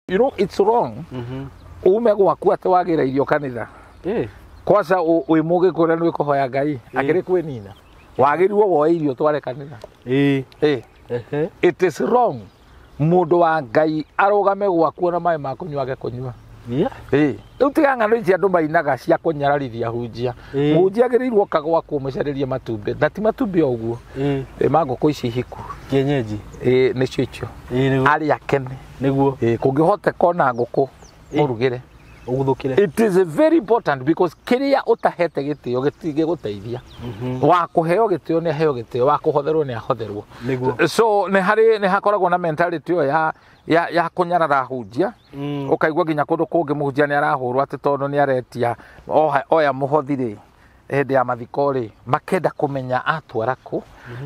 You know it's wrong. Ume gwaku ati wagira irio kanitha. Kwanza wi mugikura ni kuhoya Ngai akiri kwinina. Wagiriwo woe irio tware kanitha. It is wrong. Mundu wa Ngai arugame gwaku na mai ma kunyua age kunyua. Riu tiga ng'ano ici andu mainaga cia kunyararithia hunjia. Mũhunjia agĩrĩirwo oka gwaku ũmũcarĩrie matumbĩ na ti matumbĩ o ũguo, ma ngũkũ ici hiku kienyeji, nĩcio icio arĩ akene nĩguo kũngĩhoteka ona ngũkũ mũrugĩre ũguthũkĩre. It is very important because kĩrĩa ũtahete gĩtĩo gĩtingĩgũteithia. Wa kũheo gĩtĩo nĩ aheo gĩtĩo, wa kũhotherwo nĩ ahotherwo. So nĩ harĩ nĩ hakoragwo na mentality ĩyo ya kũnyarara hunjia. Ũkaigua nginya kũndũ kũngĩ mũhunjia nĩ arahũrwo atĩ tondũ nĩ aretia oya mũhothi rĩ hĩndĩ ya mathiko rĩ, makenda kũmenya atwara kũ,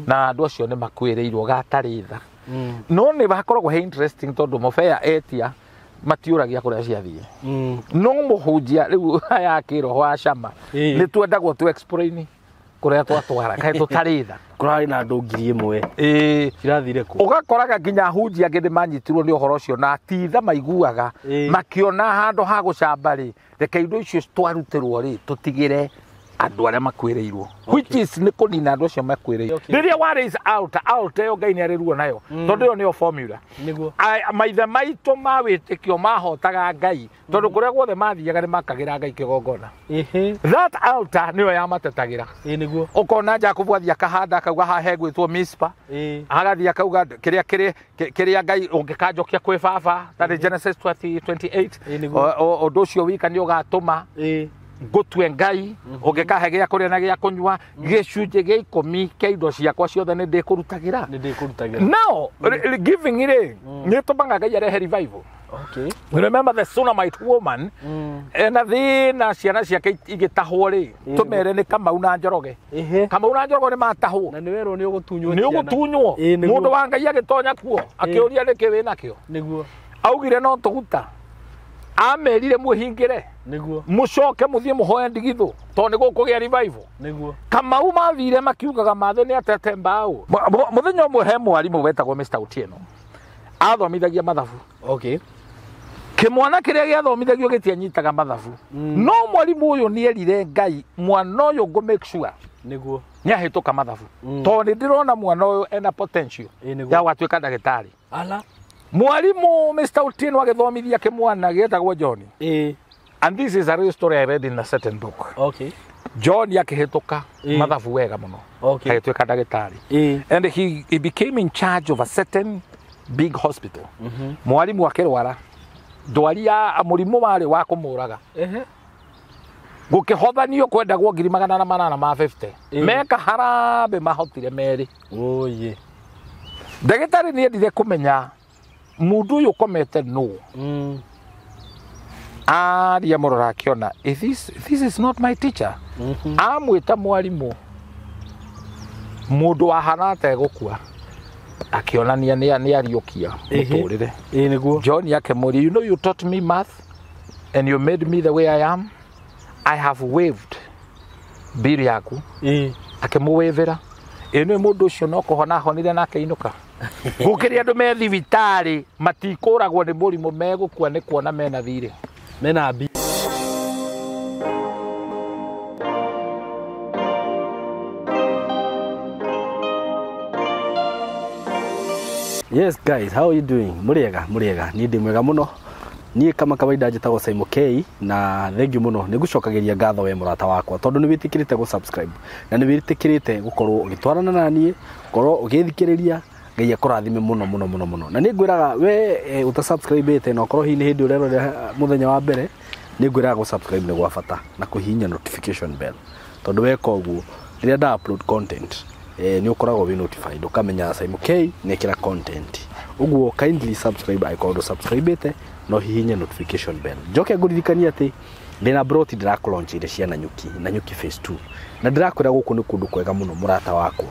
na andũ acio nĩ makuĩrĩirwo gatarĩ tha. No nĩ hakoragwo he interesting tondũ mũbea etia matiũragia kũrĩa ciathiĩ. No mũhunjia rĩu aya kĩroho a cama nĩ twendagwo tu explain kũrĩa twatwara kaĩ tũtarĩ tha. Kũrarĩ na andũ 1000 cirathire kũ. Ũgakoraga nginya hunjia angĩ nĩ manyitirwo nĩ ũhoro ũcio na titha maiguaga makĩona handũ ha gũcamba rĩ, reke indo icio twarutĩrwo rĩ tũtigĩre andũ arĩa makuĩrĩirwo, which is nĩ kũnina andũ acio makuĩrĩirwo. Rĩrĩa wa raise altar, altar ĩyo Ngai nĩ arĩ ruo nayo, tondũ ĩyo nĩyo formula. Maithe maitũ ma wĩtĩkio mahotaga Ngai tondũ kũrĩa guothe mathiaga nĩ makagĩra Ngai kĩgongona. That altar nĩyo yamatetagĩra. Nĩguo. Ũkona Jakubu athiĩ akahanda akauga haha hegwĩtwo Mispa, agathiĩ akauga kĩrĩa kĩrĩa Ngai ũngĩkanjokia kwĩ baba, that is Genesis 28. Ũndũ ũcio wika nĩ ũgatũma ngũtue Ngai, ũngĩkahe gĩa kũrĩa na gĩa kũnyua, gĩcunjĩ gĩa 10 kĩa indo ciakwa ciothe nĩ ndĩkũrutagĩra. Now, giving rĩ, nĩ ĩtũmaga Ngai arehe revival. Remember the Sunamite woman, ena thĩna ciana ciake igĩtahwo rĩ, tũmere nĩ Kamau na Njoroge. Kamau na Njoroge nĩ matahwo. Na nĩ werwo nĩ ũgũtunywo. Nĩ ũgũtunywo. Mũndũ wa Ngai agĩtonya kuo, akĩũria nĩkĩ wĩnakĩo. Nĩguo. Augire no tũguta. Amerire mwĩhingĩre. Nĩguo. Mũcoke mũthiĩ mũhoe ndigithũ tondũ nĩ gũkũgĩa revival. Nĩguo. Kamau mathire makiugaga mathe nĩ atete mbaũ. Mũthenya ũmwe he mwarimũ wetagwo Mr. Otieno athomithagia mathabu. Kĩmwana kĩrĩa gĩathomithagio gĩtianyitaga mathabu. No mwarimũ ũyũ nĩ erire Ngai mwana ũyũ ngũ make sure nĩguo nĩ ahĩtũka mathabu, tondũ nĩ ndĩrona mwana ũyũ ena potential ya gũgatuĩka ndagĩtarĩ. Mwalimu Mr. Otieno agĩthomithia kĩmwana gĩetagwo John. And this is a real story I read in a certain book. John akĩhĩtũka mathabu wega mũno, agĩtuĩka ndagĩtarĩ. And he became in charge of a certain big hospital. Mwalimu akĩrwara ndwari ya mũrimũ warĩ wa kũmũraga. Gũkĩhothanio kwendagwo 850. Meka harambĩ mahotire merĩ. Ndagĩtarĩ nĩ endire kũmenya mũndũ ũyũ ũkomete nũ. Aria mũrora akĩona, this is not my teacher. Amwĩta mwarimũ mũndũ wahana ta egũkua, akĩonania nĩ ariũkia mũtũrĩre. Nĩguo. John akĩmũria, you know you taught me math and you made me the way I am. I have waived bill yaku. Akĩmũwĩvĩra. Ĩ nĩ mũndũ ũcio no kũhona ahonire na akĩinũka. Gũkĩrĩ andũ me thibitarĩ matikũragwo nĩ mũrimũ, megũkua nĩ kuona mena thirĩ. Mena bi. Yes guys, how are you doing? Mũrĩega, mũrĩega. Niĩ ndĩ mwega mũno. Niĩ kama kawaida njĩtagwo Simon K na thank you mũno. Nĩ ngũcokagĩria ngatho we mũrata wakwa tondũ nĩ wĩtĩkĩrĩte gũ subscribe na nĩ wĩtĩkĩrĩte gũkorwo ũgĩtwarana na niĩ, gũkorwo ũgĩthikĩrĩria. Ngai akũrathime mũno mũno mũno mũno. Na nĩ ngwĩraga we ũta subscribe na ũkorwo hihi nĩ hĩndĩ ũrerorera mũthenya wa mbere, nĩ ngwĩraga gũ subscribe nĩ gwa bata na kũhihinya notification bell tondũ weka ũguo rĩrĩa nda upload content nĩ ũkoragwo wĩ notified ũkamenya Simon K nĩ ekĩra content. Ũguo kindly subscribe angĩkorwo ndũ subscribe no hihinye notification bell. Njoke ngũririkanie atĩ ndĩna broti ndĩrakũlaunchire cia Nanyuki, Nanyuki phase 2 na ndĩrakwĩra gũkũ nĩ kũndũ kwega mũno mũrata wakwa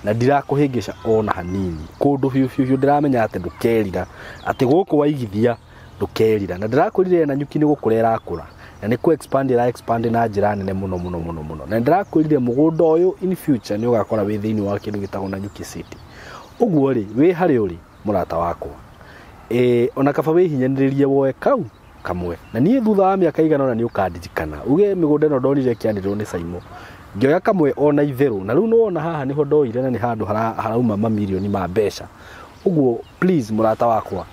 na ndirakũhĩngĩca ona hanini. Kũndũ biũ biũ biũ ndĩramenya atĩ ndũkerira, atĩ gũkũ waigithia ndũkerira. Na ndĩrakwĩrire Nanyuki nĩ gũkũra ĩrakũra na nĩ kũ expand ĩra expand na njĩra nene mũno mũno mũno mũno. Na ndĩrakwĩrire mũgũnda ũyũ in future nĩ ũgakora wĩ thĩinĩ wa kĩndũ gĩtagwo Nanyuki City. Ũguo rĩ, wĩ harĩa ũrĩ mũrata wakwa, Ona kaba wĩhinyanĩrĩrie woe kau kamwe na niĩ thutha wa mĩaka igana ũna nĩ ũkandirikana uge mĩgũnda ĩno ndonire ĩkĩanĩrĩrwo nĩ Saimo ngĩoya kamwe ona itherũ na rĩu nĩwona haha nĩho ndoire na nĩ handũ harauma mamirioni ma mbeca. Ũguo please mũrata wakwa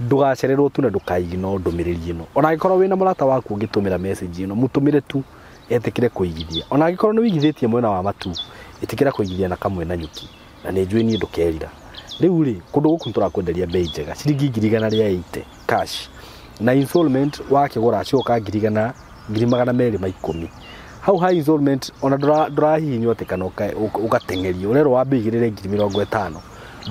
ndũgacererwo tu na ndũkaignore ndũmĩrĩri ĩno. Ona angĩkorwo wĩna mũrata waku ũngĩtũmĩra message ĩno mũtũmĩre tu etĩkĩre kũigithia. Ona angĩkorwo nĩ wĩigithĩtie mwena wa Matu ĩtĩkĩra kũigithia na kamwe na nyuki na nĩ njũĩ niĩ ndũkerira. Rĩu rĩ kũndũ gũkũ nĩtũrakwenderia bei njega ciringi 180,000 cash na installment wakĩgũra cioka 210,000. Hau ha installment ona ndũrahihinywo atĩ kana ũgateng'erio ũrerwo wambe ũigĩrĩre 50,000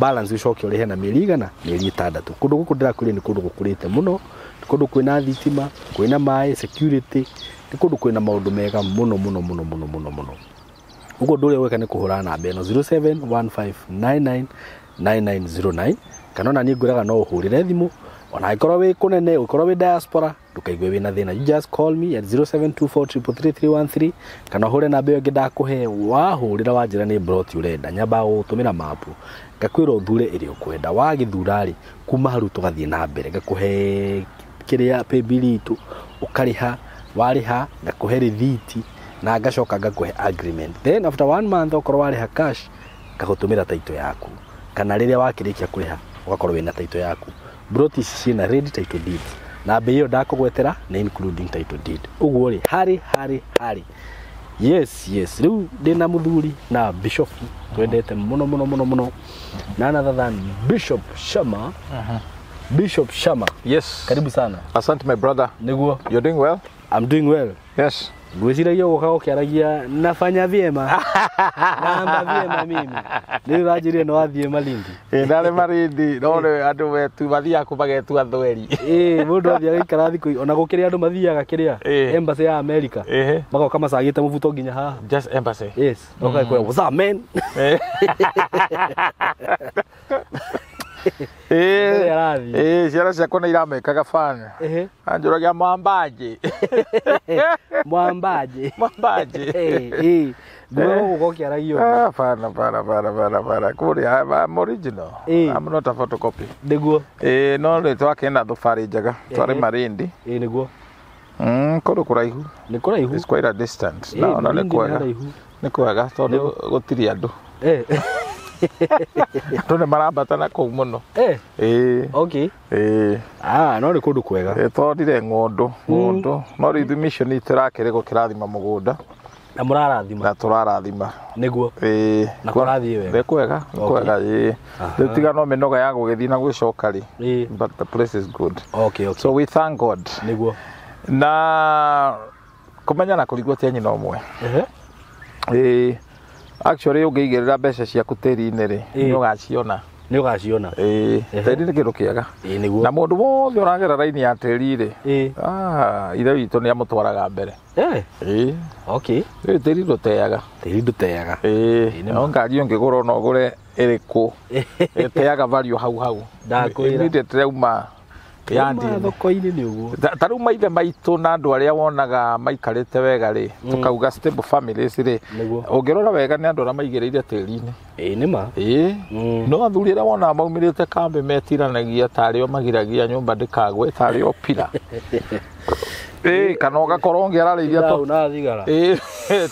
balance ũcoke ũrĩhe na mĩeri igana mĩeri 6. Kũndũ gũkũ ndĩrakwĩrire nĩ kũndũ gũkũrĩte mũno, nĩ kũndũ kwĩna thitima, kwĩna maĩ, security, nĩ kũndũ kwĩna maũndũ mega mũno mũno mũno mũno mũno mũno. Ũguo ũndũ ũrĩa ũgwĩka nĩ kũhũra namba ĩno 0715999909 kana ona niĩ ngwĩraga no ũhũrĩre thimũ ona angĩkorwo wĩ kũnene ũkorwo wĩ diaspora ndũkaigue wĩna thĩna. You just call me at 0724333313 kana ũhũre namba ĩyo ĩngĩ ndakũhe. Wahũrĩra wanjĩra nĩ broti ũrenda nyambaga gũgũtũmĩra mapu ngakwĩra ũthure ĩrĩa ũkwenda wagĩthura rĩ kuma hau tũgathiĩ na mbere ngakũhe kĩrĩa paybill itũ ũkarĩha warĩha ngakũhe rĩthiti na ngacoka ngakũhe agreement. Then after 1 month okorwo warĩha cash ngagũtũmĩra title yaku kana rĩrĩa wakĩrĩkia kũrĩha ũgakorwo wĩna title yaku. Broti ici ciĩna ready title deed na bei ĩyo ndakũgwetera nĩ including title deed. Ũguo rĩ harĩ harĩ harĩ yes yes rĩu ndĩna mũthuri na bishop twendete mũno mũno mũno mũno none other than Bishop Shama. Bishop Shama. Yes. Karibu sana. Asante my brother. Nĩguo. You're doing well? I'm doing well. Yes. Ngwĩciragia gũka ũkĩaragia nafanya vyema namba vyema mimi nĩ ũranjĩrire nĩ wathiĩ Malindi. Ndarĩ Malindi no rĩ andũ wetu mathiaga kũ magetua thweri. Mũndũ athiaga aikara thikũ ona gũkĩrĩ andũ mathiaga kĩrĩa embassy ya America magoka macagĩte mũbuto nginya haha. Just embassy. Yes. Oka kwĩra what's up man. Ciana ciakwa nĩ iramekaga fan. Anjũragia mwambaje. Mwambaje. Mwambaje. Nguo gũka ũkĩaragia. Bana bana bana bana bana. Kũrĩa I'm original. I'm not a photocopy. Nĩguo. No rĩ twakĩenda thabarĩ njega. Twarĩ Malindi. Nĩguo. Kũndũ kũraihu. Nĩ kũraihu. It's quite a distance. Na ona nĩ kwega. Nĩ kwega tondũ gũtirĩ andũ. Andũ nĩ marambata na kũu mũno. Okay. No nĩ kũndũ kwega. Twonire ng'ũndũ ng'ũndũ no rĩu ithuĩ mission itũ ĩrakĩrĩ gũkĩrathima mũgũnda na mũrarathima na tũrarathima. Nĩguo. Na kũrathiĩ wega. Nĩ kwega nĩ kwega. Rĩu tiga no mĩnoga ya gũgĩthiĩ na gũgĩcoka rĩ, but the place is good. Okay, okay. So we thank God. Nĩguo. Na kũmenya na kũrigwo ti nyina ũmwe. Actually ũngĩigĩrĩra mbeca ciaku tĩri-inĩ rĩ nĩ ũgaciona. Nĩ ũgaciona. Tĩri nĩ kĩndũ kĩega. Nĩguo. Na mũndũ wothe ũragera raini ya tĩri rĩ ithe witũ nĩ amũtwaraga mbere. Okay. Rĩu tĩri ndũteaga. Tĩri ndũteaga. No ngari ũngĩgũra no ũgũre ĩrĩkũ ĩteaga value hau hau. Ndakwĩra. Immediately yauma yandi thoko-inĩ nĩ ũguo. Ta rĩu maithe maitũ na andũ arĩa wonaga maikarĩte wega rĩ tũkauga stable families rĩ ũngĩrora wega nĩ andũ arĩa maigĩrĩire tĩri-inĩ. Nĩ ma. No athuri arĩa wonaga maumĩrĩte kambĩ metiranagia tarĩ o magiragia nyũmba ndĩkagwe tarĩ o pira. Kana ũgakorwo ũngĩ ararĩithia to na thigara.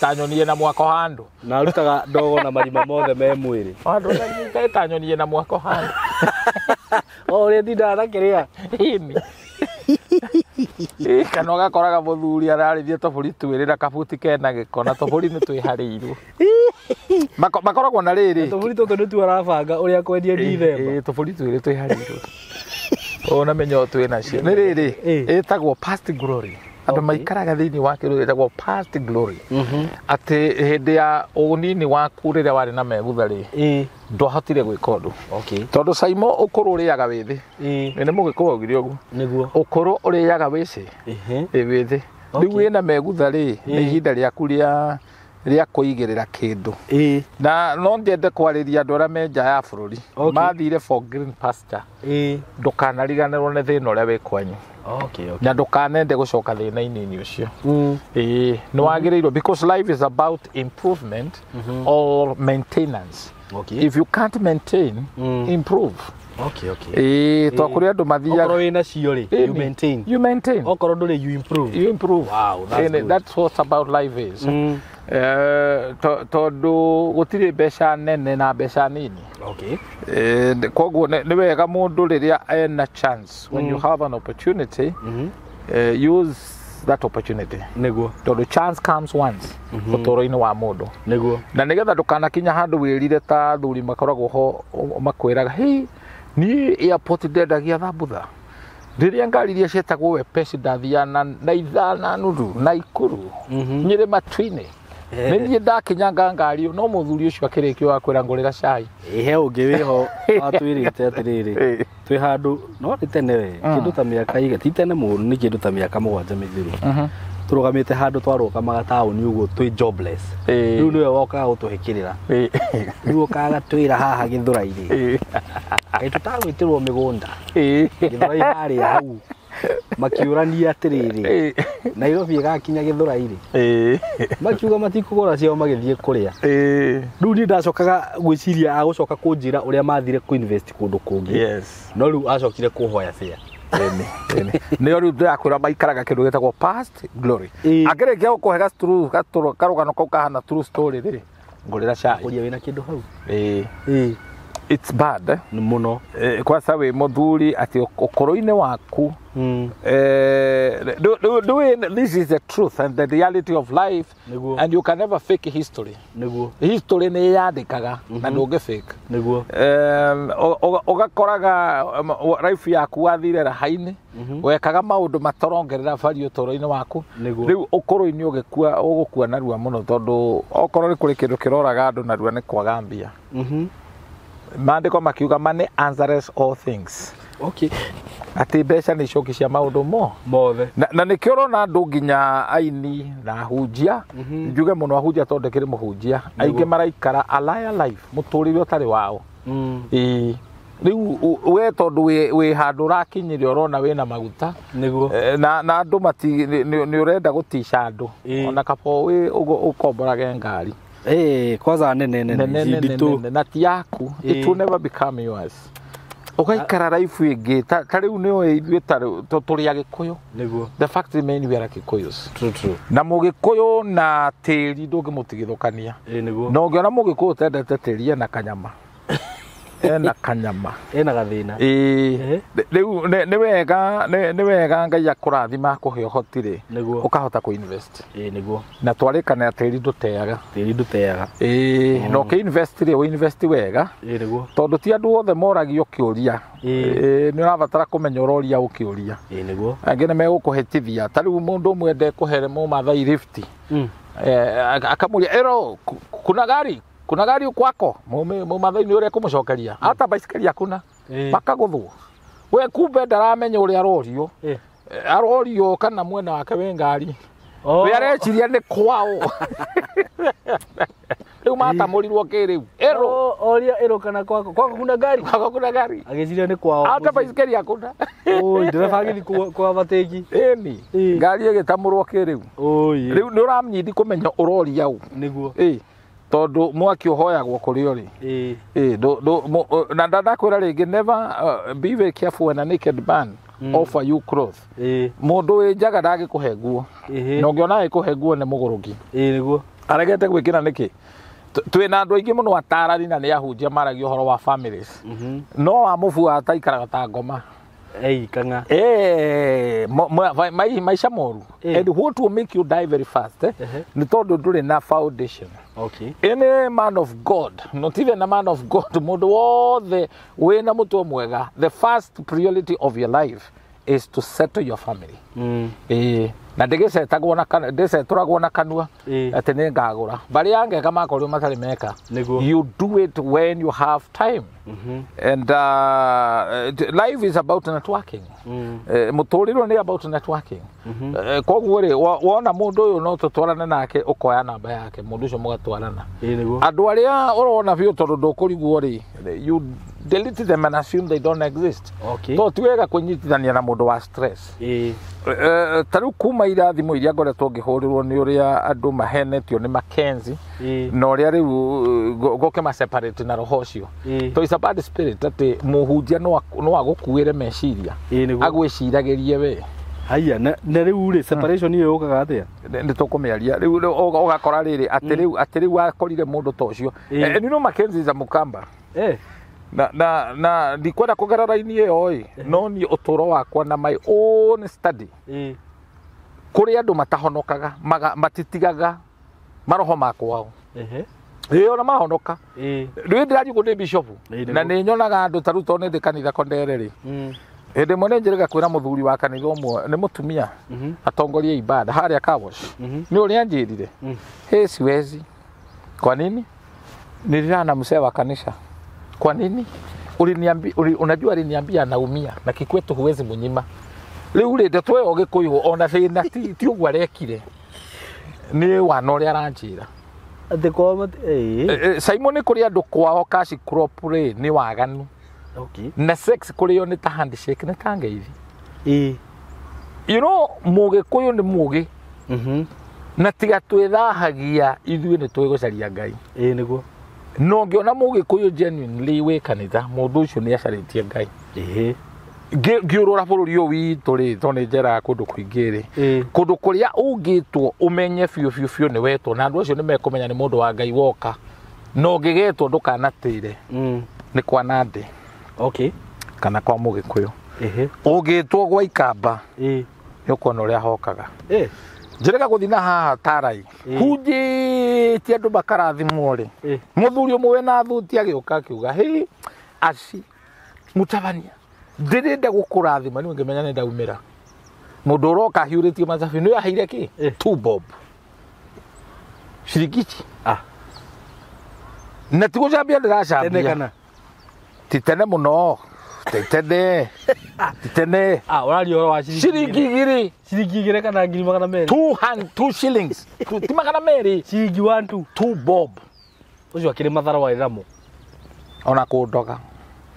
Ta nyoni ĩna mwako handũ. Na arutaga ndogo na marima mothe me mwĩrĩ. Andũ nĩ ta nyoni ĩna mwako handũ. O ũrĩa ndindaga na kĩrĩa. Kana ũgakoraga mũthuri ararĩithia tũbũri twĩrĩ na kabuti kena gĩko na tũbũri nĩ twĩharĩirwo. Makoragwo na rĩrĩ. Tũbũri tũtũ nĩtuo arabanga ũrĩa kwendia Dithemba. Tũbũri twĩrĩ twĩharĩirwo. Ona menyo twĩ nacio. Nĩ rĩrĩ ĩtagwo past glory. Andũ maikaraga thĩinĩ wa kĩndũ gĩtagwo past glory. Atĩ hĩndĩ ya ũnini waku rĩrĩa warĩ na megutha rĩ ndwahotire gwĩka ũndũ. Tondũ Saimo ũkũrũ ũrĩaga wĩthĩ. Nĩ mũgĩkũyũ augire ũguo. Nĩguo. Ũkũrũ ũrĩaga wĩcĩ. Wĩthĩ. Rĩu wĩna megutha rĩ nĩ ihinda rĩaku rĩa kũigĩrĩra kĩndũ. Na no nyende kwarĩria andũ arĩa me nja ya bũrũri. Mathire for green pasture. Ndũkanariganĩrwo nĩ thĩna ũrĩa wĩ kwanyu. Okay. Na ndũkanende gũcoka thĩna-inĩ ũcio. Nĩ wagĩrĩirwo because life is about improvement or maintenance. Okay. If you can't maintain, improve. Okay, okay. Ĩĩ, to kũrĩ andũ mathiaga. Okorwo wĩna cio rĩ, you maintain. You maintain. Okorwo ndũrĩ, you improve. You improve. Wow, that's Ĩni, good. that's what about life is. Mm. Tondũ gũtirĩ mbeca nene na mbeca nini. Okay. Koguo nĩ wega mũndũ rĩrĩa ena chance, when you have an opportunity, use that opportunity. Nĩguo. Tondũ chance comes once ũtũũro-inĩ wa mũndũ. Nĩguo. Na nĩgetha ndũkanakinya handũ wĩrire ta athuri makoragwo ho makwĩraga, "Hey, niĩ airport ndendagia thambutha rĩrĩa ngari iria cietagwo wepesi ndathiaga na ithaa na nuthu na ikuru Nyĩrĩ matu-inĩ nĩ niĩ ndakinyanga ngari no mũthuri ũcio akĩrĩkia wa kwĩra ngũrĩra cai." He ũngĩ wĩho watwĩrĩte atĩrĩrĩ, twĩ handũ no nĩ tene we, kĩndũ ta mĩaka iga ti tene mũno, nĩ kĩndũ ta mĩaka 7 mĩthiru, tũrũgamĩte handũ twarũgamaga taũni ũguo twĩ jobless. Rĩu nĩwe wokaga gũtũhĩkĩrĩra, rĩu ũkaga twĩra haha Gĩthũrai-rĩ, kaĩ tũtagwĩtĩrwo mĩgũnda Gĩthũrai harĩa hau, makiũrania atĩrĩrĩ, Nairobi ĩgakinya Gĩthũrai-rĩ, makiuga matikũgũra ciao magĩthiĩ kũrĩa. Rĩu niĩ ndacokaga gwĩciria agũcoka kũnjĩra ũrĩa mathire kũ-invest kũndũ kũngĩ. Yes. No rĩu acokire kũhoya fare. Nĩo rĩu ndĩrakwĩra maikaraga kĩndũ gĩtagwo past glory. Akĩrĩkia gũkũhe karũgano kau kahana true story rĩ, ngũrĩra cai. Kũria wĩna kĩndũ hau. Ĩĩ. It's bad, eh? Nĩ mũno. Kwanza wĩ mũthuri atĩ ũkũrũ-inĩ waku, this is the truth and the reality of life. Nĩguo. And you can never fake history. Nĩguo. History nĩ yandĩkaga na ndũngĩ fake. Nĩguo. Ũgakoraga life yaku wathire raha-inĩ, wekaga maũndũ matarongerera value ũtũũro-inĩ waku. Nĩguo. Rĩu ũkũrũ-inĩ ũgĩkua ũgũkua narua mũno, tondũ okorwo nĩ kũrĩ kĩndũ kĩroraga andũ narua nĩ kwaga mbia. Maandĩko makiuga money answers all things. Okay. Atĩ mbeca nĩ icoki cia maũndũ mo mothe. Na nĩkĩo ũrona andũ nginya aini na ahunjia, njuge mũno ahunjia tondũ ndĩkĩrĩ mũhunjia, aingĩ maraikara a liar life, mũtũrĩre ũtarĩ wao. Ĩĩ, rĩu we tondũ wĩ handũ ũrakinyire ũrona wĩna maguta. Nĩguo. Na andũ mati nĩ ũrenda gũtica andũ, ona kaba wĩ ũkomborage ngari. Kwanza nene nene nene na ti yaku, it will never become yours. Ũgaikara life ĩngĩ ta rĩu nĩũĩ ithuĩ ta tũrĩ Agĩkũyũ. Nĩguo. The fact remain we are Agĩkũyũ. True, true. Na Mũgĩkũyũ na tĩri ndũngĩmũtigithũkania. Nĩguo. Na ũngĩona Mũgĩkũyũ ũtendete tĩri ena kanyama. Ena kanyama. Ena gathĩna. Ĩĩ. Rĩu nĩ wega Ngai akũrathima akũhe ũhoti rĩ, ũkahota kũ-invest. Nĩguo. Na twarĩkana tĩri ndũteaga. Tĩri ndũteaga. Ĩĩ, na ũkĩ-invest rĩ, ũ-invest wega. Nĩguo. Tondũ ti andũ othe moragio kĩũria. Nĩ ũrabatara kũmenya ũroria ũkĩũria. Nĩguo. Angĩ nĩ megũkũhĩtithia. Ta rĩu mũndũ ũmwe ndekũhe Mũmathai lift. Akamũria, "Ero, kuna gari? Kuna gari kwako?" Mũmathai nĩ ũrĩa ekũmũcokeria. Hata baisikeli hakuna. Makagũthwo. We kumbe ndaramenya ũrĩa arorio. Arorio kana mwena wake wĩ ngari. We areciria nĩ kwao. Rĩu matamũrirwo kĩ rĩu? Ero. Oria ero kana kwako. Kwako kuna gari? Kwako kuna gari. Agĩciria nĩ kwao. Hata baisikeli hakuna. Oi, ndereba agĩthiĩ kwa overtake. Ĩni. Ngari ĩgĩtamũrwo kĩ rĩu? Oi. Rĩu nĩ ũramnyindi kũmenya ũroria ũ. Nĩguo. Tondũ mwaki ũhoyagwo kũrĩ ũrĩ. Na ndakwĩra rĩngĩ, never be very careful when a naked man offer you cloth. Mũndũ wĩ njaga ndangĩkũhe nguo. Na ũngĩona agĩkũhe nguo nĩ mũgũrũki. Nĩguo. Aregete gwĩkĩra nĩkĩ? Twĩna andũ aingĩ mũno atarani na nĩ ahunjia maragia ũhoro wa families. No wa mũbuata aikaraga ta ngoma. Kang'a. Maisha moru. And what will make you die very fast, nĩ tondũ ndũrĩ na foundation. Okay. Any man of God, not even a man of God, mũndũ wothe wĩna mũtwe mwega, the first priority of your life is to settle your family. Na ndĩgĩcetagwo na kanua, ndĩcetũragwo na kanua atĩ nĩ ngagũra. Barĩa angeka makorirwo matarĩ meka. You do it when you have time. And life is about networking. Mũtũrĩre nĩ about networking. Koguo rĩ, wona mũndũ ũyũ no tũtwarane nake, ũkoya namba yake, mũndũ ũcio mũgatwarana. Andũ arĩa ũrona biũ tondũ ndũkũrigwo rĩ, you delete them and assume they don't exist. Okay. To ti wega kũnyitithania na mũndũ wa stress. Ta rĩu kuma ira thimũ iria ngoretwo ngĩhũrĩrwo nĩ ũrĩa andũ mahenetio nĩ Mackenzie, na ũrĩa rĩu gũkĩma separate na roho ũcio. So it's a bad spirit atĩ mũhunjia no agũkuĩre meciria agwĩciragĩrie we. Haya na rĩu rĩ separation ĩyo yũkaga atĩa? Nĩ tũkũmĩaria rĩu ũgakora rĩrĩ atĩ rĩu wakorire mũndũ ta ũcio. And you know Mackenzie is a Mukamba. Na ndikwenda kũgera raini ĩyo ĩ, no niĩ ũtũũro wakwa na my own study kũrĩ andũ matahonokaga matitigaga maroho ma kwao. Ĩĩ ona mahonoka. Rĩu ndĩrathiĩ kũndĩ bishop na nĩ nyonaga andũ ta rĩu tondũ nĩ ndĩ kanitha Kondere rĩ. Hĩndĩ ĩmwe nĩ njĩrĩga kwĩra mũthuri wa kanitha ũmwe nĩ mũtumia atongorie ibada harĩa Kawosh. Nĩ ũrĩa anjĩrire hey, siwezi. Kwa nini? Nililala na mzee wa kanisa. Kwa nini? Unajua aliniambia anaumia na kikwetu huwezi munyima. Rĩu rĩ ndeto ĩyo Gĩkũyũ ona thĩna ti ũguo arekire. Nĩ wana ũrĩa aranjĩra. Atĩ kwao Simon nĩ kũrĩ andũ kwao cash crop rĩ nĩ waganu. Okay. Na sex kũrĩo nĩ ta handshake nĩ ta ngeithi. You know Mũgĩkũyũ nĩ mũgĩ. Na tiga twĩthahagia ithuĩ nĩ twĩgũcaria Ngai. Nĩguo. No ngĩona Mũgĩkũyũ genuinely wĩ kanitha mũndũ ũcio nĩ acarĩtie Ngai. Ngĩũrũra bũrũri ũyũ witũ rĩ tondũ nĩ njeraga kũndũ kũingĩ rĩ kũndũ kũrĩa ũngĩtwo ũmenye biũ biũ biũ nĩ wetwo na andũ acio nĩ mekũmenya nĩ mũndũ wa Ngai woka. No ũngĩgetwo ndũkanatĩre nĩ kwa Nandi. Okay. Kana kwa Mũgĩkũyũ. Ũngĩtwo gwa Ikamba nĩ ũkuona ũrĩa hokaga. Njĩrĩga gũthiĩ na haha Tarai hunjĩtie andũ makarathimwo rĩ mũthuri ũmwe wĩna thuti agĩũka akiuga hĩ aci mũtabania ndĩrenda gũkũrathima nĩ ũngĩmenya nĩ ndaumĩra. Mũndũ ũroka ahiũrĩtie macabi nĩ aheire kĩ? 2 bob ciringi ici. Na ti gũcambia ndĩracambia. Ti tene mũno. Ti tene. Ti tene. Ũraria ũhoro wa ciringi igĩrĩ. Ciringi igĩrĩ kana 200,000. 2 shillings. Ti 200. Ciringi 1 2. 2 bob. Ũcio akĩrĩ mathara warĩ namo. Ona kũndoga.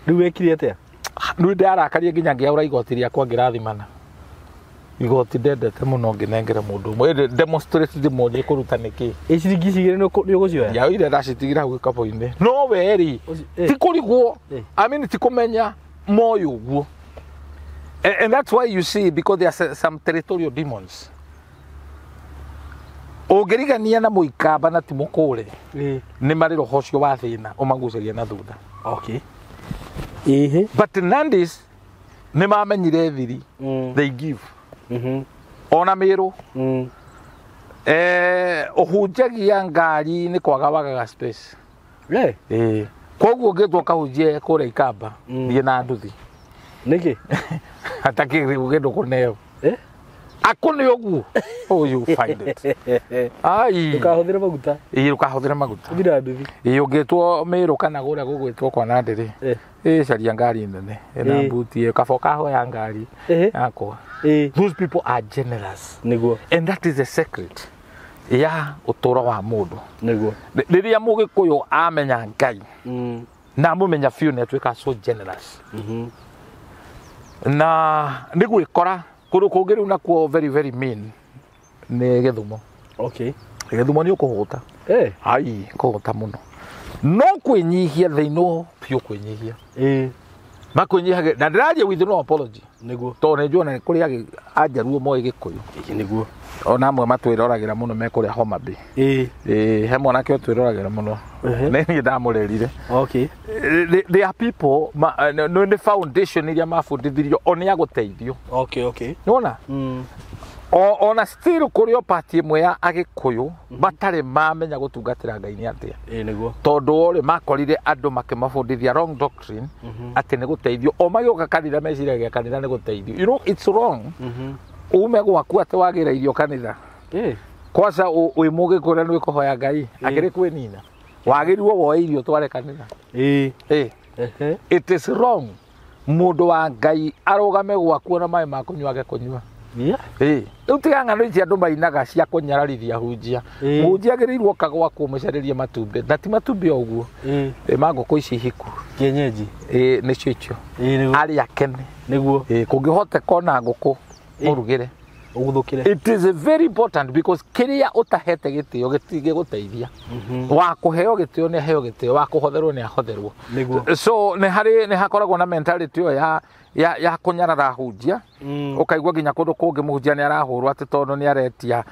Rĩu wekire atĩa? Rĩu ndĩrarakarie nginya ngĩaũra igoti rĩakwa ngĩrathimana. Igoti ndendete mũno ngĩnengere mũndũ ũmwe. Demonstrate ndĩmuonie kũruta nĩkĩ. Ĩ ciringi ici igĩrĩ nĩ ũgũcioya? Njaoire ndacitigĩra hau gĩkabũ-inĩ. No we rĩ ti kũrigwo. I mean ti kũmenya moyo ũguo. And that's why you see because there are some territorial demons. Ũngĩrigania na Mũikamba na ti mũkũre nĩ marĩ roho ũcio wa thĩna ũmagucagia na thutha. Okay. But Nandis nĩ mamenyire thiri. They give. Ona Mĩrũ ũhunjagia ngari nĩ kwaga wagaga space. Koguo ũngĩtwo ũkahunjie kũrĩa Ikamba thiĩ na nduthi. Nĩkĩ? Atakĩrĩ kĩndũ kũneo. Akũnĩ ũguo. Oh, you find it. Ai. Ndũkahũthĩre maguta. Ĩĩ ndũkahũthĩre maguta. Ũthiĩ na nduthi. Ĩĩ ũngĩtwo Mĩrũ kana kũrĩa gũgwĩtwo kwa Nandi rĩ. Ĩĩ caria ngari nene ĩna mbuti ĩyo kaba ũkahoya ngari yakwa. Those people are generous. Nĩguo. And that is the secret ya ũtũũro wa mũndũ. Nĩguo. Rĩrĩa Mũgĩkũyũ amenya Ngai na amũmenya biũ nĩ atuĩkaga so generous. Na nĩ gwĩkora kũndũ kũngĩ rĩu nakuo very very mean nĩ Gĩthumo. Okay. Gĩthumo nĩ ũkũhũta. Ai kũhũta mũno. No kwĩnyihia they know biũ kwĩnyihia. Makwĩnyihagia na ndĩraria with no apology. Nĩguo. Tondũ nĩ njũĩ ona nĩ kũrĩ Ajaruo moĩ Gĩkũyũ. Nĩguo. Ona amwe matwĩroragĩra mũno me kũrĩa Homa Bay. He mwanake ũtwĩroragĩra mũno. Nĩ niĩ ndamũrerire. Okay. There are people nĩ foundation iria mabundithirio o nĩ agũteithio. Okay, okay. Nĩwona? Ona still kũrĩ o party ĩmwe ya Agĩkũyũ matarĩ mamenya gũtungatĩra Ngai nĩ atĩa. Nĩguo. Tondũ rĩ makorire andũ makĩmabundithia wrong doctrine atĩ nĩ gũteithio. O magĩũka kanitha meciragia kanitha nĩ gũteithio. You know it's wrong. Ume gwaku atĩ wagĩra irio kanitha. Kwanza wĩ Mũgĩkũyũ nĩ wĩkũhoya Ngai akĩrĩ kwĩnina. Wagĩrĩirwo woe irio tware kanitha. It is wrong. Mũndũ wa Ngai arũgame gwaku ona maĩ ma kũnyua age kũnyua. Rĩu tiga ng'ano ici andũ mainaga cia kũnyararithia hunjia. Mũhunjia agĩrĩirwo oka gwaku ũmũcarĩrie matumbĩ. Na ti matumbĩ o ũguo. Ma ngũkũ ici hiku. Kienyeji. Nĩcio icio. Arĩ akene. Nĩguo. Kũngĩhoteka ona ngũkũ mũrugĩre. Ũguthũkĩre. It is very important because kĩrĩa ũtahete gĩtĩo gĩtingĩgũteithia. Wa kũheo gĩtĩo nĩ aheo gĩtĩo, wa kũhotherwo nĩ ahotherwo. Nĩguo. So nĩ harĩ nĩ hakoragwo na mentality ĩyo ya kũnyarara hunjia. Ũkaigua nginya kũndũ kũngĩ mũhunjia nĩ arahũrwo atĩ tondũ nĩ aretia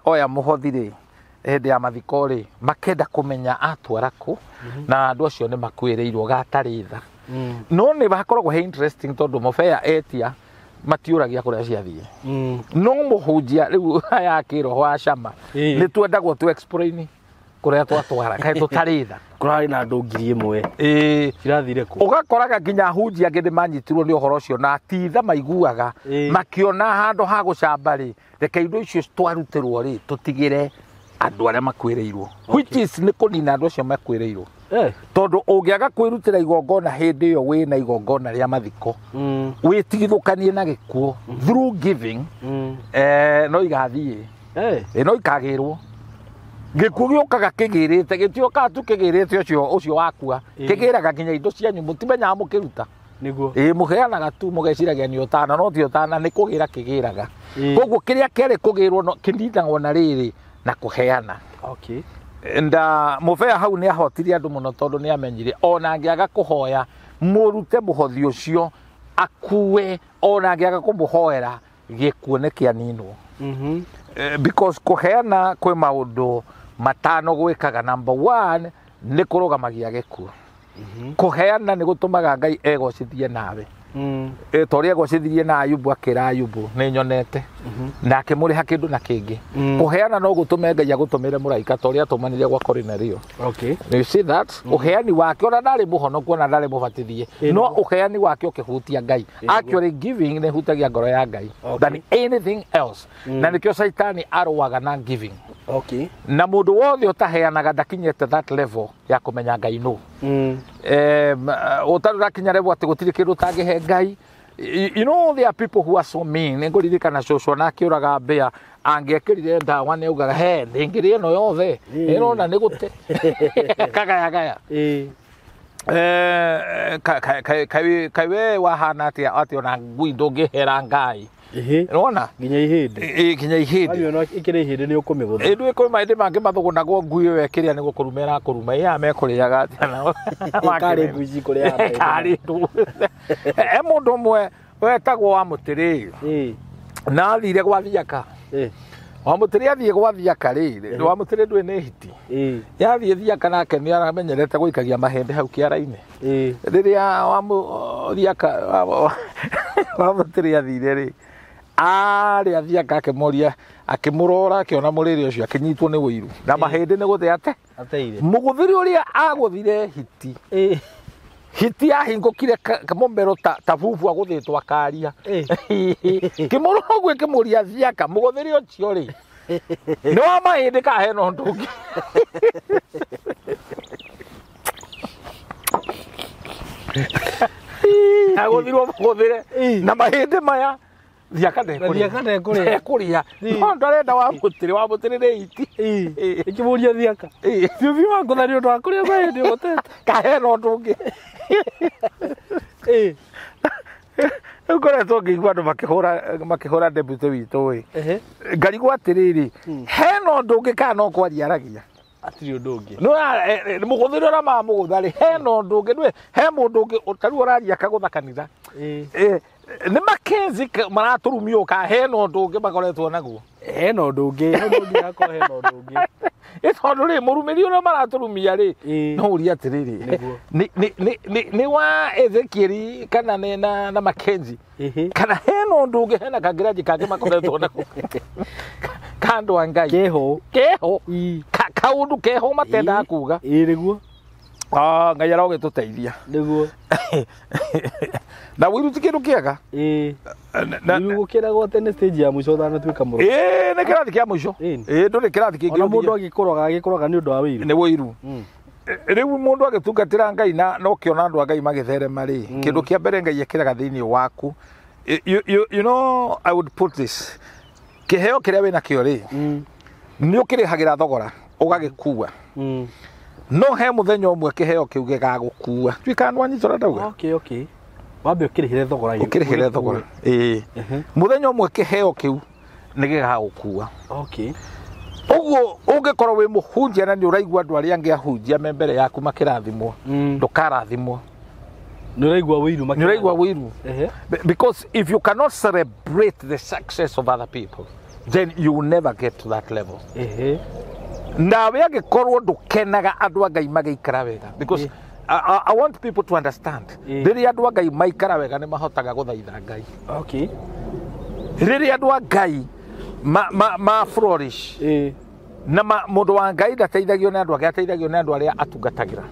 oya mũhothi rĩ hĩndĩ ya mathiko rĩ, makenda kũmenya atwara kũ, na andũ acio nĩ makuĩrĩirwo gatarĩ tha. No nĩ hakoragwo he interesting tondũ mũbea etia matiũragia kũrĩa ciathiĩ. No mũhunjia rĩu aya kĩroho wa cama nĩ twendagwo tu explain kũrĩa twatwara kaĩ tũtarĩ tha. Kũrarĩ na andũ 1000. Cirathire kũ? Ũgakoraga nginya ahunjia angĩ nĩ manyitirwo nĩ ũhoro ũcio na titha maiguaga makiona handũ ha gũcamba rĩ, reke indo icio twarutĩrwo rĩ tũtigĩre andũ arĩa makuĩrĩirwo. Which is nĩ kũnina andũ acio makuĩrĩirwo. Tondũ ũngĩaga kwĩrutĩra igongona hĩndĩ ĩyo wĩna igongona rĩa mathiko, wĩtigithũkanie na gĩkuũ through giving, no igathiĩ. No ikagĩrwo. Gĩkuũ gĩũkaga kĩgĩrĩte, gĩtiũkaga tu kĩgĩrĩte ũcio wakua, kĩgĩraga nginya indo cianyu mũtimenyaga mũkĩruta. Nĩguo. Mũheanaga tu mũgeciragia nĩ ũtana, no ti ũtana, nĩ kũgĩra kĩgĩraga. Koguo kĩrĩa kĩarĩ kũgĩrwo no kĩninagwo na rĩrĩ na kũheana. Okay. Nda mũbea hau nĩ ahotirie andũ mũno tondũ nĩ amenyire ona angĩaga kũhoya mũrute mũhothi ũcio akue, ona angĩaga kũmũhoera gĩkuũ nĩ kĩaninwo. Because kũheana kwĩ maũndũ matano gwĩkaga. Number 1 nĩ kũrũgamagia gĩkuũ. Kũheana nĩ gũtũmaga Ngai egocithie nawe. Ta ũrĩa egocithirie na Ayubu akĩra Ayubu nĩ nyonete, na akĩmũrĩha kĩndũ na kĩngĩ. Kũheana no gũtũme Ngai agũtũmĩre mũraika ta ũrĩa atũmanire gwa Korinelio. Okay. You see that? Ũheani wake ona ndarĩ mũhonoku ona ndarĩ mũbatithie, no ũheani wake ũkĩhutia Ngai. Actually giving nĩ hutagia ngoro ya Ngai than anything else. Na nĩkĩo Caitani arũaga na giving. Okay. Na mũndũ wothe ũtaheanaga ndakinyĩte that level ya kũmenya Ngai nũ. Ũtarĩ ũrakinya level atĩ gũtirĩ kĩndũ ũtangĩhe Ngai. You know there are people who are so mean. Nĩngũririkana cũcũ ona akĩũraga mbĩa angĩekĩrire ndawa nĩ augaga he ndĩngĩrĩa ĩno yothe ĩrona nĩ gũte kagayagaya. Kaĩ we wahana atĩa atĩ ona ngui ndũngĩhera Ngai. Nĩwona? Nginya ihĩndĩ. Nginya ihĩndĩ. Wamĩona ĩkĩrĩ ihĩndĩ nĩ ũkũmĩgũtha. Ndũĩ kwĩ mahĩndĩ mangĩ mathũgũnagwo ngui ĩyo ĩkĩrĩa nĩ gũkũruma ĩrakũruma. Ĩya mekũrĩaga atĩa nao? Karĩ ngui cikũrĩaga. Karĩ ndũ. He mũndũ ũmwe wetagwo Wamũtĩrĩ. Na athire gwa Thiaka. Wamũtĩrĩ athiĩ gwa Thiaka rĩ, Wamũtĩrĩ ndũĩ nĩ hiti. Yathiĩ Thiaka nake nĩ aramenyerete gũikagia mahĩndĩ hau kĩara-inĩ. Rĩrĩa Thiaka Wamũtĩrĩ athire rĩ, arĩa Thiaka akĩmũria, akĩmũrora akĩona mũrĩre ũcio akĩnyitwo nĩ ũiru. Na mahĩndĩ nĩ gũthĩ ate. Ateire. Mũgũthĩri ũrĩa agũthire hiti. Hiti yahingũkire mũmero ta bubu agũthĩtwo akaria. Kĩmũrora ũguo ĩkĩmũria Thiaka, mũgũthĩri ũcio rĩ, nĩ wa mahĩndĩ kana hena ũndũ ũngĩ? Agũthirwo mũgũthĩre na mahĩndĩ maya. Thiaka ndekũrĩa. Thiaka ndekũrĩa. Ndekũrĩa. No ndarenda Wamũtĩrĩ, Wamũtĩrĩ nĩ hiti. Ĩkĩmũria Thiaka. Biũ biũ wangũtha nĩ ũndũ wa kũrĩa mahĩndĩ ũgũtete. Ka hena ũndũ ũngĩ. Rĩu ngoretwo ngĩigua andũ makĩhũra deputy witũ ĩ. Ngarigwo atĩrĩrĩ, hena ũndũ ũngĩ kana no kwaria aragia? Hatirĩ ũndũ ũngĩ. No, mũgũthĩre ũrĩa mamũgũtha rĩ, hena ũndũ ũngĩ, nĩwe, he mũndũ ũngĩ, ta rĩu ũraria akagũtha kanitha. Nĩ Mackenzie maratũrumio ka hena ũndũ ũngĩ makoretwo naguo. Hena ũndũ ũngĩ, hau no nginya hakorwo hena ũndũ ũngĩ. Tondũ rĩ, mũrumĩri ũrĩa maratũrumia rĩ, no ũrie atĩrĩrĩ, nĩ wa Ezekiel kana nĩ na Mackenzie? Kana hena ũndũ ũngĩ, hena kangĩranji kangĩ makoretwo nako. Ka andũ a Ngai. Keho. Keho. Kaũndũ keho matendaga kuga. Nĩguo. Ngai arogĩtũteithia. Nĩguo. Na ũiru ti kĩndũ kĩega. Ũiru gũkĩragwo atĩ nĩ stage ya mũico ũtanatuĩka mũrũ. Nĩ kĩrathi kĩa mũico. Ndũrĩ kĩrathi kĩngĩ Ona ũthiĩ. mũndũ agĩkũraga nĩ ũndũ wa ũiru. Nĩ ũiru. Rĩu mũndũ agĩtungatĩra Ngai na no kĩona andũ a Ngai magĩtherema rĩ, kĩndũ kĩa mbere Ngai ekĩraga thĩinĩ waku. You know, I would put this. Kĩheo kĩrĩa wĩnakĩo rĩ, nĩ ũkĩrĩhagĩra thogora, ũgagĩkua. No he mũthenya ũmwe kĩheo kĩu gĩgagũkua. Tuĩka nĩ wanyita ũrĩa ndauga? Okay, okay. Wambe ũkĩrĩhĩre thogora. Ũkĩrĩhĩre thogora. Mũthenya ũmwe kĩheo kĩu Nĩ gĩgagũkua. Okay. Ũguo ũngĩkorwo wĩ mũhunjia na nĩ ũraigua andũ arĩa angĩ ahunjia me mbere yaku makĩrathimwo, ndũkarathimwo. Nĩ ũraigua wĩiru. Nĩ ũraigua wĩiru. Ehe. Because if you cannot celebrate the success of other people, then you will never get to that level. Ehe. Nawe angĩkorwo ndũkenaga andũ a Ngai magĩikara wega, because I want people to understand, rĩrĩa andũ a Ngai maikara wega nĩ mahotaga gũthaitha Ngai. Okay. Rĩrĩa andũ a Ngai ma flourish, na mũndũ wa Ngai ndateithagio nĩ andũ angĩ, ateithagio nĩ andũ arĩa atungatagĩra.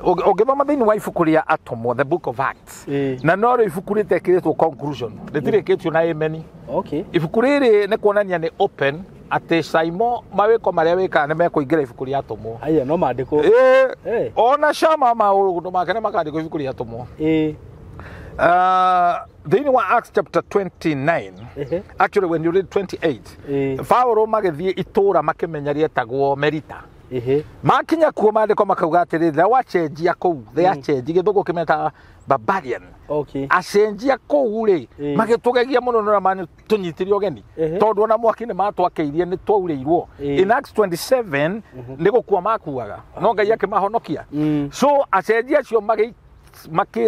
Ũngĩthoma thĩinĩ wa ibuku rĩa Atũmwo, the book of Acts, na no rĩo ibuku rĩtekĩrĩtwo conclusion, rĩtirĩkĩtio na amen. Okay. Ibuku rĩrĩ nĩ kuonania nĩ open atĩ Saimo mawĩko marĩa wĩkaga nĩ mekũingĩra ibuku rĩa Atũmwo. Aya no mandĩkwo. Ĩĩ, ona cama maũndũ make nĩ makandĩkwo ibuku rĩa Atũmwo. Thĩinĩ wa Acts chapter 29, actually when you read 28, Paulo magĩthiĩ itũũra makĩmenya rĩetagwo Merita. Makinya kuo maandĩko makauga atĩrĩ, the wacenjia kũu, the acenji, gĩthũngũ kĩmetaga barbarian. Okay. Acenjia kũu rĩ, magĩtũgegia mũno nĩ ũrĩa matũnyitire ũgeni, tondũ ona mwaki nĩ matwakĩirie, nĩ twaurĩirwo. In Acts 27 nĩ gũkua makuaga, no Ngai akĩmahonokia. So acenjia acio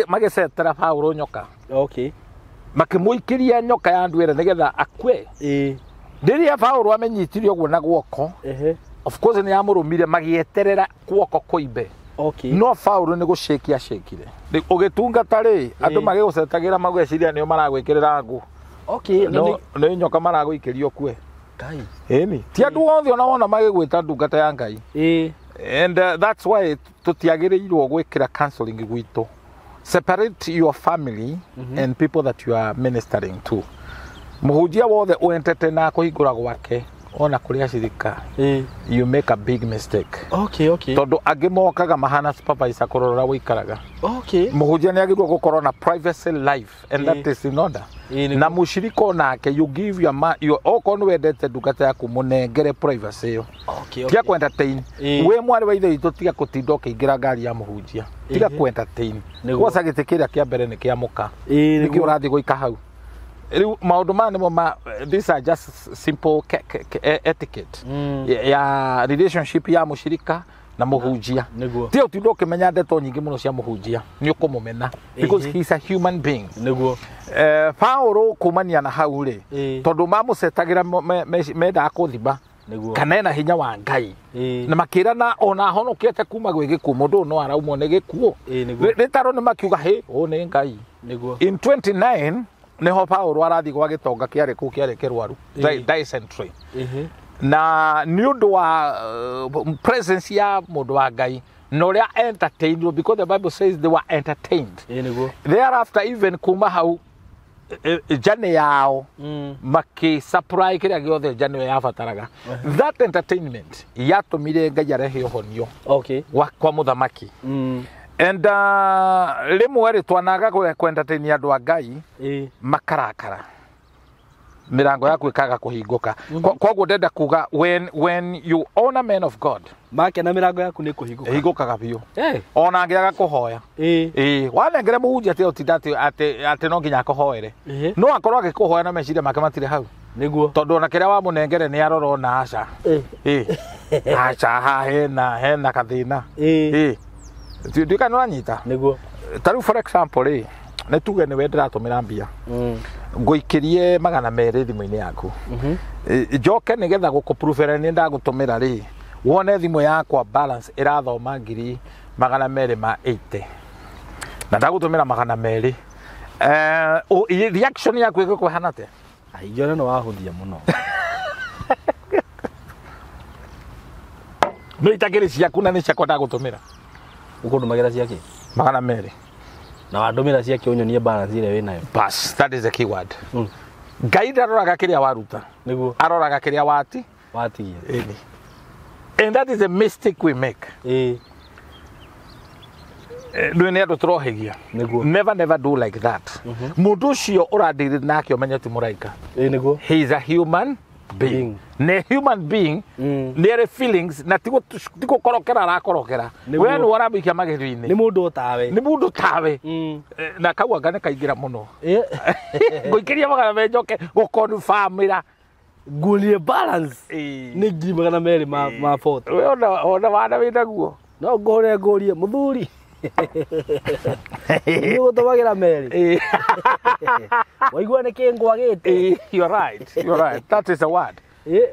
magĩcetera Paulo nyoka. Okay. Makĩmũikĩria nyoka ya nduĩra nĩgetha akue. Rĩrĩa Paulo amenyitire ũguo na guoko, of course nĩ amũrũmire, magĩeterera guoko kũimbe. Okay. No Paulo nĩ gũcĩkia acĩkire. Ũgĩtungata rĩ, andũ magĩgũcetagĩra mageciria nĩo maragwĩkĩrĩra ngũ. Okay. No nĩ nyoka maragũikĩria ũkue. Ngai. Ĩni. Ti andũ othe ona wona magĩgwĩta ndungata ya Ngai. And that's why tũtiagĩrĩirwo gwĩkĩra counseling gwitũ. Separate your family and people that you are ministering to. Mũhunjia wothe ũentete na kũhingũra gwake ona kũrĩ acirika, you make a big mistake. Okay, okay. Tondũ angĩ mokaga mahana supervisor kũrora ũikaraga. Okay. Mũhunjia nĩ agĩrĩirwo gũkorwo na privacy life and that is in order. Na mũcirika onake, you give your man, your, okorwo nĩ wendete ndungata yaku mũnengere privacy ĩyo. Okay, okay. Tiga kũ entertain. Wĩ mwarĩ wa ithe witũ, tiga gũtinda ũkĩingĩra ngari ya mũhunjia. Tiga kũ entertain. Gwaca gĩtĩ kĩrĩa kĩa mbere nĩ kĩa mũka. Nĩkĩo ũrathiĩ gũika hau. Rĩu maũndũ maya nĩmo ma, these are just simple etiquette ya relationship ya mũcirika na mũhunjia. Ti ũtinda ũkĩmenya ndeto nyingĩ mũno cia mũhunjia, nĩ ũkũmũmena because he is a human being. Nĩguo. Paulo kumania na hau rĩ, tondũ mamũcetagĩra mendaga kũthima kana ena hinya wa Ngai, na makĩrana ona ahonokete kuma gwĩ gĩkuũ, mũndũ ũyũ no araumwo nĩ gĩkuũ. Rĩtaro nĩ makiuga hĩ, ũyũ nĩ Ngai. Nĩguo. In 29 nĩho Paulo arathiĩ gwa gĩtonga kĩarĩ kũu kĩarĩ kĩrwaru, dysentery. Na nĩ ũndũ wa presence ya mũndũ wa Ngai na ũrĩa entertained, because the Bible says they were entertained. Nĩguo. Thereafter even kuma hau journey yao makĩ supply kĩrĩa gĩothe journey ĩyo yabataraga. That entertainment yatũmire Ngai arehe ũhonio Okay. kwa mũthamaki. And rĩmwe rĩ twanaga kũ entertain andũ a Ngai makarakara, mĩrango yaku ĩkaga kũhingũka. Koguo ndenda kuga when you honor men of God, makena mĩrango yaku nĩ kũhingũka. Ĩhingũkaga biũ. Ona angĩaga kũhoya. Wanengere mũhunjia atĩ ũtinda atĩ no nginya akũhoere. No akorwo agĩkũhoya na meciria make matirĩ hau. Nĩguo. Tondũ ona kĩrĩa wamũnengere nĩ arora ona aca. Aca haha hena kathĩna. Ndiũĩ kana nĩũranyita? Nĩguo. Ta rĩu for example rĩ, nĩ tuge nĩwe ndĩratũmĩra mbia. Ngũikĩrie 200 thimũ-inĩ yaku. Njoke nĩgetha gũkũpruvera nĩ ndagũtũmĩra rĩ, wone thimũ yakwa balance ĩrathoma 280. Na ndagũtũmĩra 200. Reaction yaku ĩgũkorwo ĩhana atĩa? Ingĩona nĩ wahũthia mũno. No itakĩrĩ ciaku na nĩ ciakwa ndagũtũmĩra. Ũkũndũmagĩra ciake? 200. Na wandũmĩra ciake ũnyonie balance ĩrĩa wĩnayo. Bas, that is the key word. Ngai ndaroraga kĩrĩa waruta. Nĩguo. Aroraga kĩrĩa wati. Watigia. Ĩni. And that is a mistake we make. Nĩ nĩ andũ tũrohĩgia. Nĩguo. Never, never do like that. Mũndũ ũcio ũrandĩrĩ nake ũmenye ti mũraika. Nĩguo. He is a human being. Nĩ human being, nĩ arĩ feelings na ti gũkorokera arakorokera. We nĩ ũramũikia magerio-inĩ. Nĩ mũndũ tawe. Nĩ mũndũ tawe. Na kau anga nĩ kaingĩra mũno. Ngũikĩria 200 njoke gũconfirmĩra. Nguonie balance nĩ 200,000 ma 40. We ona wana wĩna guo. No ngũhũre ngũrie mũthuri. Nĩ ũgũtũmagĩra merĩ. Waigua nĩ kĩ ngwagĩte. You're right. You're right. That is a word.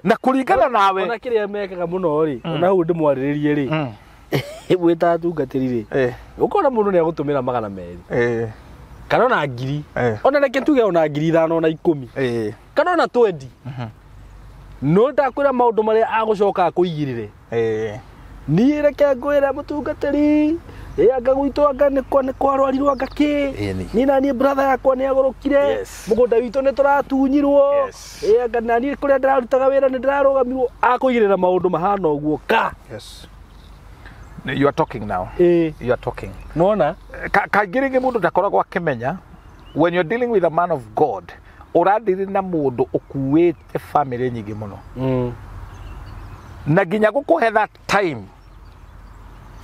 Na kũringana nawe. Ona kĩrĩa mekaga mũno rĩ, ona hau ndĩmwarĩrĩrie rĩ. Wĩta atungatĩri rĩ. Ũkona mũndũ nĩ agũtũmĩra 200. Kana ona 1,000. Ona reke tuge ona 5,000 ona 10. Kana ona 20. No ndakwĩra maũndũ marĩa agũcoka akũigĩrĩre. Niĩ reke ngwĩre mũtungatĩri. Anga gwitũ anga nĩ kwarwarirwo anga kĩ. Niĩ na niĩ brother yakwa nĩ agũrũkire. Mũgũnda witũ nĩ tũratunyirwo. Anga na niĩ kũrĩa ndĩrarutaga wĩra nĩ ndĩrarũgamirwo. Akũigĩrĩra maũndũ mahana ũguo ka. Yes. You are talking now. You are talking. Nona? Kaingĩ rĩngĩ mũndũ ndakoragwo akĩmenya when you're dealing with a man of God, ũradiri na mũndũ ũkuĩte family nyingĩ mũno. Na nginya gũkũhe that time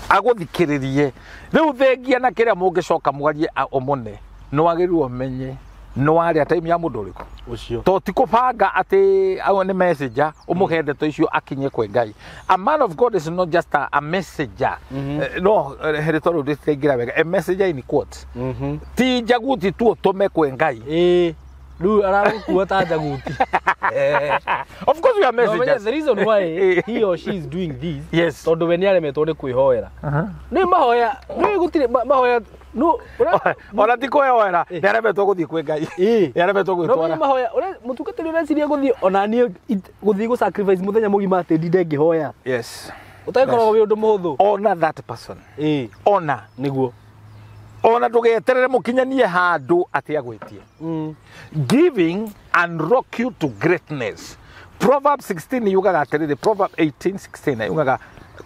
agũthikĩrĩrie. Rĩu thengia na kĩrĩa mũngĩcoka mwarie ũmũne, nĩ wagĩrĩirwo ũmenye nĩ warĩa time ya mũndũ ũrĩkũ. Ũcio. To ti kũbanga atĩ au nĩ messenger ũmũhe ndeto icio akinye kwĩ Ngai. A man of God is not just a messenger. No, rĩtwa rĩu rĩtiraingĩra wega. A messenger in quotes. Ti njaguti tu ũtũme kwĩ Ngai. Rĩu aragũkua ta njaguti. Of course we are messengers. No, the reason why he or she is doing this, yes, tondũ we nĩ aremetwo nĩ kwĩhoera. Nĩ mahoya, nĩ gũtirĩ mahoya, no ona ti kwĩhoera, nĩ aremetwo gũthiĩ kwĩ Ngai. Nĩ aremetwo gwĩtwara. No mahoya, mũtungatĩri ũreciria gũthiĩ ona niĩ gũthiĩ gũ sacrifice mũthenya mũgima atĩ ndinde ngĩhoya. Yes. Ũtagĩkoragwo wĩ ũndũ mũhũthũ. Ona that person. Ona nĩguo. Ona ndũgeterere mũkinyanie handũ atĩ agwĩtie. Giving unlock you to greatness. Proverbs 16 yugaga atĩrĩrĩ, Proverbs 18:16 yugaga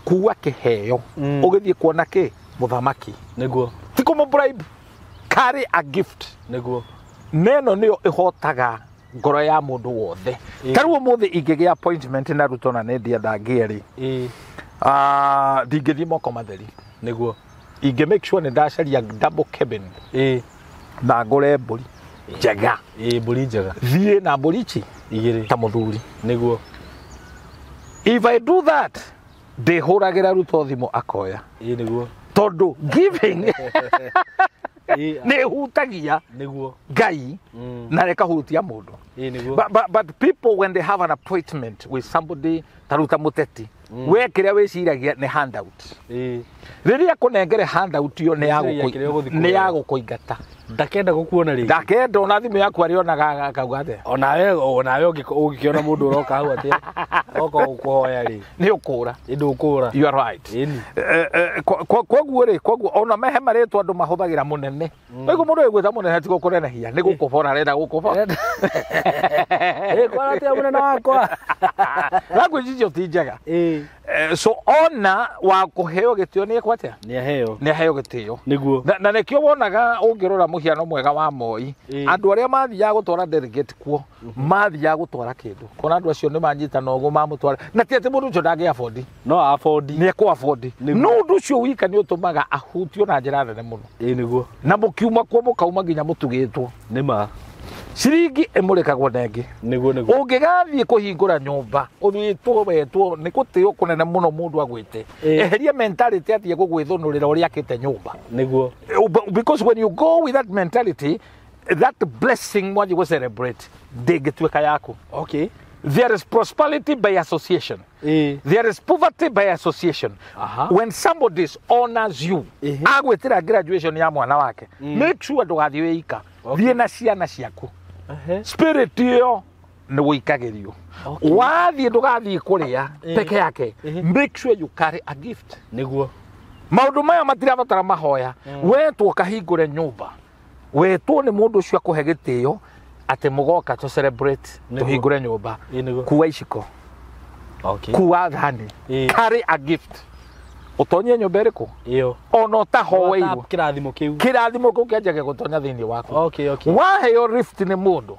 kuua kĩheo ũgĩthiĩ kuona kĩ mũthamaki. Nĩguo. Ti kũmũ bribe, carry a gift. Nĩguo. Neno nĩyo ĩhotaga ngoro ya mũndũ wothe. Ta rĩu ũmũthĩ ingĩgĩa appointment na Ruto na nĩ ndienda ngĩe rĩ, ndingĩthiĩ moko matheri. Nĩguo. Ingĩ make sure nĩ ndacaria double cabin. Na ngũre mbũri njega. Mbũri njega. Thiĩ na mbũri ici igĩrĩ ta mũthuri. Nĩguo. If I do that, ndĩhũragĩra Ruto thimũ akoya. Nĩguo. Tondũ giving nĩ ĩhutagia nĩguo Ngai na rĩkahutia mũndũ. Nĩguo. But people when they have an appointment with somebody ta Ruta mũteti, we kĩrĩa wĩciragia nĩ handout. Rĩrĩa kũnengere handout ĩyo nĩ ya gũkũingata. Ndakenda gũkuona rĩngĩ. Ndakenda ona thimũ yaku arĩonaga akauga atĩa. Onawe ũngĩkĩona mũndũ ũroka hau atĩa oka gũkũhoya rĩ. Nĩ ũkũra. Ndũkũra. You are right. Koguo rĩ, koguo ona mehe marĩtwa andũ mahũthagĩra mũnene. Koguo mũndũ ũgwĩta mũnene ti gũkũnenehia, nĩ gũkũbora arenda gũkũbora. Kwara atĩa mũnene wakwa. Language icio ti njega. So ona wa kũheo gĩtĩo nĩ ekwo atĩa? Nĩ aheo. Nĩ aheo gĩtĩo. Nĩguo. Na nĩkĩo wonaga ũngĩrora mũhiano mwega wa Moi, andũ arĩa mathiaga gũtwara delegate kuo, mathiaga gũtwara kĩndũ. Kona andũ acio nĩ manyitana ũguo mamũtwara. Na ti atĩ mũndũ ũcio ndangĩ afford. No afford. Nĩ ekũ afford. No ũndũ ũcio wika nĩ ũtũmaga ahutio na njĩra nene mũno. Nĩguo. Na mũkiuma kuo mũkauma nginya mũtugĩtwo. Nĩ ma. Ciringi ĩmũrĩkagwo na ĩngĩ. Nĩguo nĩguo. Ũngĩgathiĩ kũhingũra nyũmba, ũthiĩtwo wetwo nĩ gũtĩo kũnene mũno mũndũ agwĩte. Eheria mentality atĩ egũgwĩthũnũrĩra ũrĩa akĩte nyũmba. Nĩguo. Because when you go with that mentality, that blessing mwathiĩ gũ celebrate ndĩngĩtuĩka yaku. Okay. There is prosperity by association. There is poverty by association. When somebody honors you, agwĩtĩra graduation ya mwana wake, make sure ndũgathiĩ wĩika. Thiĩ na ciana ciaku. Spirit ĩyo nĩ wĩikagĩrio. Wathiĩ ndũgathiĩ kũrĩa peke yake. Make sure you carry a gift. Nĩguo. Maũndũ maya matirabatara mahoya. Wetwo ũkahingũre nyũmba. Wetwo nĩ mũndũ ũcio akũhe gĩtĩo atĩ mũgoka to celebrate tũhingũre nyũmba. Kuua iciko. Kuua thani. Carry a gift. Ũtonye nyũmba ĩrĩkũ? Ĩyo. Ona ũtahoeirwo. Kĩrathimo kĩu. Kĩrathimo kĩu kĩanjagia gũtonya thĩinĩ waku. Okay, okay. Waheo lift nĩ mũndũ.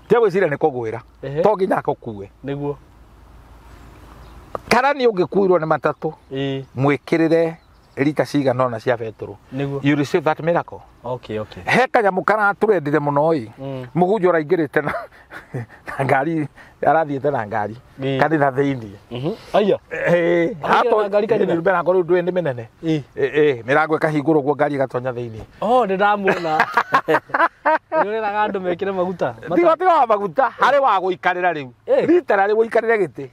Tiga gwĩciria nĩ kũgwĩra. To nginya akũkue. Nĩguo. Karani ũngĩkuirwo nĩ matatũ. Mwĩkĩrĩre rita cigana ũna cia betũrũ. Nĩguo. You receive that miracle. Okay, okay. He kanyamũ karatũrendire mũno ĩ. Mũhunjia ũraingĩrĩte na na ngari, arathiĩte na ngari kanitha thĩinĩ. Aya. Eh, Araingĩra na ngari kanitha? Mĩrango rĩu ndũĩ nĩ mĩnene. Mĩrango ĩkahingũrwo ũguo ngari ĩgatonya thĩinĩ. Oh, nĩ ndamuona. Nĩ ũreraga andũ mekĩre maguta. Tiga tiga wa maguta, harĩ wa gũikarĩra rĩu. Rita rĩ gũikarĩra gĩtĩ.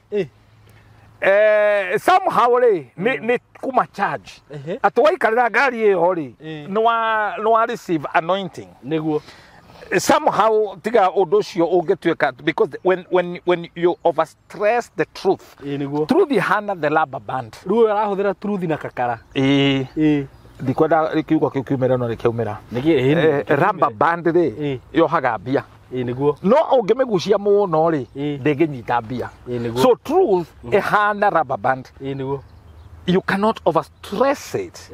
Somehow rĩ nĩ kuma charge. Atĩ waikarĩra ngari ĩyo rĩ, nĩ wa receive anointing. Nĩguo. Somehow tiga ũndũ ũcio ũngĩtuĩka, because when you overstress the truth. Nĩguo. Truth ihana the rubber band. Rĩu arahũthĩra truth na kakara. Ndikwenda kiugo kĩu kiumĩre no nĩkĩaumĩra. Nĩkĩ? Rubber band rĩ yohaga mbia. Nĩguo. No ũngĩmĩgucia mũno rĩ, ndĩngĩnyita mbia. Nĩguo. So truth ihana rubber band. Nĩguo. You cannot overstress it.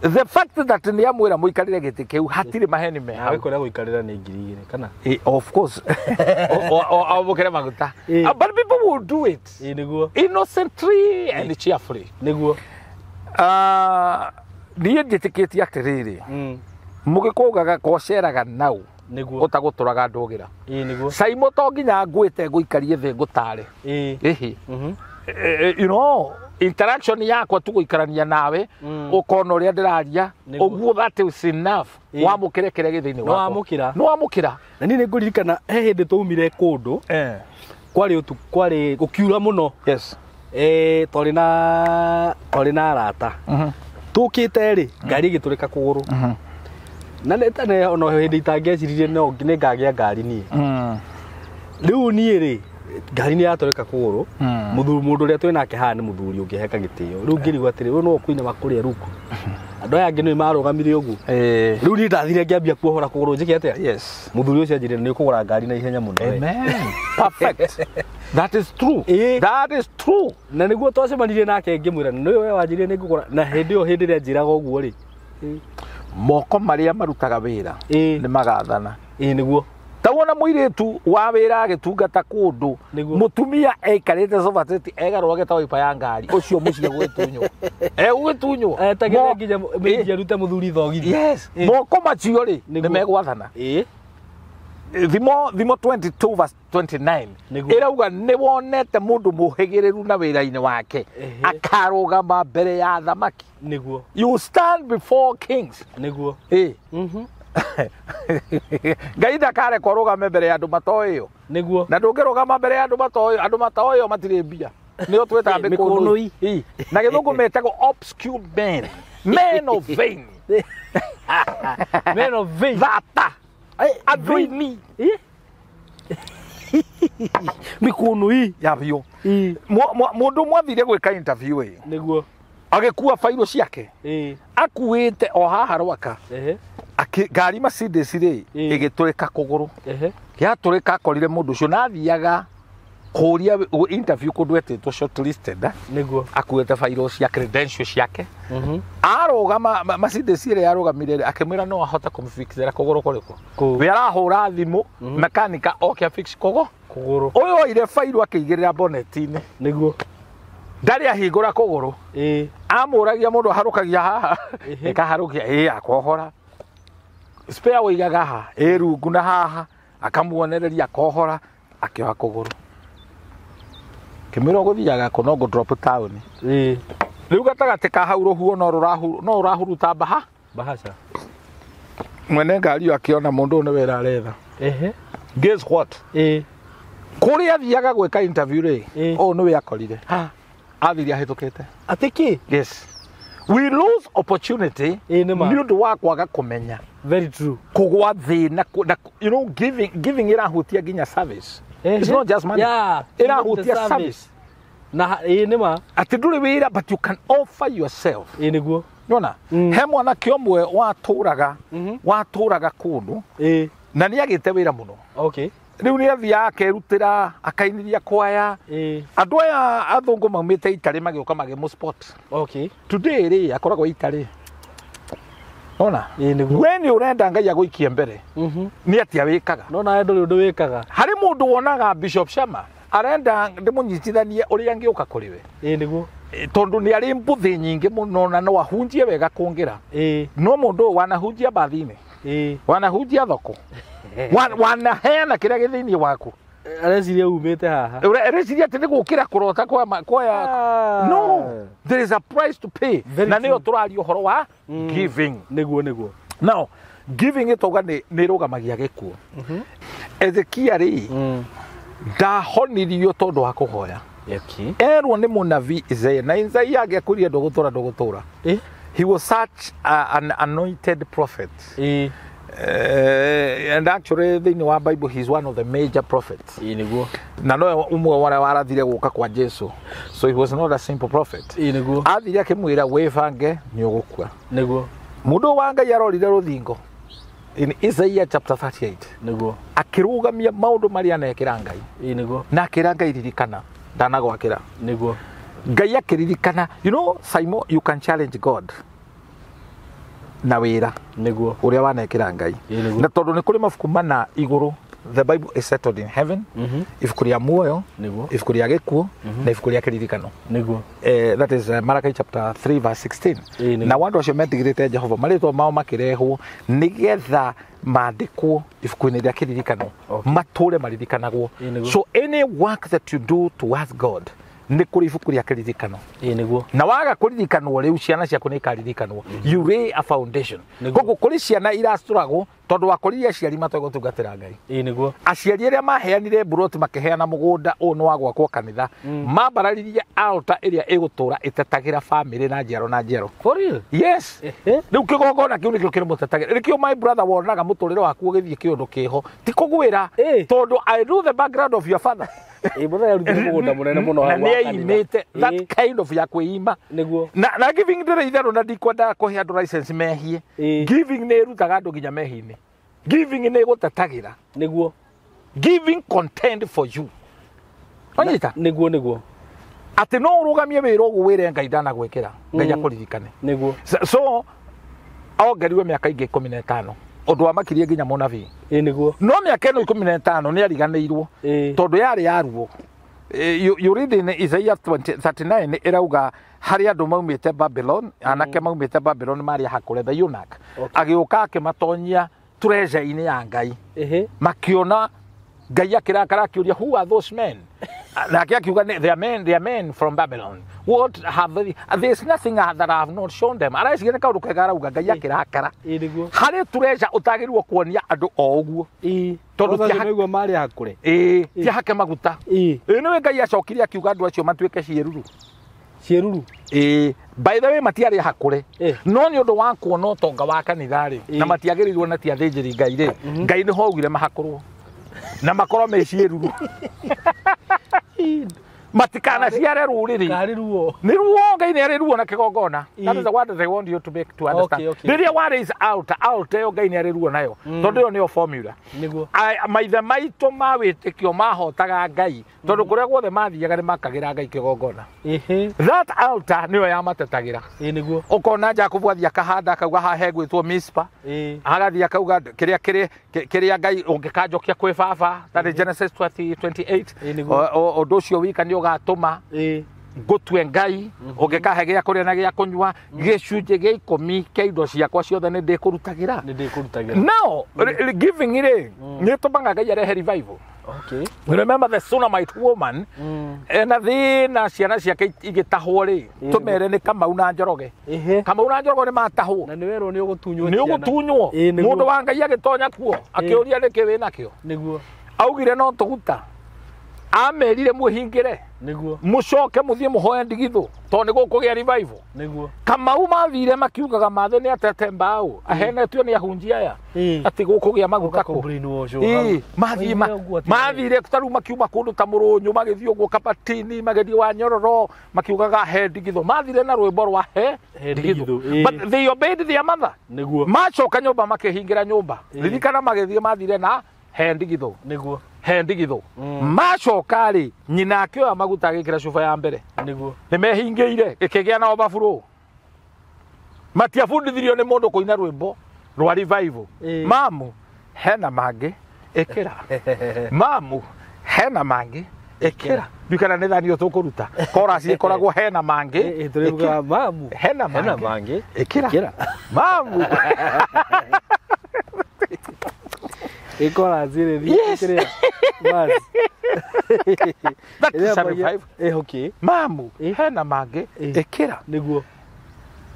The fact that nĩ amwĩra mũikarĩre gĩtĩ kĩu hatirĩ maheni me hau. Nawe kũrĩa gũikarĩra nĩ 2,000 kana? Of course. Amũkĩre maguta. But people will do it. Nĩguo. Innocently and cheerfully. Nĩguo. Niĩ njĩtĩkĩtie atĩrĩrĩ, mũgĩkũyũ ugaga koceraga nau. Nĩguo. Ũtagũtũraga ndũgĩra. Nĩguo. Caimo to nginya ngwĩte ngũikarie thĩ ngũtare. Ĩhĩ. You know, interaction yakwa tu gũikarania nawe, ũkona ũrĩa ndĩraria, ũguo that is enough. Wamũkĩre kĩrĩa gĩ thĩinĩ wakwa. Nĩwamũkĩra. Nĩwamũkĩra. Na niĩ nĩngũririkana he hĩndĩ twaumire kũndũ, kwarĩ ũtukũ, kwarĩ gũkiura mũno. Yes. Twarĩ na arata. Tũkĩte rĩ, ngari ĩgĩtũrĩka kũgũrũ. Na nĩ tene ona hĩndĩ itangĩeciririe no nĩngagĩa ngari niĩ. Rĩu niĩ rĩ, ngari nĩ yatũrĩka kũgũrũ. Mũthuri mũndũ ũrĩa twĩ nake haha nĩ mũthuri ũngĩheka gĩtĩo. Rĩu ngĩrigwo atĩrĩ, ũyũ no ũkũinama kũrĩa rungu. Andũ aya angĩ nĩ marũgamire ũguo. Rĩu niĩ ndathire ngĩambia kuohora kũgũrũ njĩke atĩa? Yes. Mũthuri ũcio anjĩrire nĩ ũkũgũra ngari na ihenya mũno. Amen. Perfect. That is true. That is true. Na nĩguo twacemanirie nake ngĩmwĩra nĩ we wanjĩrire nĩ ngũgũra, na hĩndĩ ĩyo hĩndĩ ĩrĩa anjĩraga ũguo rĩ, moko marĩa marutaga wĩra nĩ magathana. Nĩguo. Ta wona mũirĩtu wa wĩra agĩtungata kũndũ, mũtumia aikarĩte sofa set egarũrage ta waipa ya ngari, ũcio mũciĩ gũgĩtunywo. Egũgĩtunywo. Etagĩrĩra nginya mĩingi arute mũthuri thogithi. Yes. Moko macio rĩ nĩ megwathana. Thimo 22 verse 29 ĩrauga nĩ wonete mũndũ mũhĩgĩrĩru na wĩra-inĩ wake akarũgama mbere ya athamaki. Nĩguo. You stand before kings. Nĩguo. Ngai ndakareka ũrũgame mbere ya andũ matoĩyo. Nĩguo. Na ndũngĩrũgama mbere ya andũ matoĩyo, andũ matoĩyo matirĩ mbia. Nĩo twĩtaga mĩkũnũi. Na gĩthũngũ metagwo obscure men. Men of vain. Men of vain. Thata. Andũ-inĩ. Mĩkũnũi. Ya biũ. Mũndũ mwathire gwĩka interview ĩ. Nĩguo. Agĩkua bairũ ciake. Akuĩte o haha Rwaka. Ngari Mercedes rĩ ĩgĩtũrĩka kũgũrũ. Yatũrĩka akorire mũndũ ũcio na athiaga kũria interview kũndũ etĩtwo shortlisted. Nĩguo. Akuĩte bairũ cia credentials ciake. Arũgama Mercedes ĩrĩa yarũgamire rĩ, akĩmwĩra no ahote kũmũfixĩra kũgũrũ kũrĩkũ. We arahũra thimũ mekanika oke afix kũgũrũ. Ũyũ oire bairũ akĩigĩrĩra bonnet-inĩ. Nĩguo. Ndarĩ ahingũra kũgũrũ. Amũragia mũndũ aharũkagia haha. Ĩkaharũkia akohora. Spare ũigaga ha, rungu na haha, akamuonereria akohora, akĩoha kũgũrũ. Kĩmwĩra ũgũthiaga kũ no ngũ drop town. Rĩu gatagatĩ ka hau rũhuho no rũrahuruta mbaha. Bahasha. Mwene ngari ĩyo akĩona mũndũ ũyũ nĩ wĩra aretha. Guess what? Kũrĩa athiaga gwĩka interview rĩ, ũyũ nĩwe akorire. Athire ahĩtũkĩte. Atĩ kĩ? Yes. We lose opportunity nĩ ũndũ wa kwaga kũmenya. Very true. Kũgwa thĩ na you know, giving ĩrahutia nginya service. It's not just money. Yeah. Ĩrahutia service. Na nĩ ma. Atĩ ndũrĩ wĩra but you can offer yourself. Nĩguo. Nĩwona? He mwanake ũmwe watũraga kũndũ na nĩ agĩte wĩra mũno. Okay. Rĩu nĩ athiaga akerutĩra akainithia kwaya. Andũ aya athũngũ maumĩte Italy magĩũka magĩmũ spot. Okay. Today rĩ akoragwo Italy. Ona? We nĩ ũrenda Ngai agũikie mbere. Nĩ atĩa wĩkaga? No nawe ndũrĩ ũndũ wĩkaga. Harĩ mũndũ wonaga Bishop Shama arenda ndĩmũnyitithanie ũrĩa angĩũka kũrĩ we. Nĩguo. Tondu nĩ arĩ mbũthĩ nyingĩ mũno na no ahunjie wega kũngĩra. No mũndũ ũyũ wanahunjia mbathi-inĩ, wanahunjia thoko, wanaheana kĩrĩa gĩ thĩinĩ waku. Areciria umĩte haha. Areciria atĩ nĩ gũkĩra kũrota kwa. No, there is a price to pay. Na nĩyo tũraria ũhoro wa giving. Nĩguo nĩguo. Now, giving ĩtauga nĩ ĩrũgamagia gĩkuũ. Ezekia rĩ, ndahonirio tondũ wa kũhoya. Erwo nĩ mũnabii Isaiah, na Isaiah angĩakwĩrire ndũgũtũra ndũgũtũra. He was such an anointed prophet. And actually thĩinĩ wa Bible he is one of the major prophets. Nĩguo. Na nowe ũmwe warĩa warathire gũka kwa Jesu. So he was not a simple prophet. Nĩguo. Athire akĩmwĩra wĩbange nĩ ũgũkua. Nĩguo. Mũndũ wa Ngai arorire rũthingo in Isaiah chapter 38. Nĩguo. Akĩrũgamia maũndũ marĩa anekĩra Ngai. Nĩguo. Na akĩra Ngai ririkana ndanagwakĩra. Nĩguo. Ngai akĩririkana. You know, Simon, you can challenge God na wĩra nĩguo ũrĩa wanekĩra Ngai. Na tondũ nĩ kũrĩ mabuku mana igũrũ, the Bible is settled in heaven. Ibuku rĩa muoyo, ibuku rĩa gĩkuũ, na ibuku rĩa kĩririkano. Nĩguo. That is Malachi chapter 3 verse 16. Na andũ acio metigĩrĩte Jehova marĩtwa mao makĩrehwo nĩgetha mandĩkwo ibuku-inĩ rĩa kĩririkano, matũre maririkanagwo. So any work that you do towards God nĩ kũrĩ ibuku rĩa kĩririkano. Nĩguo. Na waga kũririkanwo rĩu ciana ciaku nĩ ikaririkanwo. You lay a foundation. Koguo kũrĩ ciana iracũragwo tondũ wakorire aciari matoĩ gũtungatĩra Ngai. Nĩguo. Aciari arĩa maheanire mburoti makĩheana mũgũnda ũyũ nĩ wa gwakwo kanitha, mambararirie altar ĩrĩa ĩgũtũra ĩtetagĩra famĩlĩ na njiaro na njiaro. For real? Yes. Rĩu kĩgongona kĩu nĩkĩo kĩrĩmũtetagĩra. Nĩkĩo my brother wonaga mũtũrĩre waku ũgĩthiĩ kĩũndũ kĩho. Ti kũgwĩra tondũ I know the background of your father. Mũthenya arutire mũgũnda mũnene mũno na nĩ aimĩte that kind of ya kwĩima. Nĩguo. Na giving ndĩrĩ itherũ na ndikwendaga kũhe andũ license mehie. Giving nĩ ĩrutaga andũ nginya mehia-inĩ. Giving nĩ ĩgũtetagĩra. Nĩguo. Giving content for you. Wanyita? Nĩguo nĩguo. Atĩ no ũrũgamie wĩra ũguo wĩre Ngai ndanagwĩkĩra, Ngai akũririkane. Nĩguo. So ongeriwe mĩaka ingĩ 15. Ũndũ wamakirie nginya mũnabii. Nĩguo. No mĩaka ĩno 15 nĩ ariganĩirwo tondũ yarĩ ya ruo. You read in Isaiah 39 ĩrauga harĩ andũ maumĩte Babylon, anake maumĩte Babylon marĩ hakũre the eunuch. Agĩũka akĩmatonyia treasure-inĩ ya Ngai. Makiona Ngai akĩrakara akĩũria who are those men? Nake akiuga they are men from Babylon. What have they? There's nothing that I have not shown them. Areciria nĩ kaũndũ kega arauga Ngai akĩrakara. Nĩguo. Harĩ treasure ũtagĩrĩirwo kuonia andũ o ũguo. Tondũ ti marĩ hakũre. Ti hake maguta. Nĩwe Ngai acokire akiuga andũ acio matuĩke ciĩruru. Ciĩruru? By the way matiarĩ hakũre. No nĩ ũndũ wa kuona ũtonga wa kanitha rĩ, na matiagĩrĩirwo na ti athĩnjĩri Ngai rĩ, Ngai nĩho augire mahakũrwo. Na makorwo me ciĩruru. Matikana ciare rũrĩrĩ. Karĩ ruo. Nĩ ruo Ngai nĩ arĩ ruo na kĩgongona. That is the word they want you to make to understand. Rĩrĩa wa raise altar, altar ĩyo Ngai nĩ arĩ ruo nayo. Tondũ ĩyo nĩyo formula. Nĩguo. Maithe maitũ ma wĩtĩkio mahotaga Ngai tondũ kũrĩa guothe mathiaga nĩ makagĩra Ngai kĩgongona. That altar nĩyo yamatetagĩra. Nĩguo. Ũkona Jakubu athiĩ akahanda akauga haha hegwĩtwo Mispa. Agathiĩ akauga kĩrĩa kĩrĩa Ngai ũngĩkanjokia kwĩ baba. That is Genesis 28. Ũndũ ũcio wika nĩ ũgatũma ngũtue Ngai ũngĩkahe gĩa kũrĩa na gĩa kũnyua gĩcunjĩ gĩa 10 kĩa indo ciakwa ciothe nĩ ndĩkũrutagĩra. Now giving rĩ nĩ ĩtũmaga Ngai arehe revival. Okay. Remember the Sunamite woman ena thĩna ciana ciake igĩtahwo rĩ, tũmere nĩ Kamau na Njoroge. Kamau na Njoroge nĩ matahwo. Na nĩ werwo nĩ ũgũtunywo. Nĩ ũgũtunywo. Mũndũ wa Ngai agĩtonya kuo akĩũria nĩkĩ wĩ nakĩo. Nĩguo. Augire no tũguta. Amerire mwĩhingĩre. Nĩguo. Mũcoke mũthiĩ mũhoe ndigithũ tondũ nĩ gũkũgĩa revival. Nĩguo. Kamau mathire makiugaga mathe nĩ atete mbaũ ahenetio nĩ ahunjia aya atĩ gũkũgĩa maguta kũ. Mathire ta rĩu makiuma kũndũ ta Mũrũnyũ magĩthiĩ ũguo Kabatini magĩthiĩ wa Nyororo makiugaga he ndigithũ. Mathire na rwĩmbo rwa he ndigithũ. But they obeyed their mother. Nĩguo. Macoka nyũmba makĩhingĩra nyũmba. Ririkana magĩthiĩ mathire na he ndigithũ. Nĩguo. He ndigithũ. Macoka rĩ nyina akĩoya maguta agĩkĩra cuba ya mbere. Nĩguo. Nĩ mehingĩire gĩkĩgĩa na overflow. Matiabundithirio nĩ mũndũ kũina rwĩmbo rwa revival. Mamu hena mangĩ ĩkĩra. Mamu hena mangĩ Ĩkĩra. Ndikana nĩ thani tũkũruta. Chorus ĩkoragwo hena mangĩ. Tũrĩugaga mamu. Hena mangĩ. Hena mangĩ. Ĩkĩra. Mamu. Ĩkora zire Yes. Bas. That is a revival. Okay. Mamu, hena mangĩ. Ĩkĩra. Nĩguo.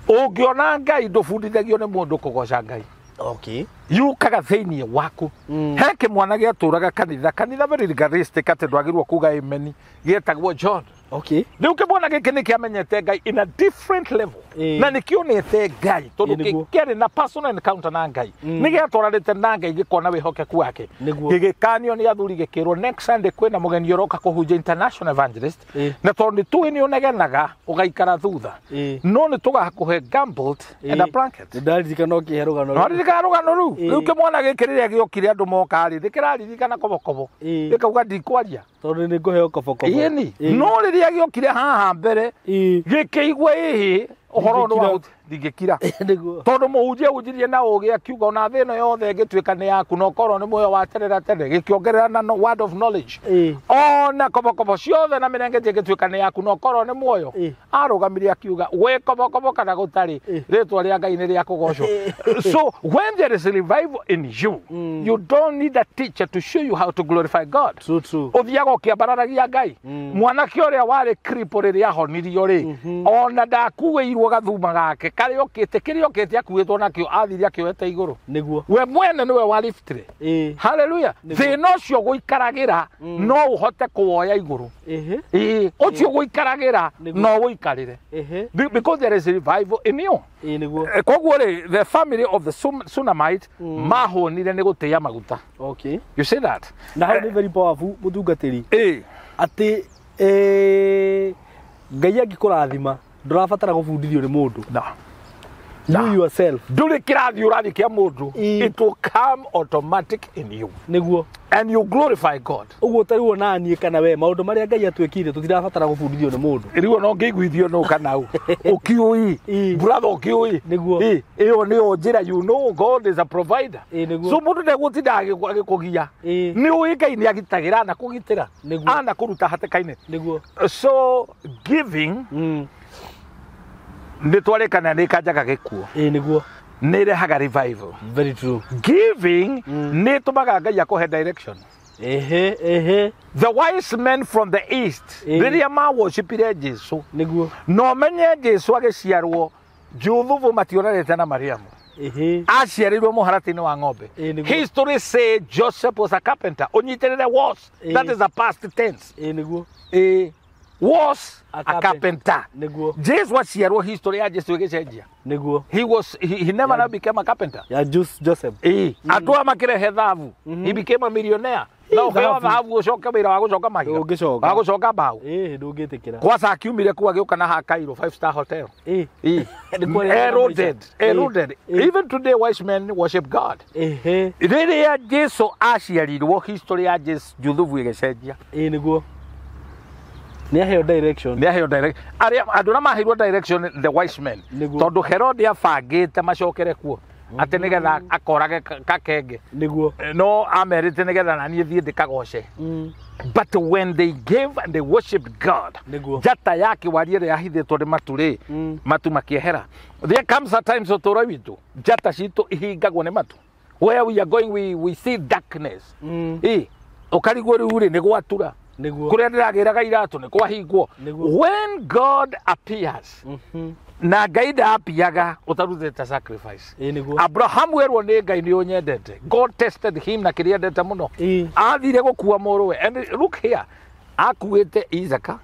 Ũngĩona Ngai ndũbundithagio nĩ mũndũ kũgoca Ngai. Okay. Yukaga thĩinĩ waku. He kĩmwana gĩatũraga kanitha very legalistic atĩ ndwagĩrĩirwo kuga amen, gĩetagwo John. Okay. Rĩu kĩmwana gĩkĩ nĩ kĩamenyete Ngai in a different level. Na nĩ kĩonete Ngai tondũ kĩarĩ na personal encounter na Ngai. Nĩ gĩatwaranĩte na Ngai gĩkona wĩhokeku wake. Gĩgĩkanio nĩ athuri gĩkĩrwo next Sunday kwĩna mũgeni ũroka kũhunjia international evangelist. Na tondũ nĩ tũĩ nĩ ũnegenaga ũgaikara thutha. No nĩ tũgakũhe gumboot and a blanket. Nĩ ndaririkana ũkĩhe rũgano rũu. Nĩwaririkana rũgano rũu? Rĩu kĩmwana gĩkĩ rĩrĩa gĩokire andũ moka rĩ, nĩ kĩraririkana kobokobo. Gĩkauga ndikwaria. Tondũ nĩ ngũheo kobokobo. Ĩni. No rĩrĩa gĩokire haha mbere gĩkĩigua ĩhĩ ũhoro ũyũ wa ndingĩkira. Nĩguo. Tondũ mũhunjia ahunjirie na ũgĩ akiuga ona thĩ ĩno yothe ĩngĩtuĩka nĩ yaku na ũkorwo nĩ muoyo wa tene na tene, gĩkĩongerera na word of knowledge. Ona kobokobo ciothe na mĩrengeti ĩngĩtuĩka nĩ yaku na ũkorwo nĩ muoyo. Arũgamire akiuga gwĩ kobokobo kana gũtarĩ, rĩtwa rĩa Ngai nĩ rĩa kũgocwo. So when there is a revival in you, you don't need a teacher to show you how to glorify God. True, true. Ũthiaga ũkĩambararagia Ngai. Mwanake ũrĩa warĩ cripple rĩrĩa ahonirio rĩ, ona ndakuĩirwo gathuma gake karĩa okĩte, kĩrĩa okĩte akuĩtwo nakĩo athire akĩoete igũrũ. Nĩguo. We mwene nĩwe waliftire. Hallelujah. Thĩna ũcio gũikaragĩra no ũhote kũwoya igũrũ. Ũcio gũikaragĩra no ũikarĩre. Because there is a revival in you. Nĩguo. Koguo rĩ, the family of the Sunamite mahũnire nĩ gũtĩĩa maguta. Okay. You see that? Na hau nĩ very powerful mũtungatĩri. Atĩ Ngai angĩkũrathima ndũrabatara gũbundithio nĩ mũndũ. No. You yourself. Ndũrĩ kĩrathi ũrathiĩ kĩa mũndũ. It will come automatic in you. Nĩguo. And you glorify God. Ũguo ta rĩu ona niĩ kana we maũndũ marĩa Ngai atwĩkire tũtirabatara gũbundithio nĩ mũndũ. Rĩu ona ũngĩiguithio nũ kana ũ. Ũkĩũĩ. Brother ũkĩũĩ. Nĩguo. Ĩyo nĩyo njĩra, you know God is a provider. Nĩguo. So mũndũ ndegũtinda agĩkũgia. Nĩ ũĩ Ngai nĩ agitagĩra na kũgitĩra. Nĩguo. Ana kũruta hatĩka-inĩ. Nĩguo. So giving nĩ twarĩkana nĩ ĩkanjaga gĩkuũ. Nĩguo. Nĩ ĩrehaga revival. Very true. Giving nĩ ĩtũmaga Ngai akũhe direction. The wise men from the east rĩrĩa maworshipire Jesu. Nĩguo. No menye Jesu agĩciarwo Juthubu mationanĩte na Mariamu. Aciarĩirwo mũharatĩ-inĩ wa ng'ombe. History say Joseph was a carpenter. Ũnyitĩrĩre was. That is a past tense. Nĩguo. Was a carpenter. Nĩguo. Jesu aciarwo history ya Jesu ĩgĩcenjia. Nĩguo. He was he never now became a carpenter. Ya Joseph. Andũ aya makĩrehe thabu. He became a millionaire. No ũheo thabu ũcoke wĩra wa gũcoka mahiga. Ndũngĩcoka. Wa gũcoka mbaũ. Ndũngĩtĩkĩra. Kwaca akiumire kũu agĩũka na Cairo 5 star hotel. Eroded. Eroded. Even today wise men worship God. Rĩrĩa Jesu aciarirwo history ya Jesu Juthubu ĩgĩcenjia. Nĩguo. Nĩ aheo direction. Nĩ aheo direction. Arĩa andũ arĩa maheirwo direction the wise men. Tondũ Herode abangĩte macokere kuo. Atĩ nĩgetha akorage kakenge. Nĩguo. No amerite nĩgetha na niĩ thiĩ ndĩkagoce. But when they gave and they worshipped God, njata yake warie ĩrĩa yahithĩtwo nĩ matu rĩ, matu makĩehera. There comes a time ũtũũro witũ, njata citũ ihingagwo nĩ matu. Where we are going we see darkness. Ũkarigwo rĩu rĩ nĩ gwatura. Nĩguo. Kũrĩa ndĩragĩraga iratũ nĩ kwahingwo. When God appears, na Ngai ndapiaga ũtarutĩte sacrifice. Nĩguo. Abraham werwo nĩ Ngai nĩ ũnyendete. God tested him na kĩrĩa endete mũno. Athire gũkua mũrũwe. And look here, akuĩte Isaka,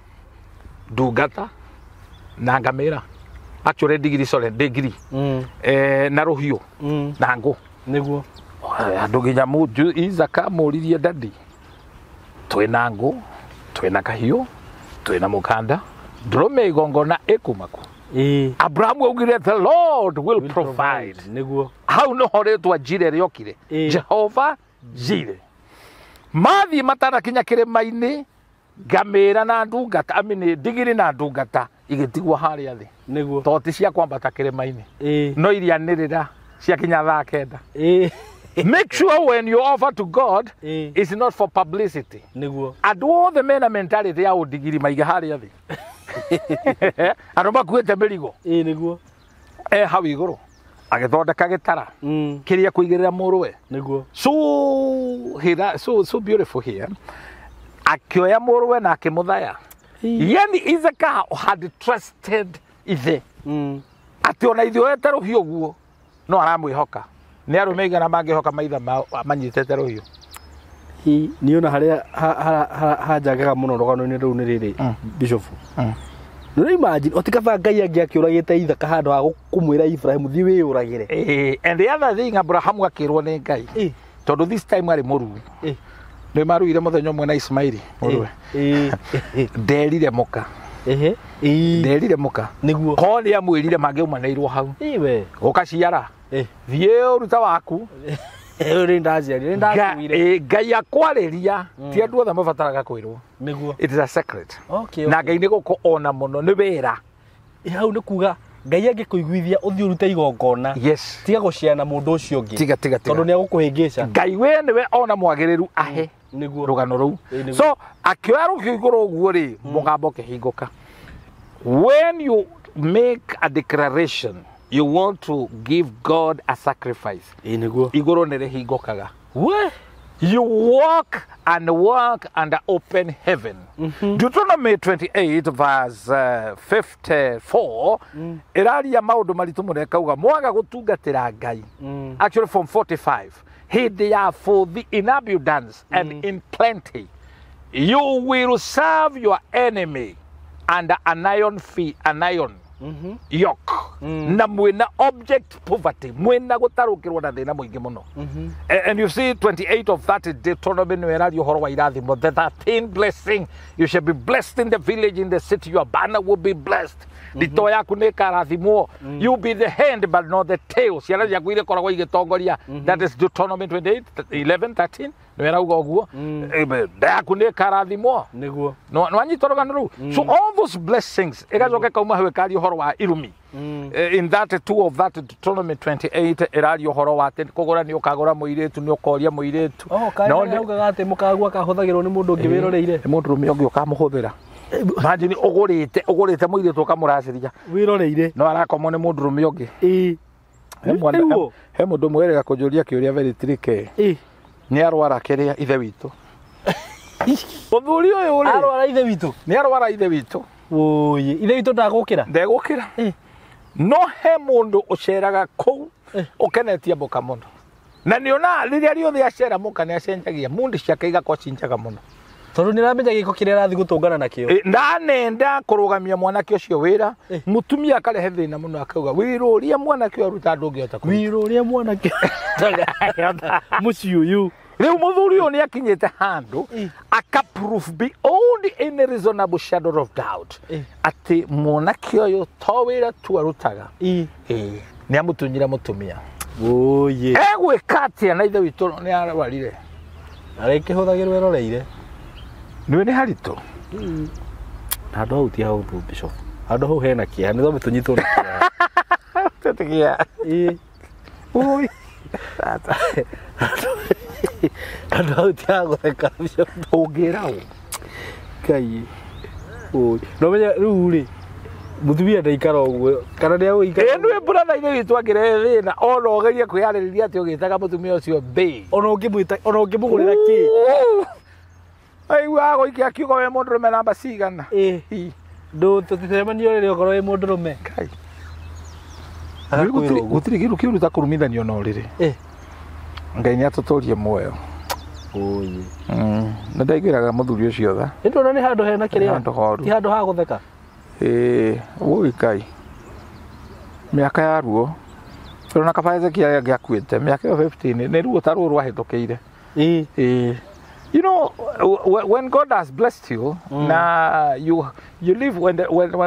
ndungata na ngamĩra. Actually ndigiri, sorry, ndigiri. Na rũhiũ na ngũ. Nĩguo. Andũ nginya Isaka amũririe daddy, twĩna ngũ, twĩna kahiũ, twĩna mũkanda, ndũrũme igongona ĩkuma kũ? Abraham augire the Lord will provide. Nĩguo. Hau nĩho rĩtwa Jire rĩokire. Jehova Jire. Mathiĩ matanakinya kĩrĩma-inĩ, ngamĩra na ndungata, amini ndigiri na ndungata igĩtigwo harĩa thĩ. Nĩguo. Tondũ ti cia kwambata kĩrĩma-inĩ. No irianĩrĩra ciakinya thaa 9. Make sure when you offer to God, it's not for publicity. Niguo. Andũ othe mena mentality ya ũndigiri maige harĩa thĩ. Andũ makuĩte mĩrigo. Niguo. Hau igũrũ. Agĩthondeka gĩtara. Kĩrĩa kũigĩrĩra mũrũwe. Niguo. So here, so beautiful here. Akĩoya mũrũwe na akĩmũthaya. Yani Isaka had trusted ithe. Atĩ ona ithe oete rũhiũ ũguo no aramwĩhoka. Nĩ arũme aigana mangĩhoka maithe mao manyitĩte rũhiũ. Niĩ ona harĩa hanjangaga mũno rũgano-inĩ rũu nĩ rĩrĩ, Bishop. Nĩ imagine otikaba Ngai angĩakĩũragĩte Ithaka handũ ha kũmwĩra Ibrahim thiĩ wĩyũragĩre. And the other thing Abrahamu akĩrwo nĩ Ngai. Tondũ this time arĩ mũruu. Nĩ maruire mũthenya ũmwe na Ismaili mũrũwe. Nderire mũka. Nderire mũka. Nĩguo. Korwo nĩ amwĩrire mangĩaumanĩirwo hau. Iwe. Ũkaciara. Thiĩ ũruta waku. Rĩ ndaciarire, ndakuire. Ngai akwarĩria ti andũ othe mabataraga kwĩrwo. Nĩguo. It is a secret. Okay. Na Ngai nĩ gũkũ ona mũno nĩ wĩra. Hau nĩ kuga Ngai angĩkũiguithia ũthiĩ ũrute igongona. Yes. Tiga gũciana mũndũ ũcio ũngĩ. Tiga. Tondũ nĩ agũkũhĩngĩca. Ngai we nĩwe ona mwagĩrĩru ahe. Nĩguo. Rũgano rũu. So akĩoya rũhiũ igũrũ ũguo rĩ, mũgambo ũkĩhingũka. When you make a declaration, you want to give God a sacrifice. Nĩguo. Igũrũ nĩ rĩhingũkaga. We. You walk and walk under open heaven. Deuteronomy 28 verse 54 ĩraria maũndũ maritũ mũno ĩkauga mwaga gũtungatĩra Ngai. Actually from 45 hĩndĩ ya bũthi in abundance and in plenty you will serve your enemy under an iron fee, an iron yoke. Na mwina object poverty, mwina gũtarũkĩrwo na thĩna mũingĩ mũno. And you see 28 of that Deuteronomy nĩ ĩraria ũhoro wa irathimo, the 13 blessing, you shall be blessed in the village, in the city, your banner will be blessed. Thitoo yaku nĩ ĩkarathimwo. You be the hand but not the tail. Ciana ciaku irĩkoragwo igĩtongoria. That is Deuteronomy 28 11 13 nĩ ĩrauga ũguo. Nda yaku nĩ ĩkarathimwo. Nĩguo. No wanyita rũgano rũu. So all those blessings ĩgacoka ĩkauma hau ĩkaria ũhoro wa irumi. In that two of that Deuteronomy 28 ĩraria ũhoro wa atĩ kũgũra nĩ ũkagũra mũirĩtu nĩ ũkoria mũirĩtu. No nĩ ugaga atĩ mũkagua kahũthagĩrwo nĩ mũndũ ũngĩ wĩroreire. Nĩ mũndũrũme ũngĩ ũkamũhũthĩra. Imagine ũgũrĩte mũirĩtu ũkamũracĩria. Wĩroreire. No arakomwo nĩ mũndũrũme ũngĩ. He mũndũ ũmwe wĩrĩga kũnjũria kĩũria very tricky. Nĩ arwara kĩrĩa ithe witũ. Mũthuri ũyũ rĩ. Arwara ithe witũ. Nĩ arwara ithe witũ. Wũi, ithe witũ ndagũkĩra. Ndegũkĩra. No he mũndũ ũceraga kũu ũkenetie mũka mũno. Na nĩona rĩrĩa rĩothe acera mũka nĩ acenjagia mundi ciake igakorwo cinjaga mũno. Tondũ nĩ aramenya gĩko kĩrĩa arathiĩ gũtũngana nakĩo. Ndanenda kũrũgamia mwanake ũcio wĩra, mũtumia akarehe thĩna mũno akauga wĩra ũrĩa mwanake ũyũ aruta ndũngĩhota kũruta. Wĩra ũrĩa mwanake mũciĩ ũyũ. Rĩu mũthuri ũyũ nĩ akinyĩte handũ aka proof beyond any reasonable shadow of doubt atĩ mwanake ũyũ to wĩra tu arutaga. Nĩ amũtunyire mũtumia. Wũi. Egwĩka atĩa na ithe witũ nĩ arwarire. Arĩkĩhũthagĩrwo eroreire. Nĩwe nĩ haritũ. Handũ hau ti hau Bishop. Handũ hau hena kĩeha nĩ twambe tũnyitwo nĩ kĩeha. Tũtigia. Ũi. Handũ hau ti ha gũtheka Bishop. Ũngĩra ũ? Ngai. Ũi. No menya rĩu rĩ mũtumia ndaikara ũguo kana nĩ agũikara. Nĩ brother ithe witũ angĩrehe thĩna ona ũgerie kwĩyarĩrĩria atĩ ũgĩtaga mũtumia ũcio bae. Ona ũngĩmwĩta ona ũngĩmũgũrĩra kĩ. Aigua gũikia kiugo wĩ mũndũrũme namba cigana. Ndũ tũticemanio rĩrĩa ũkorwo wĩ mũndũrũme. Ngai. Gũtirĩ kĩndũ kĩũru ta kũrumithanio na ũrĩrĩ. Ngai nĩ atũtũrie muoyo. Ũi. Nĩ ndaiguĩraga mũthuri ũcio tha. Nĩ ndona nĩ handũ hena kĩrĩa. Ti handũ ha gũtheka. Ũi Ngai. Mĩaka ya ruo. Tondũ na kaba Ezekiel angĩakuĩte mĩaka ĩyo 15 nĩ ruo ta ruo rwahĩtũkĩire. You know, when God has blessed you, na you live when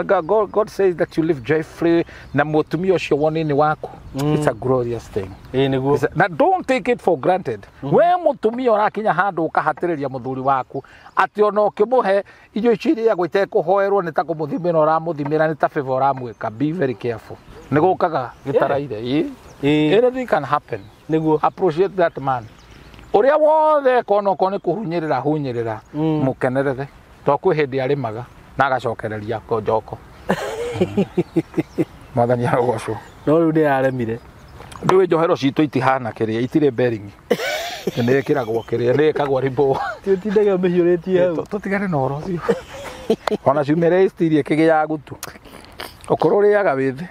God says that you live joyfully, na mũtumia ũcio wonini waku, it's a glorious thing. Nĩguo. Now don't take it for granted. We mũtumia ũrakinya handũ ũkahatĩrĩria mũthuri waku atĩ ona ũkĩmũhe irio icio irĩagwo itekũhoerwo nĩ ta kũmũthimĩra ũramũthimĩra nĩ ta favor ũramwĩka. Be very careful. Nĩ gũkaga gĩtaraire. Anything can happen. Nĩguo. Appreciate that man. Ũrĩa wothe kona okorwo nĩ kũhunyĩrĩra hunyĩrĩra, mũkenerere, to kwĩ hĩndĩ arĩmaga na agacokereria njoko. Mwathani arogocwo. No rĩu nĩ aremire. Ndũĩ njohero citũ itihana kĩrĩa, itirĩ bearing. Nĩ ĩkĩragwo kĩrĩa, nĩ ĩkagwo ribũ. Ti ũtindage ũmĩhiũrĩtie hau. Tũtigane na ũhoro ũcio. Ona ciumĩre istirie kĩgĩaga gutu. Ũkũrũ ũrĩaga wĩ thĩ.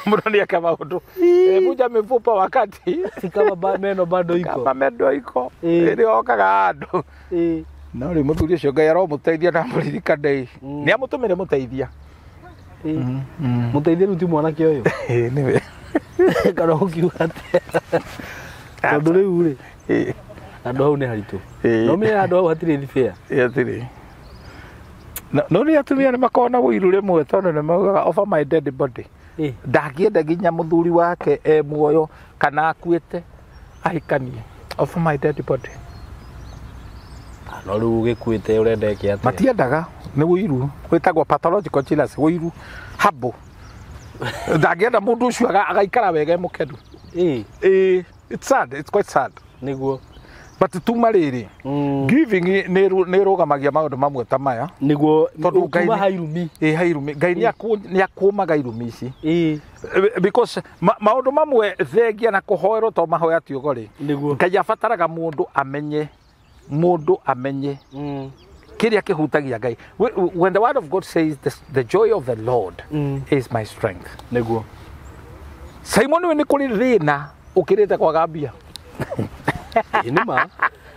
Mũndũ nĩ eka maũndũ. Vunja mifupa wakati Kama meno bado iko. Kama meno iko. Ĩrĩ okaga andũ. No rĩu mũthuri ũcio Ngai aromũteithia na amũririkane. Nĩ amũtũmĩre mũteithia. Mũteithia rĩu ti mwanake ũyũ. Nĩwe. Kana ũkiuga atĩa? Tondũ rĩu rĩ, handũ hau nĩ haritũ. No menya handũ hau hatirĩ thibĩa. Hatirĩ. No nĩ atumia nĩ makoragwo na ũiru rĩmwe tondũ nĩ maugaga over my dead body. Ndangĩenda nginya mũthuri wake e muoyo kana akuĩte ahikanie. Over my dead body. No rĩu ũgĩkuĩte ũrenda eke atĩa? Matiendaga, nĩ ũiru. Wĩtagwo pathological jealousy, ũiru habo. Ndangĩenda mũndũ ũcio agaikara wega e mũkenu. It's sad, it's quite sad. Nĩguo. But tuma rĩrĩ, giving nĩ ĩrũgamagia maũndũ mamwe ta maya. Nĩguo, tondũ Ngai kuma hairumi. Hairumi. Ngai nĩ akũmaga irumi ici. Because maũndũ mamwe thengia na kũhoerwo to mahoya ti ũgo rĩ. Nĩguo. Ngai abataraga mũndũ amenye, mũndũ amenye kĩrĩa kĩhutagia Ngai. When the word of God says the joy of the Lord is my strength. Nĩguo. Simon we nĩ kũrĩ thĩna ũkĩrĩte kwaga mbia. Nĩ ma.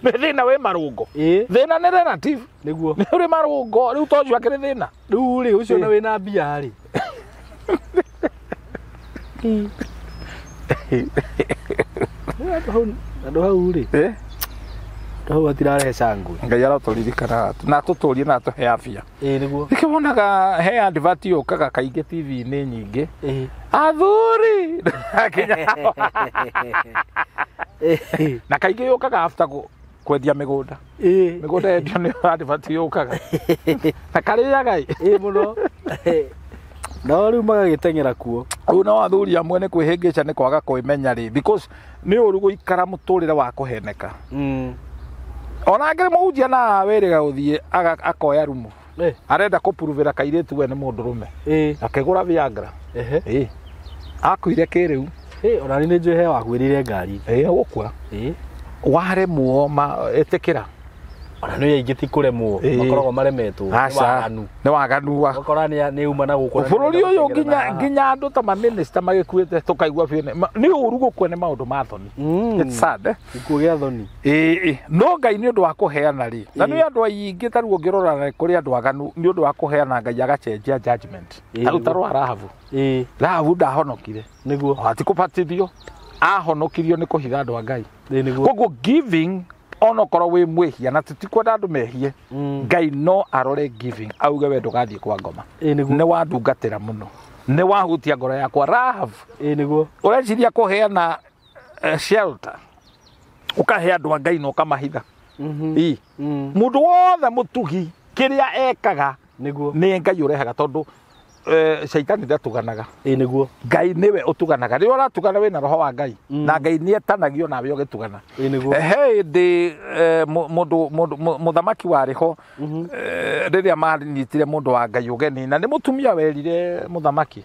Nĩ thĩna wĩ marũngo. Thĩna nĩ relative. Nĩguo. Nĩ ũrĩ marũngo, rĩu to ũcio akĩrĩ thĩna. Rĩu rĩ, ũcio na wĩna mbia rĩ. Andũ hau rĩ. Andũ hau hatirarehe cangwe. Ngai arotũririkana na atũtũrie na atũhe afya. Nĩguo. Nĩkĩo wonaga he advert yũkaga kaingĩ TV-inĩ nyingĩ. Athuri! Na kaingĩ yũkaga after kwendia mĩgũnda. Mĩgũnda yendio nĩ advert yũkaga. Na karĩaga ĩ. Mũno. No rĩu magagĩteng'era kuo. Rĩu no athuri amwe nĩ kwĩhĩngĩca nĩ kwaga kwĩmenya rĩ, because nĩ ũru gũikara mũtũrĩre wa kũheneka. Ona angĩrĩ mũhunjia na wĩrĩga gũthiĩ akoya rumu. Arenda kũpuruvĩra kairĩtu we nĩ mũndũrũme. Akĩgũra Viagra. Akuire kĩrĩu. Ona niĩ nĩ njũĩ he wakuĩrĩire ngari. Gũkua. Waremwo ĩtĩkĩra. Ona nĩ aingĩ ti kũremwo, makoragwo maremetwo. Nĩ waganu. Nĩ waganu wa. Ũgakora nĩ uma na gũkũ. Bũrũri ũyũ nginya andũ ta mamĩnĩsta magĩkuĩte tũkaigua biũ nĩ ũru gũkua nĩ maũndũ ma thoni. It's sad. Gĩkuũ gĩa thoni. No Ngai nĩ ũndũ wa kũheana rĩ. Na nĩ andũ aingĩ ta rĩu ũngĩrora kũrĩ andũ aganu nĩ ũndũ wa kũheana Ngai agacenjia judgment. Tarĩu ta rwa Rahabu. Rahabu ndahonokire. Nĩguo. Ati kũbatithio. Ahonokirio nĩ kũhitha andũ a Ngai. Nĩguo. Koguo giving onokorwo wĩ mwĩhia na tutikwenda andũ mehie, Ngai no arore giving auge we ndũgathiĩ kwa ngoma. Nĩ wandungatĩra mũno, nĩ wahutia ngoro yakwa. Rahab, Nĩguo. ũreciria kũheana shelter ũkahe andũ a Ngai na ũkamahitha. Mũndũ wothe mũtugi kĩrĩa ekaga Nĩguo. nĩ Ngai ũrehaga, tondũ caitani ndatuganaga. Nĩguo. Ngai nĩwe ũtuganaga. Rĩrĩa ũratugana wĩna roho wa Ngai, na Ngai nĩ etanagio nawe ũgĩtugana. Nĩguo. He hĩndĩ mũndũ mũthamaki warĩ ho, rĩrĩa manyitire mũndũ wa Ngai ũgeni, na nĩ mũtumia werire mũthamaki,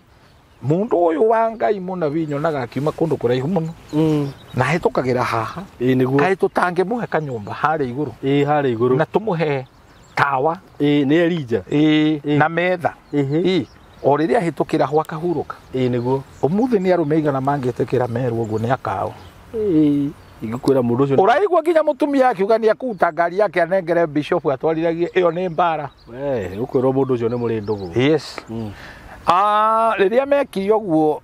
mũndũ ũyũ wa Ngai mũnabii nyonaga akiuma kũndũ kũraihu mũno, na hĩtũkagĩra haha. Nĩguo. Kaĩ tũtangĩmũhe kanyũmba harĩa igũrũ. Harĩa igũrũ. Na tũmũhe tawa. Nĩ Elija. Na metha. O rĩrĩa ahĩtũkĩra ho akahurũka. Nĩguo. Ũmũthĩ nĩ arũme aigana mangĩtĩkĩra merwo ũguo nĩ akao. Ingĩkwĩra mũndũ ũcio. Ũraigua nginya mũtumia akiuga nĩ akũruta ngari yake anengere bishop atwarithgie, ĩyo nĩ mbara. Ũkwĩrwo mũndũ ũcio nĩ mũrĩ ndũgũ. Yes. Rĩrĩa mekire ũguo,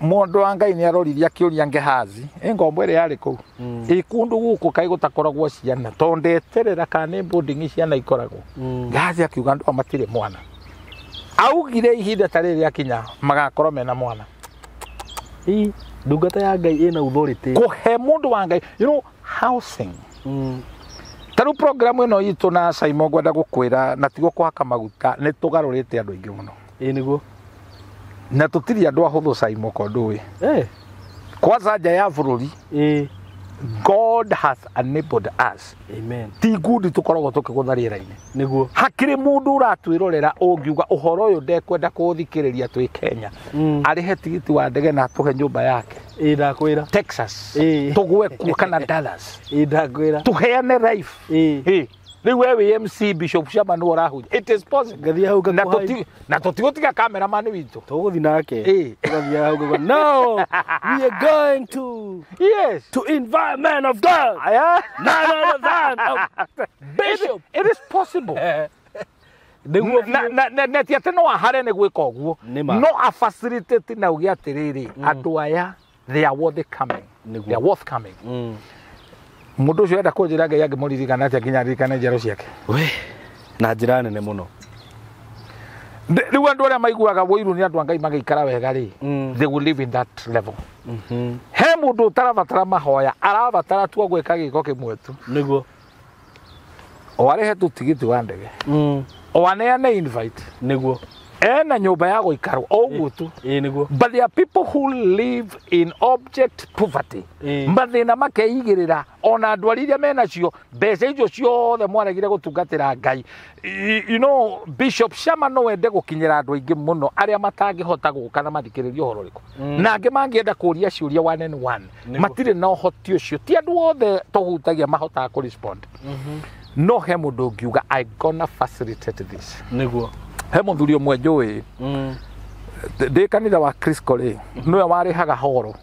mũndũ wa Ngai nĩ aroririe akĩũria Gehazi, ĩ ngombo ĩrĩa yarĩ kũu, ĩ kũndũ gũkũ kaĩ gũtakoragwo ciana, tondũ ndeterera kana nĩ boarding ciana ikoragwo. Gehazi akiuga andũ aya matirĩ mwana. Augire ihinda ta rĩrĩ rĩakinya magakorwo mena mwana. Ndungata ya Ngai ĩna authority. Kũhe mũndũ wa Ngai, you know, housing. Ta rĩu program ĩno itũ na Simon ngwenda gũkwĩra na tigo kũhaka maguta, nĩ tũgarũrĩte andũ aingĩ mũno. Nĩguo. Na tũtirĩ andũ ahũthũ Simon ko ndũĩ. Kwanza nja ya bũrũri, God has enabled us. Amen. Ti ngundi tũkoragwo tũkĩgũtha rĩera-inĩ. Nĩguo. Hakĩrĩ mũndũ ũratwĩrorera ũngiuga ũhoro ũyũ ndekwenda kũũthikĩrĩria twĩ Kenya, arĩhe tigiti wa ndege na atũhe nyũmba yake Ndakwĩra. Texas, tũgwe kuo kana Dallas, Ndakwĩra. tũheane life. Rĩu we wĩ MC Bishop Shama nĩwe ũrahunjia. It is possible. Ngathiĩ hau Na ngakũhai. na tũtigũtiga cameraman witũ. Tũgũthiĩ nake. Tũgathiĩ hau ngauga, no, we are going to Yes. to invite man of God. Aya. None other than a bishop. It is possible. Nĩguo. Na ti atĩ no ahare nĩ gwĩka ũguo, Nĩ ma. no afacilitate na uge atĩrĩrĩ, andũ aya they are worth coming. Nĩguo. They are worth coming. Mũndũ ũcio enda kũnjĩra Ngai angĩmũririkana atĩa nginya aririkane njiaro ciake? We, na njĩra nene mũno. Rĩu andũ arĩa maiguaga wũiru nĩ andũ a Ngai magĩikara wega rĩ, they will live in that level. He mũndũ ũtarabatara mahoya, arabatara tu gwĩka gĩko kĩmwe tu. Nĩguo. O arĩhe tu tigiti wa ndege, o aneane invite, Nĩguo. ena nyũmba ya gũikarwo o ũguo tu. Nĩguo. But there are people who live in object poverty. Mathĩna makeigĩrĩra ona andũ arĩa menacio mbeca icio ciothe mwaregire gũtungatĩra Ngai. You know, Bishop Shama no wende gũkinyĩra andũ aingĩ mũno arĩa matangĩhota gũka na mathikĩrĩrie ũhoro ũrĩkũ, na angĩ mangĩenda kũria ciũria one and one, matirĩ na ũhoti ũcio. Ti andũ othe tũhutagia mahotaga kũrespond. No he mũndũ ũngiuga I gonna facilitate this. Nĩguo. He mũthuri ũmwe njũĩ ndĩ kanitha wa Crisco rĩ, nĩwe warĩhaga horo.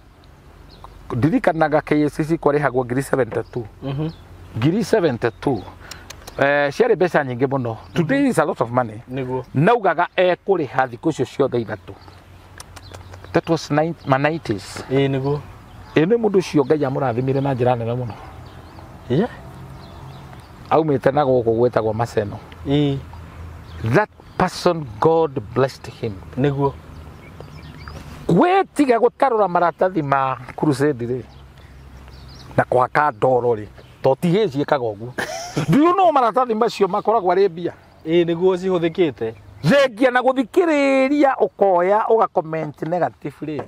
Ndirikanaga KCC kwarĩhagwo ngiri 72. Ngiri 72 ciarĩ mbeca nyingĩ mũno. Today is a lot of money. Nĩguo. Naugaga ekũrĩha thikũ icio ciothe ithatũ. That was ma 90s. Nĩguo. Ĩ nĩ mũndũ ũcio Ngai amũrathimire na njĩra nene mũno. Aumĩte na gũkũ gwĩtagwo Maseno. That person, God blessed him. Nĩguo. Gwĩtiga gũtarũra maratathi ma crusade rĩ na kũhaka ndoro rĩ, to ti hĩ ciĩkaga ũguo. Do you know maratathi macio makoragwo arĩ mbia? Nĩguo cihũthĩkĩte. Thengia na gũthikĩrĩria ũkoya ũga comment negative rĩ,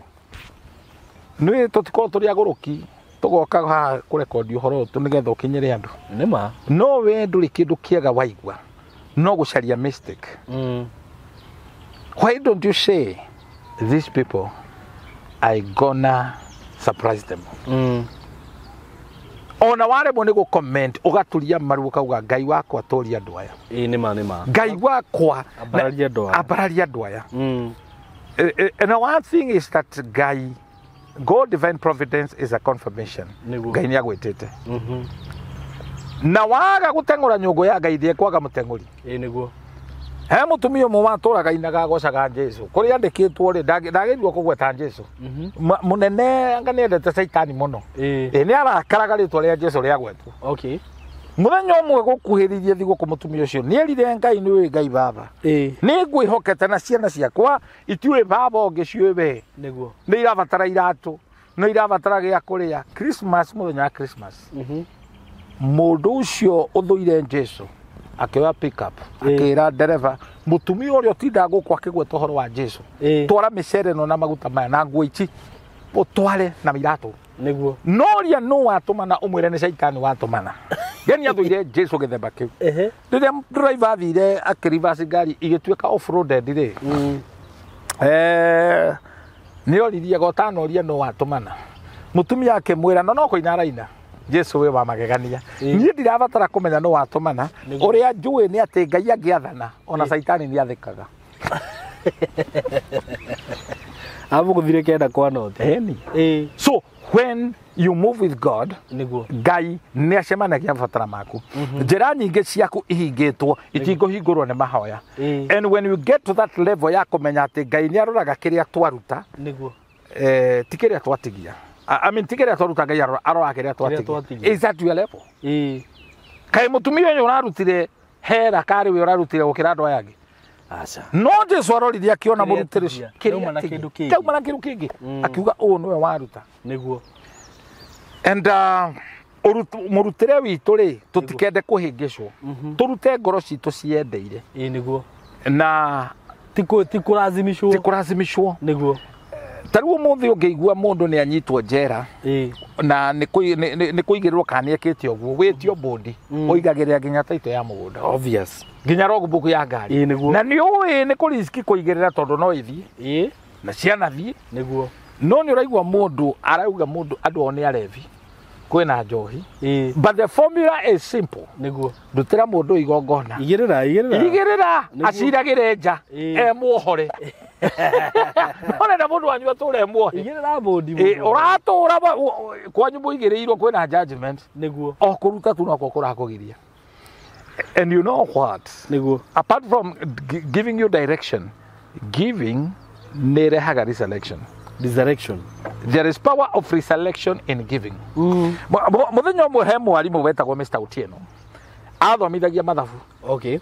nĩ tũtikorwo tũrĩ agũrũki tũgoka haha kũrekondi ũhoro ũyũ tu nĩgetha ũkinyĩre andũ. Nĩ ma. No we ndũrĩ kĩndũ kĩega waigua no gũcaria mistake. Why don't you say these people, I gonna surprise them? Ona waremwo nĩ gũ-comment ũgaturia maru ũkauga Ngai wakwa tũria andũ aya. Nĩ ma, nĩ ma. Ngai wakwa Ambararia andũ aya. Ambararia andũ aya. And one thing is that Ngai, God divine providence is a confirmation. Nĩguo. Ngai nĩ agwĩtĩte. Na waga gũteng'ũra nyũngũ ya Ngai ndĩkwaga mũteng'ũri. Nĩguo. He mũtumia ũmwe watũraga inaga agocaga Jesũ. Kũrĩa andĩkĩtwo rĩ, ndagĩrĩirwo kũgweta Jesũ. Mũnene anga nĩendete Caitani mũno. Nĩ arakaraga rĩtwa rĩa Jesũ rĩagwetwo. Mũthenya ũmwe gũkuhĩrĩria thigũkũ mũtumia ũcio nĩerire Ngai, nĩũĩ Ngai baba. Nĩ ngwĩhokete na ciana ciakwa itiũĩ baba ũngĩ ciũĩ we. Nĩguo. Nĩ irabatara iratũ, nĩ irabatara gĩa kũrĩa. Christmas, mũthenya wa Christmas. Mũndũ ũcio ũthũire Jesũ akĩoya pick up, akĩra ndereba, mũtumia ũrĩa ũtindaga gũkũ akĩgweta ũhoro wa Jesũ, twara mĩcere ĩno na maguta maya na nguo ici, ũtware na iratũ. Nĩguo. Noria nũ watũmana ũmwĩre nĩ Caitani watũmana. Yani athũire Jesũ gĩthemba kĩu. Rĩrĩa driver athire akĩreverse ngari igĩtuĩka off roaded rĩ, nĩ oririe gotanoria nũ watũmana. Mũtumia akĩmwĩra no no kũina araina. Jesũ wĩ wa magegania. Niĩ ndirabatara kũmenya nũ watũmana. Ũrĩa njũĩ nĩ atĩ Ngai angĩathana ona Caitani nĩ athĩkaga. Amũgũthire kenda kwa noti. Ĩni. So when you move with God, Nĩguo. Ngai nĩ acemanagia mabatara maku. Njĩra nyingĩ ciaku ihingĩtwo itingũhingũrwo nĩ mahoya. And when you get to that level ya kũmenya atĩ Ngai nĩ aroraga kĩrĩa twaruta, Nĩguo. Ti kĩrĩa twatigia. I mean, ti kĩrĩa twaruta, Ngai aroraga kĩrĩa Kĩrĩa twatigia. twatigia. Is that your level? Kaĩ mũtumia ũyũ ũrarutire hera karĩ we ũrarutire gũkĩra andũ aya angĩ? Aca. No Jesũ arorire akĩona Kĩrĩa mũrutĩre atigia. ũcio. Kĩrĩa Kĩauma na atigia. kĩndũ kĩngĩ. Kĩauma na kĩndũ kĩngĩ. Akiuga ũũ nĩwe waruta. Nĩguo. And mũrutĩre witũ rĩ, tũtikende kũhĩngĩcwo. Tũrute ngoro citũ ciendeire. Nĩguo. Na Ti kũracimicwo. Ti kũracimicwo. Nĩguo. Ta rĩu ũmũthĩ ũngĩigua mũndũ nĩ anyitwo njera na nĩ kũigĩrĩrwo kana nĩ ekĩte ũguo, wĩtio bũndi, ũigagĩrĩra nginya taito ya mũgũnda. Obvious. Nginya logbook ya ngari. Na nĩ ũĩ nĩ kũriski kũigĩrĩra tondũ no ĩthiĩ. Na ciana thiĩ. Nĩguo. No nĩ ũraigua mũndũ arauga mũndũ andũ ao nĩ arevi. Kwĩna njohi. But the formula is simple. Nĩguo. Ndutĩra mũndũ igongona. Igĩrĩra. Igĩrĩra aciragĩre nja e muohore. Nona mũndũ wanyu atũre muohe. Igĩrĩra bũndi. Ũratũra kwanyu mũigĩrĩirwo kwĩna judgment. Nĩguo. O kũruta tu noko kũrakũgiria. And you know what? Nĩguo. Apart from giving you direction, giving nĩ ĩrehaga reselection. Resurrection. There is power of reselection in giving. Mũthenya ũmwe he mwarimũ wetagwo Mr. Otieno. Athomithagia mathabu. Okay.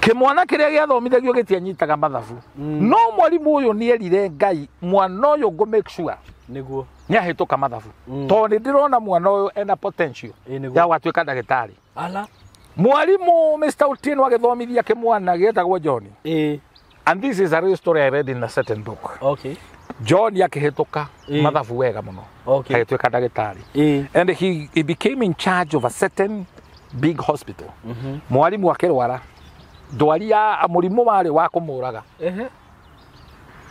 Kĩmwana kĩrĩa gĩathomithagio gĩtianyitaga mathabu. No mwarimũ ũyũ nĩerire Ngai mwana ũyũ ngũ make sure Nĩguo. nĩahĩtũka mathabu. Tondũ nĩndĩrona mwana ũyũ ena potential ya gũtuĩka ndagĩtarĩ. Ala. Mwarimũ Mr. Otieno agĩthomithia kĩmwana gĩetagwo John. And this is a real story I read in a certain book. Okay. John akĩhĩtũka mathabu wega mũno. Okay. Agĩtuĩka ndagĩtarĩ. And he became in charge of a certain big hospital. Mwarimu akĩrwara. Ndwari ya mũrimũ warĩ wa kũmũraga.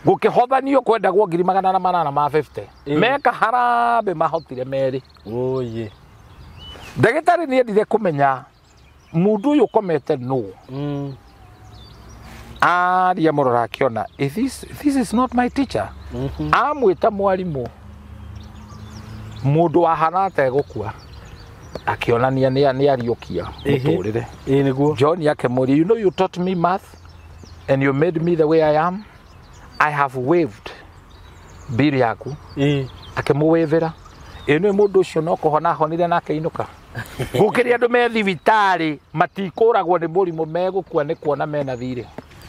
Gũkĩhothanio kwendagwo 850. Meka harambĩ mahotire merĩ. Oye. Ndagĩtarĩ nĩendire kũmenya mũndũ ũyũ ũkomete nũ. Aria mũrora akĩona, this is not my teacher. Amwĩta mwarimũ mũndũ wahana ta egũkua akĩonania nĩ ariũkia mũtũrĩre. Nĩguo. John akĩmũria, you know you taught me math and you made me the way I am. I have waived bill yaku. Akĩmũwĩvĩra. Ĩ nĩ mũndũ ũcio no kũhona ahonire na akĩinũka. Gũkĩrĩ andũ me thibitarĩ matikũragwo nĩ mũrimũ megũkua nĩ kuona mena thirĩ.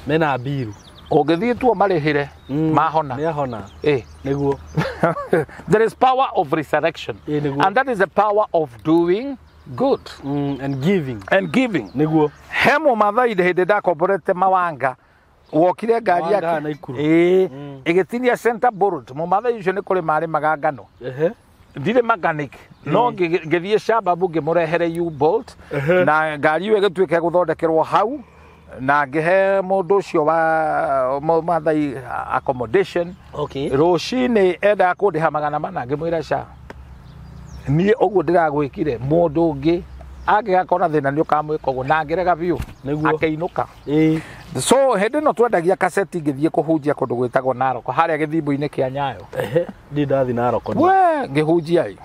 Mena biru. Ũngĩthiĩ tuo marĩhĩre mahona. Nĩahona. Nĩguo. There is power of resurrection. And that is the power of doing good. And giving. And giving. Nĩguo. He mũmathai hĩndĩ ndakomborete mawanga wokire ngari yake ĩgĩtinia center board. Mũmathai ũcio nĩ kũrĩma arĩmaga ngano. Ndirĩ mechanic no ngĩthiĩ Shababu ngĩmũrehere U-bolt na ngari ĩyo ĩgĩtuĩka gũthondekerwo hau na ngĩhe mũndũ ũcio wa mũmathai accommodation. Okay. Rũcinĩ endaga kũndĩha 400 ngĩmwĩra ca niĩ ũguo ndĩragwĩkire mũndũ ũngĩ angĩgakora thĩna nĩ ũkamwĩka ũguo na ngĩrega biũ akĩinũka. So hĩndĩ ĩno twendagia kaseti ngĩthiĩ kũhunjia kũndũ gwĩtagwo Narok harĩa gĩthimbu-inĩ kĩa Nyayo. Ndi ndathi Narok. We ngĩhunjia ĩ.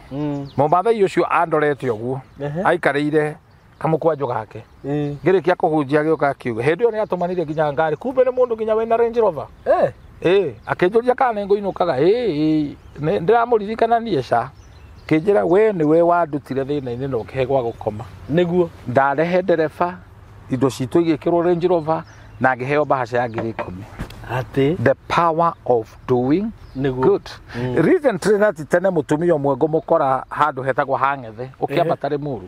Mũmathai ũcio andorete ũguo aikarĩire kamũkwanjũ gake. Ngĩrĩkia kũhunjia gĩũka akiuga hĩndĩ ĩyo nĩatũmanire nginya ngari kumbe nĩ mũndũ nginya wĩna Range Rover. Akĩnjũria kana nĩngũinũkaga. Ndĩramũririkana niĩ ca. Kĩnjĩra we nĩwe wandutire thĩna-inĩ na ũkĩhe gwa gũkoma. Nĩguo. Ndarehe ndereba indo citũ igĩkĩrwo Range Rover na ngĩheo mbahaca ya 10,000. Atĩ the power of doing good. Recently nati tene mũtumia ũmwe ngũmũkora handũ hetagwo Hang'ethe ũkĩambata Rĩmuru.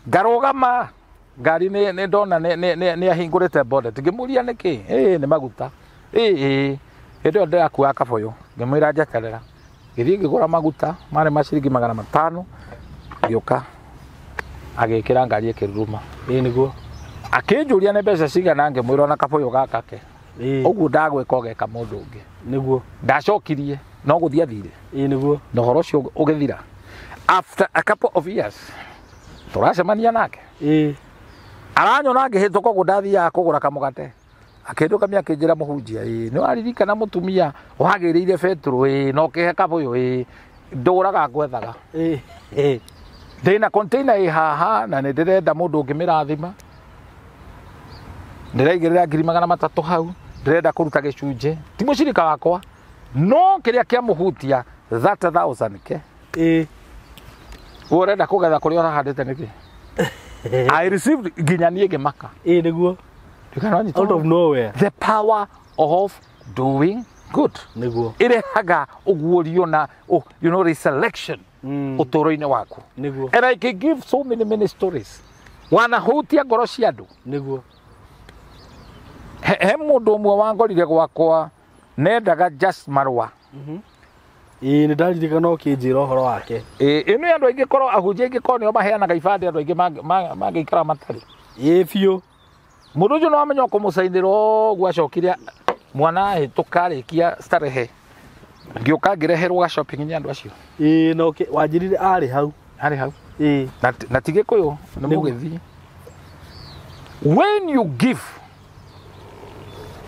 Ngarũgama ngari nĩ ndona nĩ ahingũrĩte bonnet ngĩmũria nĩkĩ. Nĩ maguta. Hĩndĩ ĩyo ndĩrakuaga kabũyũ ngĩmwĩra njeterera. Ngĩthiĩ ngĩgũra maguta marĩ ma ciringi 500 ngĩũka agĩkĩra ngari ĩkĩruruma. Nĩguo. Akĩnjũria nĩ mbeca cigana ngĩmwĩra ona kabũyũ gaka ke. Ũguo ndagwĩka ũgeka mũndũ ũngĩ. Nĩguo. Ndacokirie no gũthiĩ athire. Nĩguo. Na ũhoro ũcio ũgĩthira. After a couple of years tũracemania nake. Aranyona ngĩhĩtũka ũguo ndathiaga kũgũra kamũgate. Akĩndũkamia akĩnjĩra mũhunjia nĩ waririkana mũtumia wagĩrĩire betũrũ na ũkĩhe kabũyũ ndũraga ngwethaga. Ndĩna container ĩ haha na nĩ ndĩrenda mũndũ ũngĩmĩrathima. Ndĩraigĩrĩra 300,000 hau ndĩrenda kũruta gĩcunjĩ ti mũcirika wakwa no kĩrĩa kĩamũhutia 30,000 ke. We ũrenda kũgetha kũrĩa ũrahandĩte nĩkĩ? I received nginya niĩ ngĩmaka. Nĩguo. Out of nowhere. The power of doing good. Nĩguo. Ĩrehaga ũguũrio na you know reselection ũtũũro-inĩ waku. Nĩguo. And I can give so many many stories. Wanahutia ngoro cia andũ. Nĩguo. He mũndũ ũmwe wangorire gwakwa Nendaga just marũa. Ĩĩ nĩ ndaririkana ũkĩnjĩra ũhoro wake. Ĩĩ ĩno andũ aingĩ korwo ahunjia aingĩ korwo nĩo maheanaga ibandĩ andũ aingĩ mangĩikara matarĩ. Ĩĩ biũ. Mũndũ ũcio no amenya kũmũcainĩra ũguo acokire mwana ahĩtũka arĩkia starehe. Ngĩũka ngĩreherwo ga shopping nĩ andũ acio. Ĩĩ no wanjĩrire arĩ hau. Arĩ hau. Ĩĩ. Na ti Gĩkũyũ nĩ mũgĩthiĩ. When you give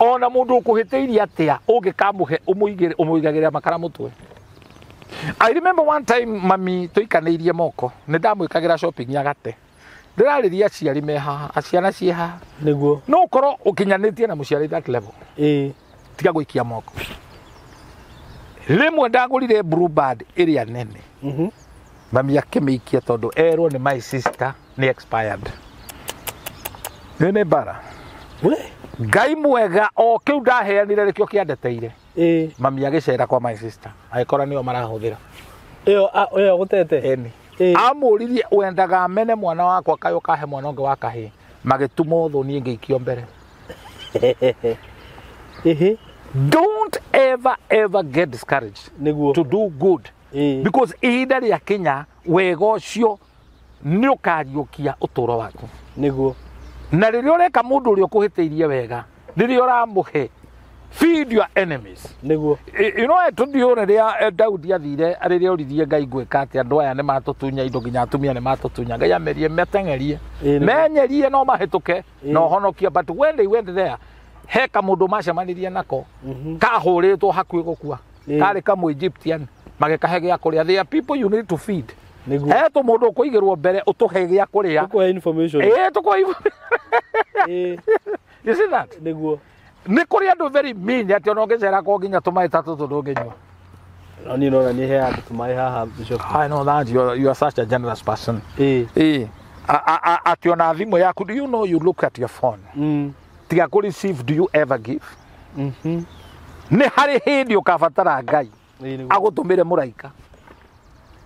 ona mũndũ ũkũhĩtĩirie atĩa ũngĩkamũhe ũmũigagĩrĩra makara mũtwe. I remember one time mami tũikanĩirie moko nĩ ndamwĩkagĩra shopping ya gate. Ndĩrarĩria aciari me haha, ciana ciĩ haha. Nĩguo. No ũkorwo ũkinyanĩtie na mũciari that level. Ĩĩ. Tiga gũikia moko. Rĩmwe ndagũrire Bluebird ĩrĩa nene. Mami akĩmĩikia tondũ erwo nĩ my sister nĩ expired. Nĩ bara. We. Ngai mwega o kĩu ndaheanire nĩkĩo kĩandeteire. Ĩĩ. Mami agĩcera kwa my sister agĩkora nĩo marahũthĩra. Ĩyo ĩyo gũtete. Ĩni. Amũririe wendaga mene mwana wakwa kaĩ ũkahe mwana ũngĩ wa kahĩĩ. Magĩtuma ũthũ niĩ ngĩikio mbere. Ĩhĩ. Don't ever ever get discouraged. Nĩguo. To do good. Because ihinda rĩakinya wega ũcio nĩ ũkariũkia ũtũũro waku. Nĩguo. Na rĩrĩa ũreka mũndũ ũrĩa ũkũhĩtĩirie wega, rĩrĩa ũramũhe, feed your enemies. Nĩguo. You know tũthiũ rĩrĩa Daudi athire rĩrĩa oririe Ngai ngwĩka atĩa andũ aya nĩ matũtunya indo nginya atumia nĩ matũtunya. Ngai amerie meteng'erie. Menyerie no mahĩtũke na ũhonokie, but when they went there he kamũndũ macemanirie nako kahũrĩtwo hakuhĩ gũkua. Karĩ kamũ Egyptian magĩkahe gĩa kũrĩa. There are people you need to feed. Nĩguo. He tũmũndũ ũkũigĩrwo mbere ũtũhe gĩa kũrĩa. Tũkũhe information. Ĩĩ tũkũhe information. Ĩĩ. You see that? Nĩguo. Nĩ kũrĩ andũ very mean atĩ ona ũngĩcera kwa nginya tũmaĩ ta tũtũ ndũngĩnyua. No niĩ nona nĩ heaga andũ tũmaĩ haha Bishop. I know that you are such a generous person. Ĩĩ. Ĩĩ. Atĩ ona thimũ yaku, do you know you look at your phone? Tiga kũ receive, do you ever give? Nĩ harĩ hĩndĩ ũkabatara Ngai agũtũmĩre mũraika.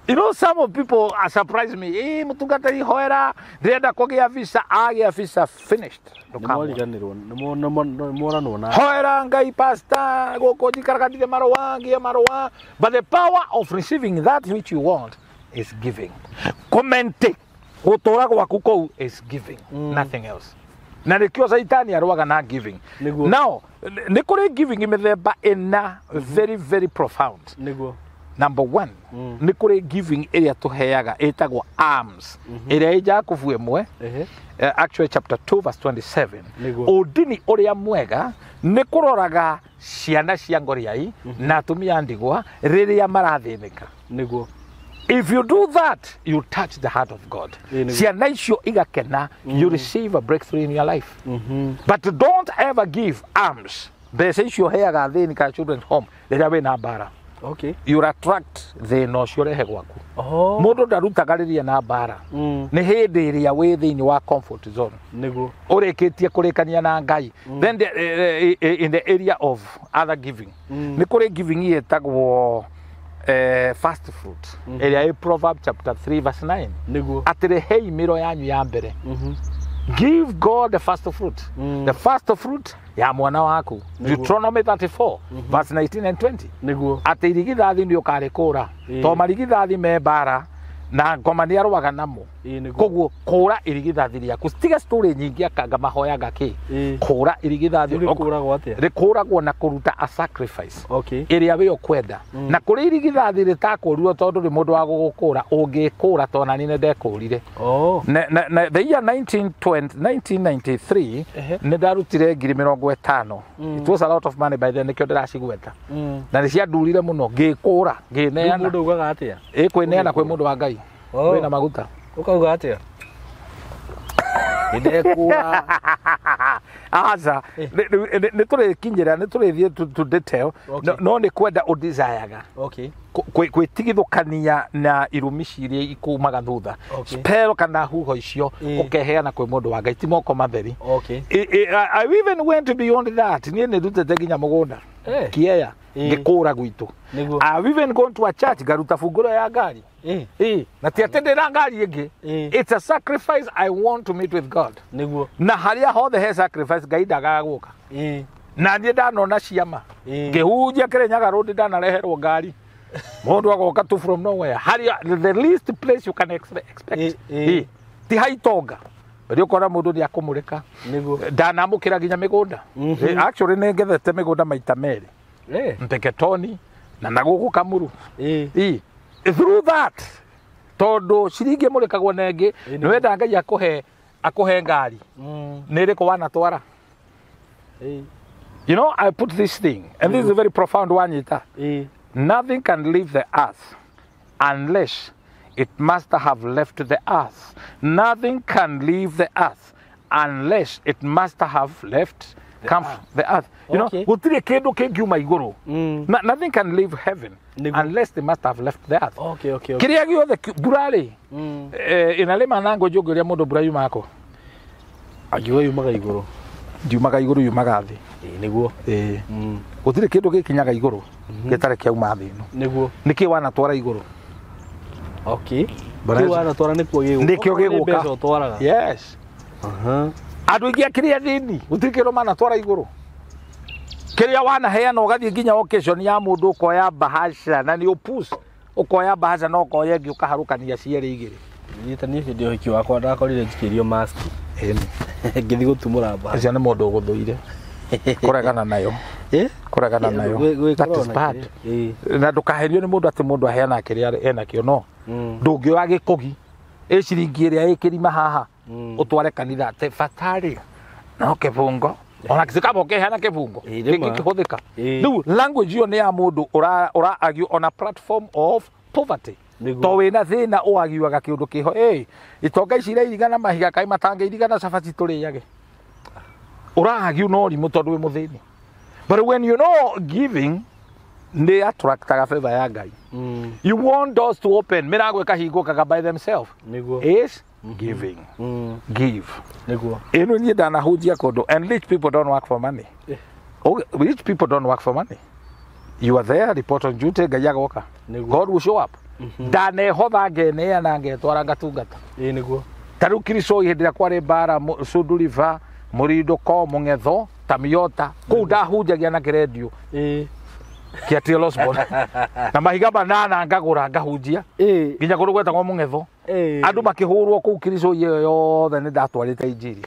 You know, some of people are surprised me. Eh, mũtungatĩri hoera, ndĩrenda kũgĩa visa, agĩa visa finished. Nĩmoriganĩrwo, nĩmoranwo na. Hoera Ngai pastor, gũkũ njikaraga ndirĩ marũa, ngĩe marũa. But the power of receiving that which you want is giving. Comment gũtũra gwaku kũu is giving, nothing else. Na nĩkĩo Caitani arũaga na giving. Nĩguo. Now, nĩ kũrĩ giving mĩthemba ĩna very very profound. Nĩguo. Number one, nĩ kũrĩ giving ĩrĩa tũheaga ĩtagwo alms. Ĩrĩa ĩ Jakubu ĩmwe, actually chapter 2 verse 27. Ũndini ũrĩa mwega nĩ kũroraga ciana cia ngoriai na atumia a ndigwa rĩrĩa marathĩnĩka. Nĩguo. If you do that, you touch the heart of God. Ciana icio igakena, you receive a breakthrough in your life. But don't ever give alms. Mbeca icio ũheaga athĩni ka children's home rĩrĩa wĩna mbara. Okay. You attract thĩna ũcio ũrehe gwaku. Oh. Mũndũ ndarutaga rĩrĩa na mbara. Nĩ hĩndĩ ĩrĩa wĩ thĩinĩ wa comfort zone. Nĩguo. Ũrĩkĩtie kũrĩkania na Ngai. Then in the area of other giving. Nĩ kũrĩ giving ĩtagwo first fruit. Ĩrĩa ĩ Proverbs chapter 3 verse 9. Nĩguo. Atĩrĩ hei mĩro yanyu ya mbere. Give God the first fruit. The first fruit ya mwana waku. Deuteronomy 34 verse 19 and 20. Nĩguo. Atĩ irigithathi nĩ ũkarĩkũra. To marigithathi me mbara na ngoma nĩ arũaga namo. Koguo kũra irigithathi rĩaku. Tiga story nyingĩ akanga mahoyaga kĩ. Kũra irigithathi. Rĩkũragwo atĩa? Rĩkũragwo na kũruta a sacrifice. Okay. Ĩrĩa we ũkwenda. Na kũrĩ irigithathi rĩtakũrirwo tondũ nĩ mũndũ wa gũgũkũra ũngĩkũra to nani nĩ ndekũrire. Oh. Na the year 1993 nĩ ndarutire 50,000. It was a lot of money by then nĩkĩo ndĩracigweta. Na nĩ ciandurire mũno ngĩkũra ngĩneana. Mũndũ augaga atĩa? Ĩ kwĩneana kwĩ mũndũ wa Ngai. Wĩna maguta. Ũkauga atĩa? Nĩndekũra. Aca, nĩ tũrĩkinyĩra, nĩ tũrĩthiĩ to detail, no nĩ kwenda ũdesireaga. Okay. Kwĩtigithũkania na irumi ciria ikumaga thutha. Spell kana huho icio ũkeheana kwĩ mũndũ wa Ngai, ti moko matheri. Okay. I even went beyond that. Niĩ nĩ ndutĩte nginya mũgũnda. Kĩea ngĩkũra gwitũ. I've even gone to a church ngaruta bungũro ya ngari. Na ti atĩ ndĩna ngari ĩngĩ. It's a sacrifice I want to meet with God. Nĩguo. Na harĩa hothe he sacrifice Ngai ndagaga gũka. Na niĩ ndanona ciama. Ngĩhunjia Kirinyaga Road ndanareherwo ngari. Mũndũ agoka tu from nowhere. Harĩa the least place you can expect. Ti haitonga. Rĩu ũkona mũndũ nĩ akũmũrĩka. Nĩguo. Ndanamũkĩra nginya mĩgũnda. Actually nĩ ngethete mĩgũnda maita merĩ. Mpeketoni na gũkũ Kamuru. Through that tondũ ciringi ĩmũrĩkagwo na ĩngĩ nĩ wenda Ngai akũhe ngari. Nĩ ĩrĩkũ wanatwara? You know, I put this thing, and this is a very profound one. Ita. Nothing can leave the earth unless it must have left the earth. Nothing can leave the earth unless it must have left the earth. You know, gũtirĩ kĩndũ kĩngiuma igũrũ. Nothing can leave heaven unless they must have left the earth. Okay. Kĩrĩa gĩothe mbura rĩ, inalima nango njũngĩ ũrĩa mũndũ mbura yumaga kũ? Angiuga yumaga igũrũ. Ndiumaga igũrũ, yumaga thĩ. Nĩguo. Gũtirĩ kĩndũ gĩkinyaga igũrũ gĩtarĩ kĩauma thĩ ĩno. Nĩguo. Nĩkĩ wanatwara igũrũ? Okay. Kĩ wanatwara nĩkuo gĩgũka. Nĩkĩo gĩgũka. Mbeca ũtwaraga. Yes. Andũ aingĩ akĩrĩa thĩni gũtirĩ kĩndũ manatwara igũrũ. Kĩrĩa wanaheana ũgathiĩ nginya occasion ya mũndũ ũkoya bahasha na nĩ ũpush ũkoya bahasha na ũkoya ĩngĩ ũkaharũkania cierĩ igĩrĩ. Niĩ ta niĩ hĩndĩ ya ũhiki wakwa ndakorire njikĩirio mask. Ngĩthiĩ gũtumũra bahasha. Ũcio nĩ mũndũ ũgũthũire. Kũregana nayo. Kũregana nayo. That is bad. Na ndũkaherio nĩ mũndũ atĩ mũndũ aheanaga kĩrĩa enakĩo no. Ndũngĩoya gĩkũgi ĩ ciringi ĩrĩa ĩkĩrima haha ũtware kanitha atĩ batarĩ no kĩbungo ona kĩkaba ũkĩheana kĩbungo gĩkĩhũthĩka. Rĩu language ĩyo nĩ ya mũndũ ũra argue on a platform of poverty. To wĩna thĩna ũagiuaga kĩũndũ kĩho. Itonga ici irairigana mahiga kaĩ matangĩirigana cabaci tũrĩage. Ũraargue no ũrimũ tondũ wĩ mũthĩni. But when you know giving nĩ attractaga favor ya Ngai. You want doors to open, mĩrango ĩkahingũkaga by themselves. Nĩguo. Is giving. Give. Nĩguo. Ĩno niĩ ndanahunjia kũndũ and rich people don't work for money. Rich people don't work for money. You are there, report on duty, Ngai agoka. God will show up. Ndanehotha ngeneana ngetwara ngatungata. Nĩguo. Ta rĩu Kirisoi hĩndĩ ĩrĩa kwarĩ mbara Sundu River, Mũrindũko, Mũng'etho, Tamiota, kũu ndahunjagia na kĩrendio kĩa T.L. Osborne. Na mahiga manana ngagũra ngahunjia nginya kũndũ gwetagwo Mũng'etho. Andũ makĩhũrwo kũu Kirisoi ĩyo yothe nĩ ndatwarĩte injiri.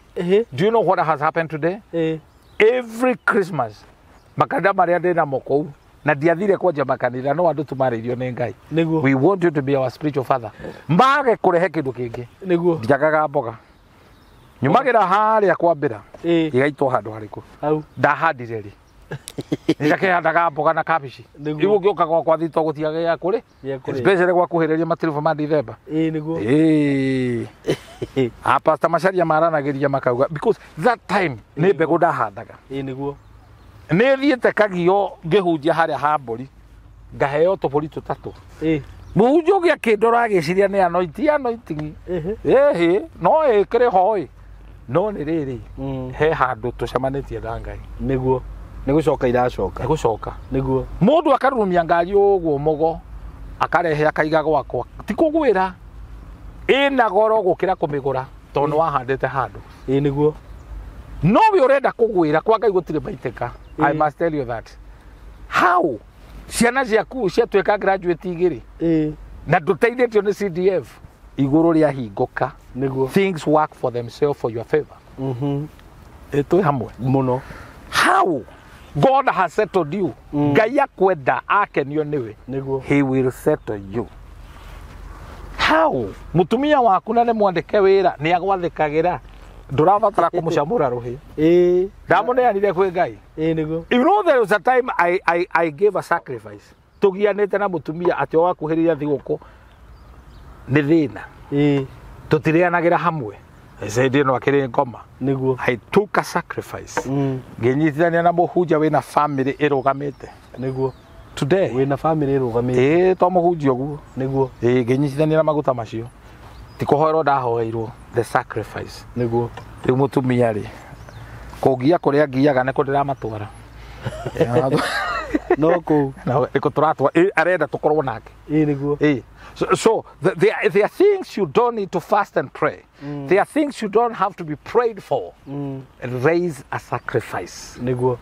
Do you know what has happened today? Every Christmas makanitha marĩa ndĩ namo kũu na ndiathire kwanjia makanitha no andũ tumarĩirio nĩ Ngai. Nĩguo. We want you to be our spiritual father. Mage kũrehe kĩndũ kĩngĩ. Nĩguo. Ndiagaga mboga. Nyumagĩra harĩa kwambĩra igaitwo handũ harĩkũ. Hau. Ndahandire rĩ. Nĩndakĩhandaga mboga na kabici. Nĩguo. Rĩu ũngĩũka gwakwa thito gũtiaga gĩa kũrĩ. Especially gwakuhĩrĩria matiribũ ma Dithemba. Nĩguo. Pastor Macharia maranagĩria makauga because that time nĩ mbegũ ndahandaga. Nĩguo. Nĩ thiĩte Kagio ngĩhunjia harĩa ha mbũri ngaheo tũbũri tũtatũ. Mũhunjia ũngĩ akĩndora agĩciria nĩ anointing anointing. Ĩhĩ no ĩkĩrĩ ho ĩ. No nĩ rĩrĩ he handũ tũcemanĩtie na Ngai. Nĩguo. Nĩ gũcoka iracoka. Nĩ gũcoka. Nĩguo. Mũndũ akarurumia ngari ũguo mũgo akarehe akaiga gwakwa. Ti kũgwĩra. Ĩna goro gũkĩra kũmĩgũra tondũ nĩ wahandĩte handũ. Nĩguo. No we ũrenda kũgwĩra kwa Ngai gũtirĩ maitĩka. I must tell you that. How? Ciana ciaku ciatuĩka graduate igĩrĩ. Na ndũteithĩtio nĩ CDF. Igũrũ rĩahingũka. Nĩguo. Things work for themselves for your favor. Twĩ hamwe. Mũno. How? God has settled you. Ngai akwenda akenio nĩwe. Nĩguo. He will settle you. How? Mũtumia waku na nĩ mwandĩke wĩra nĩ agwathĩkagĩra. Ndũrabatara kũmũcamũra rũhĩ. Ndamũneanire kwĩ Ngai. Nĩguo. You know there was a time I gave a sacrifice. Tũgianĩte na mũtumia atĩ o wakuhĩrĩria thigũkũ nĩ thĩna. Tũtirĩanagĩra hamwe. Hĩndĩ ĩno akĩrĩ ngoma. Nĩguo. I took a sacrifice. Ngĩnyitithania na mũhunjia wĩna family ĩrũgamĩte. Nĩguo. Today. Wĩna family ĩrũgamĩte. To mũhunjia ũguo. Nĩguo. Ngĩnyitithania na maguta macio. Ti kũhoerwo ndahoeirwo the sacrifice. Nĩguo. Rĩu mũtumia rĩ kũngia kũrĩa ngiaga nĩkũ ndĩramatwara. No kũu. Nĩkũ tũratwara arenda tũkorwo nake. Nĩguo. So there are things you don't need to fast and pray. There are things you don't have to be prayed for. Raise a sacrifice. Nĩguo.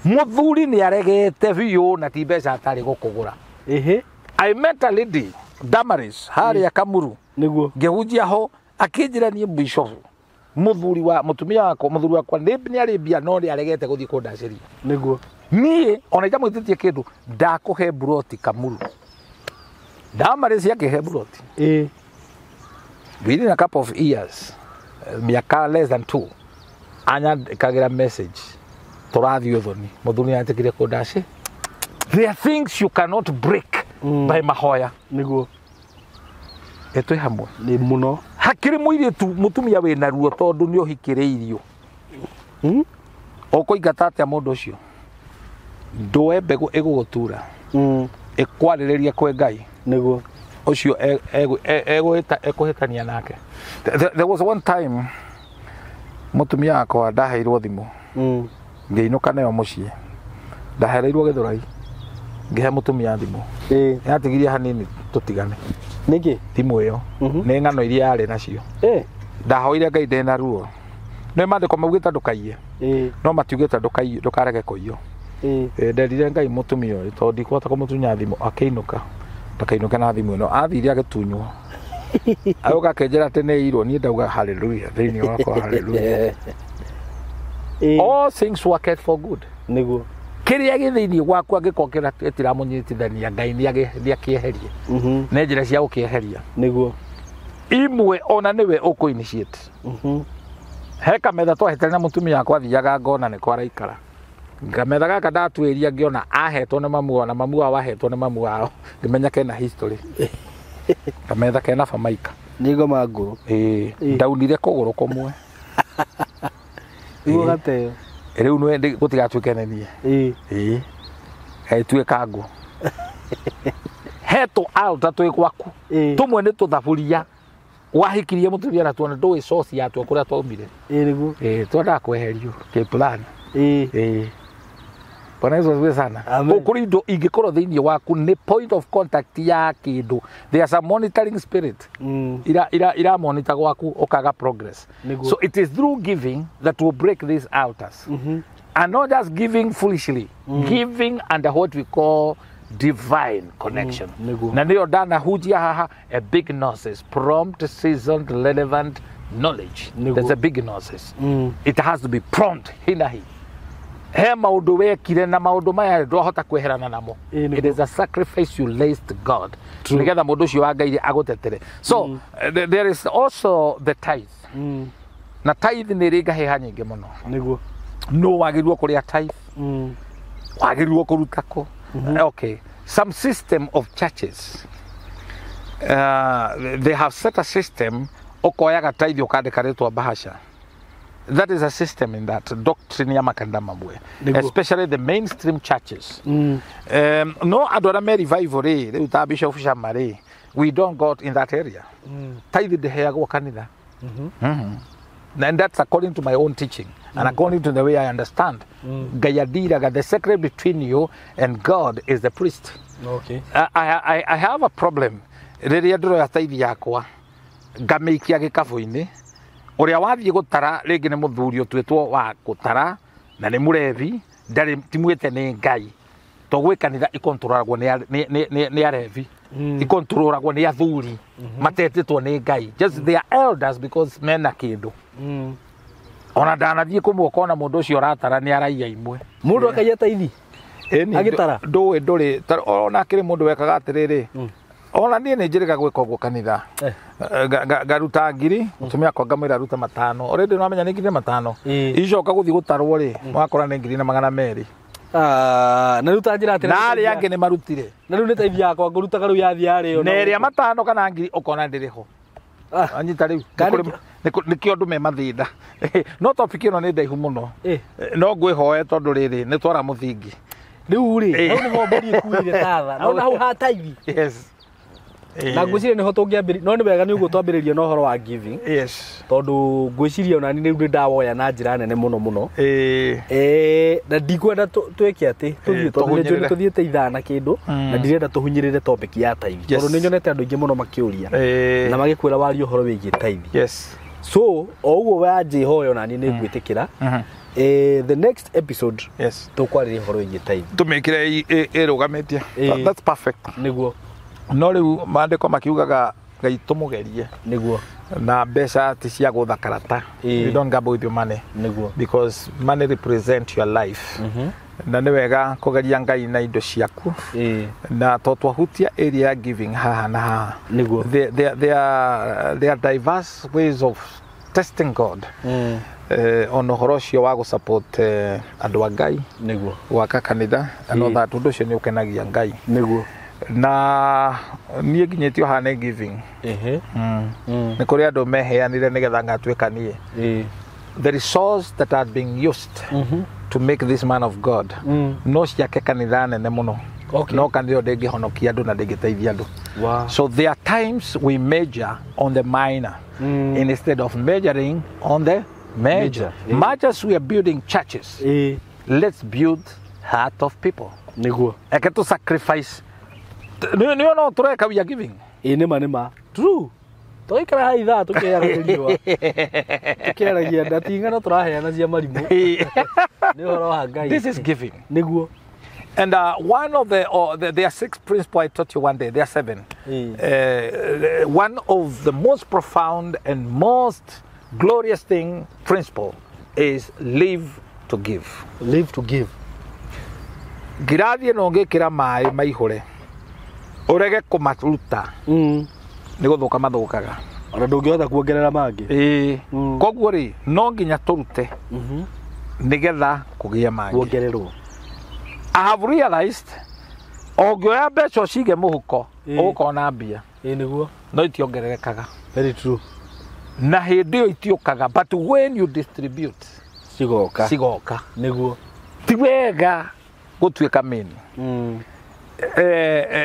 Muthuri ni aregete biũ na ti mbeca atarĩ gũkũgũra. Ehe. I met a lady Damaris harĩa Kamuru. Niguo. Ngĩhunjia ho akĩnjĩra niĩ bishop muthuri wa mutumia wakwa muthuri wakwa nĩ arĩ mbia no nĩ aregete gũthiĩ kũndacĩria. Niguo. Niĩ ona itamwĩtĩtie kĩndũ ndakũhe buroti Kamuru. Damaris akĩhe buroti. Ĩĩ. Within a couple of years, mĩaka less than 2, anyandĩkagĩra message tũrathiĩ ũthoni muthuri nĩ aretĩkire kũndacĩ. There are things you cannot break by mahoya. Niguo. Ĩtwĩ hamwe. Nĩ mũno. Hakĩrĩ mũirĩtu mũtumia wĩna ruo tondũ nĩ ũhikĩrĩirio. Ũkũingata atĩa mũndũ ũcio? Ndũe mbegũ ĩgũgũtura. Ĩkwarĩrĩria kwĩ Ngai. Niguo. Ũcio ekũhĩtania nake. There was one time mũtumia wakwa ndaheirwo thimũ. Ngĩinũka nayo mũciĩ. Ndahereirwo Gĩthũrai. Ngĩhe mũtumia thimũ. Ĩĩ. Yatigirie hanini tũtigane. Nĩkĩ? Thimũ ĩyo. Nĩ ng'ano iria yarĩ nacio. Ndahoire Ngai ndĩna ruo. Nĩ maandĩko maugĩte ndũkaiye. No matiugĩte ndũkaiye, ndũkarege kũiywo. Nderire Ngai mũtumia ũyũ tondũ ndikũhota kũmũtunya thimũ akĩinũka. Ndakainũke na thimũ ĩno. Athire agĩtunywo. Agĩũka akĩnjĩra atĩ nĩ irwo, niĩ ndauga hallelujah thĩinĩ wakwa hallelujah. All things work for good. Niguo. Kĩrĩa gĩ thĩinĩ gwaku angĩkorwo gĩtiramũnyitithania Ngai nĩ akĩeherie. Nĩ njĩra cia gũkĩeheria. Niguo. Imwe ona nĩwe ũkũ initiate. He kametha twahĩtania na mũtumia wakwa athiaga ngona nĩko araikara. Kametha gaka ndatuĩria ngĩona ahetwo nĩ mamu wao na mamu wao ahetwo nĩ mamu wao ngĩmenya kena history. Kametha kena bamaika. Nĩ ngoma ngũrũ. Ĩĩ. Ndaunire kũgũrũ kũmwe. Niguo gateo. Rĩu nĩ gũtigatuĩke nĩ niĩ. Ĩĩ. Ĩĩ. Ĩtuĩka ngũ. He tũ altar twĩ gwaku. Tũmwe nĩ tũthaburia. Wahikirie mũtumia na tuona ndũĩ source yatuo kũrĩa twaumire. Ĩĩ nĩguo. Ĩĩ twendaga kweherio kĩ plan. Ĩĩ. Ĩĩ. Bwana Yesu asifiwe sana. Kũrĩ indo ingĩkorwo thĩinĩ waku nĩ point of contact ya kĩndũ. There is a monitoring spirit. Ira monitor gwaku ũkaga progress. Nĩguo. So it is through giving that will break these altars. And not just giving foolishly, giving under what we call divine connection. Na nĩyo ndanahunjia haha a big gnosis, prompt, seasoned, relevant knowledge. There's a big gnosis. It has to be prompt, hinahi. He maũndũ wekire na maũndũ maya ndwahota kweherana namo. It is a sacrifice you laid to God. Nĩgetha mũndũ ũcio wa Ngai agũtetere. So there is also the tithe. Na tithe nĩ ĩrĩ ngahĩha nyingĩ mũno. Nĩguo. No wagĩrĩirwo kũrĩa tithe. Wagĩrĩirwo kũruta kũ. Okay. Some system of churches, they have set a system ũkoyaga tithe ũkandĩka rĩtwa bahasha. That is a system in that doctrine ya makanitha mamwe, especially the mainstream churches. No andũ arĩa me revival rĩ, rĩu ta Bishop Shama rĩ, we don't got in that area. Tithe ndĩheagwo kanitha. And that's according to my own teaching and according to the way I understand. Ngai andiraga, the secret between you and God is the priest. Okay. I have a problem. Rĩrĩa ndĩroya tithe yakwa ngamĩikia gĩkabũ-inĩ, ũrĩa wathiĩ gũtara rĩngĩ nĩ mũthuri ũtuĩtwo wa gũtara na nĩ mũrebi, ndarĩ timwĩte nĩ Ngai. To gwĩ kanitha ikontrolagwo nĩ arebi, ikontrolagwo nĩ athuri matetĩtwo nĩ Ngai. Just they are elders because mena kĩndũ. Ona ndanathiĩ kũmwe ũkona mũndũ ũcio ũratara nĩ araiya imwe. Mũndũ akaiya taithi? Agĩtara? Ndũĩ ndũrĩ, ona akĩrĩ mũndũ wekaga atĩrĩrĩ, ona niĩ nĩ njĩrĩga gwĩka ũguo kanitha. Ngaruta ngiri, mũtumia wakwa ngamwĩra aruta 5. Already nĩwamenya nĩ ngiri na 5. Icoka gũthiĩ gũtarwo rĩ, wakora nĩ ngiri na 200. Na rĩu ta njĩra atĩ na arĩa angĩ nĩ marutire. Na rĩu nĩ taithi yakwa ngũrutaga rĩu yathiĩ yarĩo. Na ĩrĩa 5 kana ngiri ũkona ndĩrĩ ho. Anyita rĩu. Nĩkĩo andũ me mathĩna. No topic ĩno nĩ ndaihu mũno. No ngwĩhoe tondũ rĩrĩ nĩ twara mũthingi. Rĩu rĩ, hau nĩho mbũri ĩkuire tatha. No na hau ha taithi. Yes. Na ngwĩciria nĩho tũngĩambĩrĩria, no nĩ wega nĩ ũguo twambĩrĩria na ũhoro wa giving. Yes. Tondũ ngwĩciria ona niĩ rĩu nĩ ndawoya na njĩra nene mũno mũno. Na ndikwenda twĩke atĩ tũthiĩ tondũ nĩ tũthiĩte ithaa na kĩndũ na ndirenda tũhunyĩrĩre topic ya tithe. Tondũ nĩ nyonete andũ aingĩ mũno makĩũria na magĩkwĩra warie ũhoro wĩgiĩ tithe. Yes. So o ũguo wanjĩhoya ona niĩ nĩ ngwĩtĩkĩra. The next episode Yes. tũkwarĩria ũhoro wĩgiĩ tithe. Tũmĩkĩre ĩrũgamĩtie. That's perfect. Nĩguo. No rĩu maandĩko makiugaga Ngai tũmũgerie. Nĩguo. Na mbeca ti cia gũtha karata. You don't gamble with your money. Nĩguo. Because money represent your life. Na nĩ wega kũgeria Ngai na indo ciaku. Na to twahutia area ya giving haha na haha. Nĩguo. There are diverse ways of testing God. Ona ũhoro ũcio wa gũ-support andũ a Ngai. Nĩguo. Gwaka kanitha and all that, ũndũ ũcio nĩ ũkenagia Ngai. Nĩguo. Na niĩ nginyĩtio haha nĩ giving. Nĩ kũrĩ andũ meheanire nĩgetha ngatuĩka niĩ. The resource that are being used to make this man of God no ciake kanitha nene mũno. Okay. No kanitha ĩyo ndĩngĩhonokia andũ na ndĩngĩteithia andũ. Wow. So there are times we measure on the minor instead of measuring on the major. Major. Much as we are building churches, let's build heart of people. Nĩguo. Eke to sacrifice. Nĩ no tũreka, we are giving. Ĩ nĩma nĩma. True. Tũgaikara haha ithaa tũkĩaragia riũa. Tũkĩaragia na ti ng'ano tũraheana cia marimũ. Nĩ ũhoro wa Ngai. This is giving. Nĩguo. And one of the there are six principles I taught you one day. There are seven. One of the most profound and most glorious thing, principle, is live to give. Live to give. Ngirathi ĩno ũngĩkĩra maĩ maihũre ũrege kũmaruta nĩ gũthũka mathũkaga. Ona ndũngĩhota kuongerera mangĩ. Ĩĩ. Koguo rĩ, no nginya tũrute nĩgetha kũgĩe mangĩ. Kuongererwo. I have realized ũngĩoya mbeca ũcige mũhuko ũgũkorwo na mbia Ĩ nĩguo. no itiongererekaga. Very true. Na hĩndĩ ĩyo itiũkaga, but when you distribute Cigoka. cigoka. Nĩguo. Ti wega gũtuĩka mini.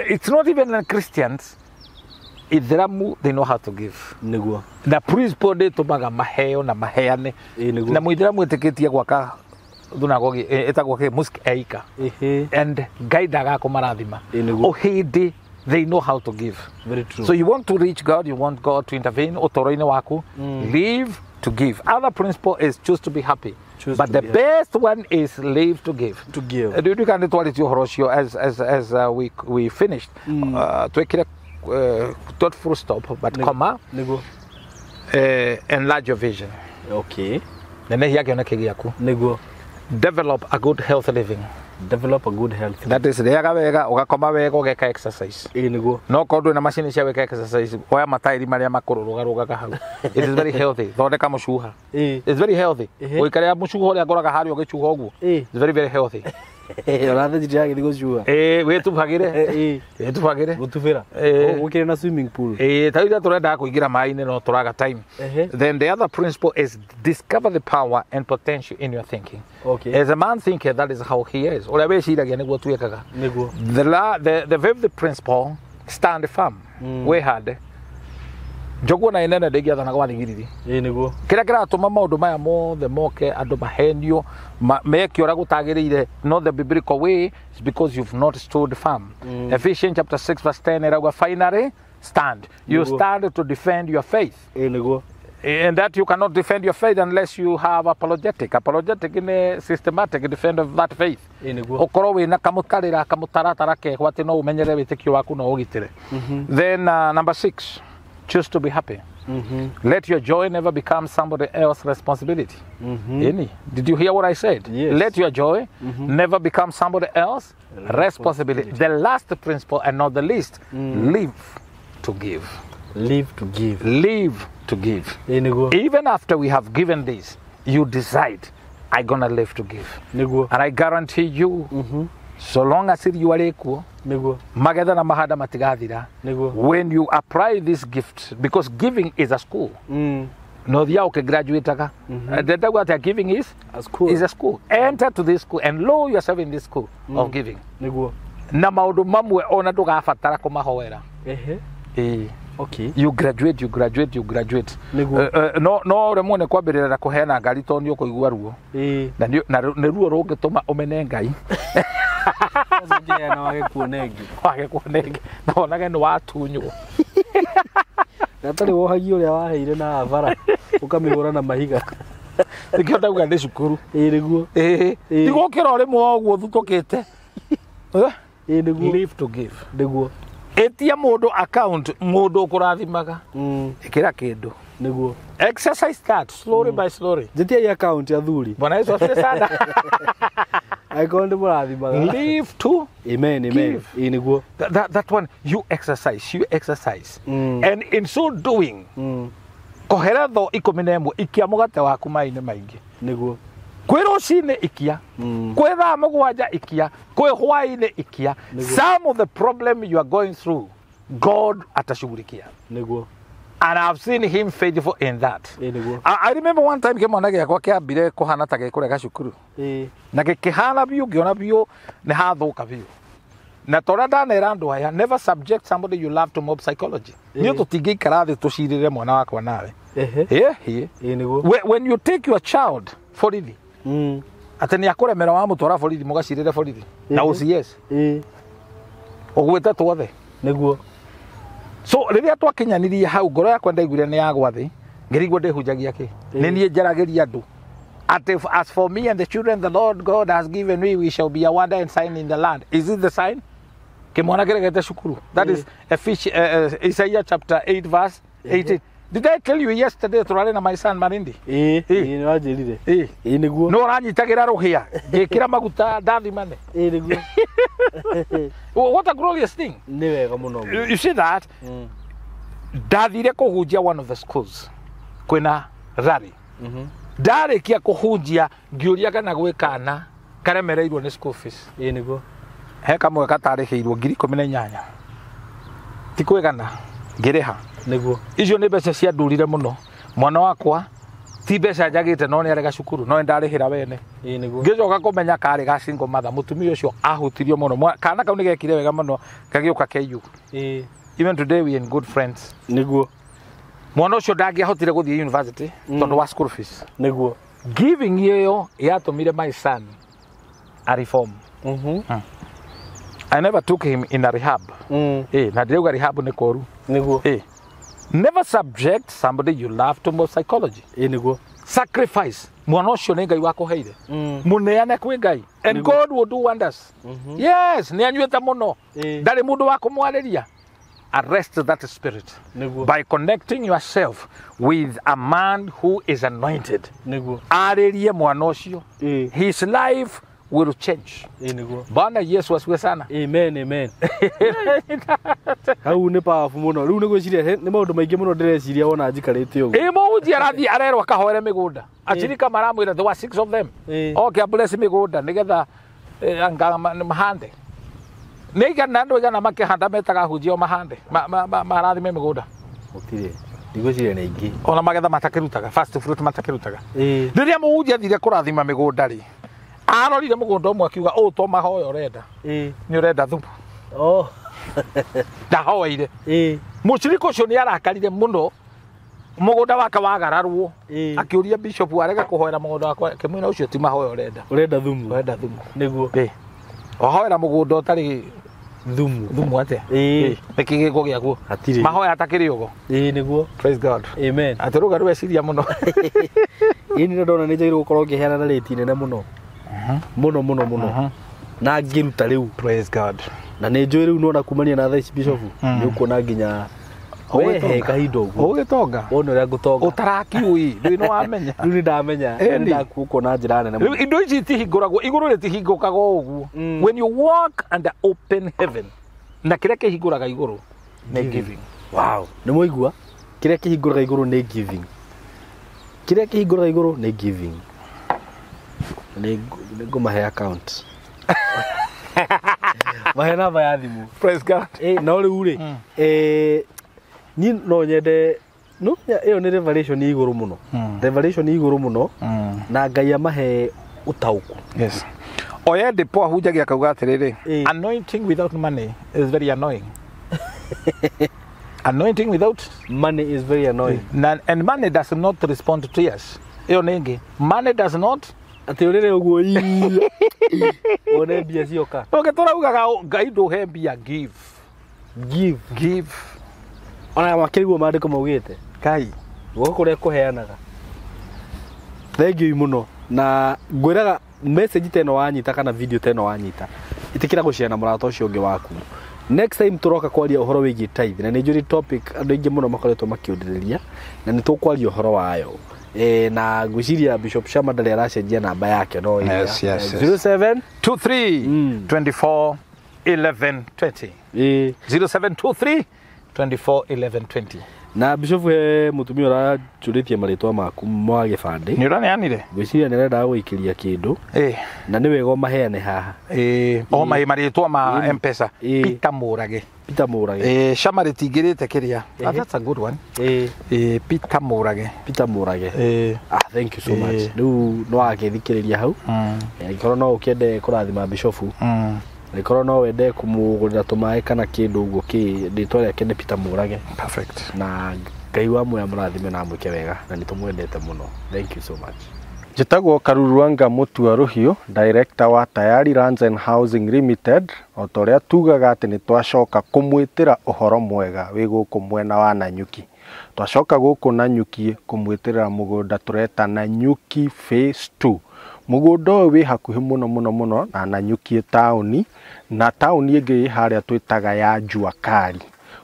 It's not even Christians, Ithiramu, they know how to give. Nĩguo. Na principle ndĩtũmaga maheo na maheane. Ĩ nĩguo. Na mũithiramu ĩtĩkĩtie gwaka thunagogi ĩtagwo kĩ mosque eika and Ngai ndagakũmarathima. Ĩ nĩguo. O hĩndĩ they know how to give. Very true. So you want to reach God, you want God to intervene ũtũũro-inĩ waku, live to give. Other principle is choose to be happy. Choose But to the be happy. best one is live to give. To give. Ndiũĩ kana nĩ twarĩtie ũhoro ũcio as we finished. Twĩkĩre not full stop but comma, Nĩguo. Enlarge your vision. Okay. Nenehia kĩoneki gĩaku. Nĩguo. Develop a good healthy living. Develop a good health. That is rĩaga wega, ũgakoma wega, ũgeka exercise. Ĩ nĩguo. No korwo ndwĩ na macini cia gwĩka exercise, oya matairi marĩa makũrũ rũgarũgaga hau. It is very healthy. Thondeka mũcuha. Ĩ. It's very healthy. Ũikarĩra mũcuha ũrĩa ngoraga harĩa ũgĩcuha ũguo. Ĩ. It's very very healthy. Ona theci ndĩragĩthiĩ gũcuha. Ĩ, wĩtubagĩre. Ĩ. Wĩtubagĩre. Gũtubĩra. Ĩ. Gũkĩrĩ na swimming pool. Ĩ, ta rĩu tũrendaga kũingĩra maĩ-inĩ no tũraga time. Then the other principle is discover the power and potential in your thinking. Okay. As a man thinketh, that is how he is. Ũrĩa wĩciragia nĩguo tuĩkaga. Nĩguo. The fifth principle, stand firm. Wĩhande. Njoguo na inene ndĩngĩathana gwa thigiriri. Ĩ nĩguo. Kĩrĩa kĩratũma maũndũ maya mothe moke, andũ mahenio, meke ũrĩa gũtagĩrĩire, not the biblical way, is because you've not stood firm. Ephesians chapter 6 verse 10 ĩrauga, "Finally stand." You Nĩguo. stand to defend your faith, Ĩ nĩguo. and that you cannot defend your faith unless you have apologetic. Apologetic nĩ systematic defend of that faith. Ĩ nĩguo. Ũkorwo wĩna kamũtarĩra kamũtaratara keho atĩ no ũmenyere wĩtĩkio waku no ũgitĩre. Then number six, choose to be happy. Let your joy never become somebody else's responsibility. Any? Did you hear what I said? Yes. Let your joy never become somebody else's responsibility. The last principle and not the least, live to give. Live to give. Live to give. Ĩ nĩguo. Even after we have given this, you decide, "I'm gonna live to give." Nĩguo. And I guarantee you, so long as you are equal, Nĩguo. magetha na mahanda matigathira. Nĩguo. When you apply this gift, because giving is a school, no thia ũkĩgraduataga ndendagwo atĩa, giving is A school. is a school. Enter to this school, enroll yourself in this school of giving, Nĩguo. Na maũndũ mamwe ona ndũgabatara kũmahoera. Ehe. Ĩĩ. Okay. You graduate, you graduate, you graduate. Nĩguo. No rĩmwe nĩ kwambĩrĩra na kũheana ngari tondũ nĩ ũkũigua ruo. Ĩ. Na nĩ ruo rũngĩtũma ũmene Ngai. Sasa ũngĩheana wage kuona ĩngĩ. Wage kuona ĩngĩ na wonage nĩ watunywo. Na atarĩ wohagia ũrĩa waheire na bara ũkamĩhũra na mahiga. Nĩkĩo ndauga nĩ cukuru. Ĩĩ nĩguo. Ĩĩ. Ĩĩ. Ti gũkĩra ũrĩmwe ũguo thutũkĩte. Eh? Ĩĩ nĩguo. Live to give. Nĩguo. Ĩtia mũndũ account, mũndũ ũkũrathimaga. Mm. Ĩkĩra kĩndũ. Nĩguo. Exercise that slowly by slowly. Njĩtiai account athuri. Bwana Yesu asifiwe sana. Angĩkorwo nĩ mũrathimaga. Live to Amen, amen. Give. Ĩĩ nĩguo. that one you exercise, you exercise. Mm. And in so doing, Mm. koheretho 11 ikia mũgate waku maĩ-inĩ maingĩ. Nĩguo. Kwĩ rũcinĩ ikia, Mm. kwĩ thaa mũgwanja ikia, kwĩ hwaĩ-inĩ ikia. Nĩguo. Some of the problem you are going through, God atashughulikia. Nĩguo. And I've seen him faithful in that. Ĩĩ nĩguo. I remember one time kĩmwana gĩakwa kĩambire kũhana ta gĩkũrega cukuru. Ĩĩ. Na gĩkĩhana biũ, ngĩona biũ nĩ hathũka biũ. Na torĩa ndanera andũ aya, never subject somebody you love to mob psychology. Niĩ Ĩĩ. tũtingĩikara thĩ tũcirĩre mwana wakwa nawe. Ehe. Ĩĩ, ĩĩ. Ĩĩ nĩguo. When you take your child borithi, Mm. atĩ nĩ akũremera wamũtwara borithi mũgacirĩre borithi na Ĩĩ. OCS Ĩĩ. ũgwĩte twothe. Nĩguo. So rĩrĩa twakinyanirie hau ngoro yakwa ndaiguire nĩ yagwa thĩ, ngĩrigwo ndĩhunjagia kĩ. Ĩĩ. Nĩ niĩ njaragĩria andũ atĩ as for me and the children the Lord God has given me, we shall be a wonder and sign in the land. Is it the sign? Kĩmwana kĩregete cukuru. That is Isaiah chapter 8 verse 18. Did I tell you yesterday tũrarĩ na my son Marindi? Ĩĩ. Ĩĩ. Ĩĩ nĩ wanjĩrire. Ĩĩ. Ĩĩ nĩguo. No ũranyitagĩra rũhĩa ngĩkĩra maguta ndathimane. Ĩĩ nĩguo. What a glorious thing. Nĩ wega mũno. You see that? Mm. Ndathire kũhunjia one of the schools kwĩna rally. Mhm. Ndarĩkia kũhunjia ngĩũria kana gwĩ kana karemereirwo nĩ school fees. Ĩĩ nĩguo. He kamwe gatarĩhĩirwo 18,000. Ti kwĩgana ngĩrĩha. Nĩguo. Icio nĩ mbeca ciandurire mũno. Mwana wakwa ti mbeca njagĩte no nĩ arega cukuru no nĩ ndarĩhĩra wene. Ĩĩ nĩguo. Ngĩcoka kũmenya karĩ ga single mother, mũtumia ũcio ahutirio mũno. Kana kau nĩ gekire wega mũno gagĩũka KU. Ĩĩ. Even today we are good friends. Nĩguo. Mwana ũcio ndangĩahotire gũthiĩ university tondũ wa school fees. Nĩguo. Giving ĩyo yatũmire my son a reform. Mhm. I never took him in a rehab. Mm. Eh, na ndĩrauga rehab nĩ kũũru. Nĩguo. Eh. Never subject somebody you love to mob psychology. Ĩĩ nĩguo. Sacrifice. Mwana ũcio nĩ Ngai wakũheire. Mm. Mũneane kwĩ Ngai. And Nĩguo. God will do wonders. Yes, nĩ anyuĩte mũno. Ĩĩ. Ndarĩ mũndũ wa kũmwarĩria. Arrest that spirit. Nĩguo. By connecting yourself with a man who is anointed. Nĩguo. Arĩrie mwana ũcio. Ĩĩ. His life will change. Ĩĩ nĩguo. Bwana Yesu asifiwe sana. Amen, amen. Hau nĩ powerful mũno. Rĩu nĩ gwĩciria nĩ maũndũ maingĩ mũno ndĩreciria wona njikarĩte ũguo. Ĩ mũhunjia arathiĩ arerwo akahoere mĩgũnda. Achirika maramwĩra there were 6 of them. Ĩĩ. Oke abless mĩgũnda nĩgetha anga mahande. Nĩ igana andũ igana makĩhanda metaga ahunjia o mahande marathime mĩgũnda. Gũtirĩ. Ndigwĩciria nĩ aingĩ. Ona magetha matakĩrutaga, first fruit matakĩrutaga. Ĩĩ. Rĩrĩa mũhunjia athire kũrathima mĩgũnda rĩ, arorire mũgũnda ũmwe akiuga ũũ to mahoya ũrenda. Ĩĩ. Nĩ ũrenda thumu. Oh. Ndahoeire. Ĩĩ. Mũcirika ũcio nĩ arakarire mũno mũgũnda wake wagararwo. Ĩĩ. Akĩũria bishop arega kũhoera mũgũnda wakwa, akĩmwĩra ũcio ti mahoya ũrenda. Ũrenda thumu. Ũrenda thumu. Nĩguo. Ĩĩ. Wahoera mũgũnda ũtarĩ Thumu. thumu atĩa? Ĩĩ. Nĩkĩ gĩko gĩakuo? Hatirĩ. Mahoya atakĩrĩ ũgo. Ĩĩ nĩguo. Praise God. Amen. Atĩ rũga rweciria mũno. Ĩĩ nĩ ndona nĩ njagĩrĩirwo gũkorwo ngĩheana na rĩti nene mũno. Mũno mũno mũno. Na ngĩruta rĩu. Praise God. Na nĩ njũĩ rĩu nona kumania na thaa ici bishop nĩ ũkuona nginya we he kahinda ũguo. Ũgĩtonga. Wone ũrĩa ngũtonga. Ũtarakiũĩ, ndũĩ nĩ wamenya. Rĩu nĩ ndamenya. Ĩni. Nĩ ndakuo na njĩra nene Rĩu mũno. indo ici itihingũragwo, igũrũ rĩtihingũkaga o ũguo. When you walk under open heaven, na kĩrĩa kĩhingũraga igũrũ nĩ giving. Wow. Nĩ mwaigua? Kĩrĩa kĩhingũraga igũrũ nĩ giving. Kĩrĩa kĩhingũraga igũrũ nĩ giving. Nĩ ngũmahe account. Mahe namba ya thimũ. Praise God. Ĩ no rĩu rĩ, niĩ no nyende no ĩyo nĩ revelation ĩ igũrũ mũno. Revelation ĩ igũrũ mũno na Ngai amahe ũtaũku. Yes. Oyende po ahunjagia akauga atĩrĩrĩ, Ĩĩ. anointing without money is very annoying. Anointing without Money is very annoying. And money does not respond to tears. Ĩyo nĩ ĩngĩ. Money does not. Atĩ ũrĩre ũguo ii. Wone mbia cioka. Ũngĩ tũraugaga Ngai ndũhe mbia, give. Give. Give. Ona makĩriguo maandĩko maugĩte. Ngai. Guoko kũrĩa kũheanaga. Thank you mũno, na ngwĩraga message ta ĩno wanyita kana video ta ĩno wanyita, ĩtĩkĩra gũshare na mũrata ũcio ũngĩ waku. Next time tũroka kwaria ũhoro wĩgiĩ tithe, na nĩ njũĩ topic andũ aingĩ mũno makoretwo makĩũndĩrĩria, na nĩ tũkwaria ũhoro wayo. Na ngwĩciria Bishop Shama ndarĩ aracenjia namba yake no ĩrĩa. Yes. 07 23 24 11 20. 0723 24 11 20. Na Bishop, he mũtumia ũranjũrĩtie marĩtwa maku ma gĩbandĩ. Nĩ ũraneanire? Ngwĩciria nĩ arendaga gũikĩria kĩndũ, na nĩ wega ũmaheane haha. O marĩtwa ma M-Pesa. Peter Mũrage. Peter Mũrage. Shama rĩtingĩrĩte kĩrĩa. That's a good one. Peter Mũrage. Peter Mũrage. Thank you so much. Rĩu no agĩthikĩrĩria hau. Angĩkorwo no ũkĩende kũrathima Bishofu, angĩkorwo no wende kũmũgũrĩra tũmaĩ kana kĩndũ ũguo kĩ, rĩtwa rĩake nĩ Peter Mũrage. Perfect. Na Ngai wa muoyo amũrathime na amwĩke wega, na nĩ tũmwendete mũno. Thank you so much. Njĩtagwo Karuruanga Mutua Rũhiũ, director wa Tayari Lands and Housing Limited. O ta ũrĩa tugaga atĩ nĩ twacoka kũmwĩtĩra ũhoro mwega wĩ gũkũ mwena wa Nanyuki. Twacoka gũkũ Nanyuki kũmwĩtĩra mũgũnda tũreta Nanyuki Phase 2. Mũgũnda ũyũ wĩ hakuhĩ mũno mũno mũno na Nanyuki taũni, na taũni ĩngĩ ĩ harĩa twĩtaga ya Jua Kali.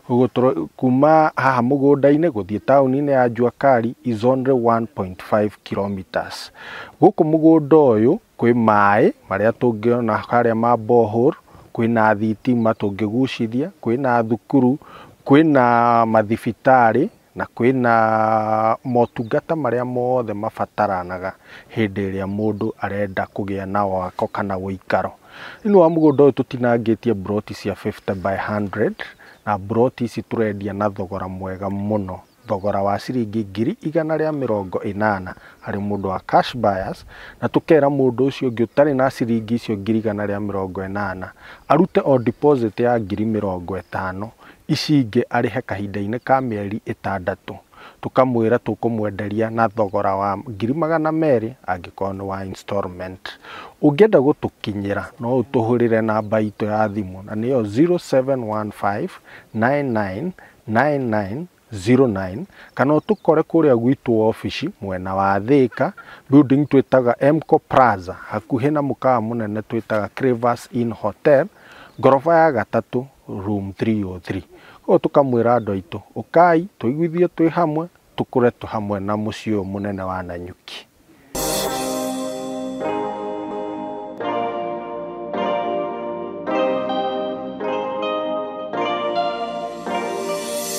Ũguo kuma haha mũgũnda-inĩ gũthiĩ taũni-inĩ ya Jua Kali is only 1.5 kilometers. Gũkũ mũgũnda ũyũ kwĩ maĩ marĩa tũngĩona harĩa ma borehole, kwĩna thitima tũngĩgucithia, kwĩna thukuru, kwĩna mathibitarĩ, na kwĩna motungata marĩa mothe mabataranaga hĩndĩ ĩrĩa mũndũ arenda kũgĩa na wako kana ũikaro. Thĩinĩ wa mũgũnda ũyũ tũtinangĩtie broti cia 50 by 100, na broti ici tũrendia na thogora mwega mũno, thogora wa ciringi 180,000 harĩ mũndũ wa cash buyers, na tũkera mũndũ ũcio ũngĩ ũtarĩ na ciringi icio 180,000 arute o deposit ya 50,000, ici ingĩ arĩhe kahinda-inĩ ka mĩeri 6. Tũkamwĩra tũkũmwenderia na thogora wa 200,000 angĩkorwo nĩ wa installment. Ũngĩenda gũtũkinyĩra no ũtũhũrĩre namba itũ ya thimũ, na nĩyo 0715 99 99 09, kana ũtũkore kũrĩa gwitũ obici mwena wa Thika, building twĩtaga Mco Plaza, hakuhĩ na mũkawa mũnene twĩtaga Cravers Inn Hotel, ngoroba ya 3, room 303. Koguo tũkamwĩra andũ aitũ, ũkai tũiguithie twĩ hamwe, tũkũre tũ hamwe na mũciĩ ũyũ mũnene wa Nanyuki.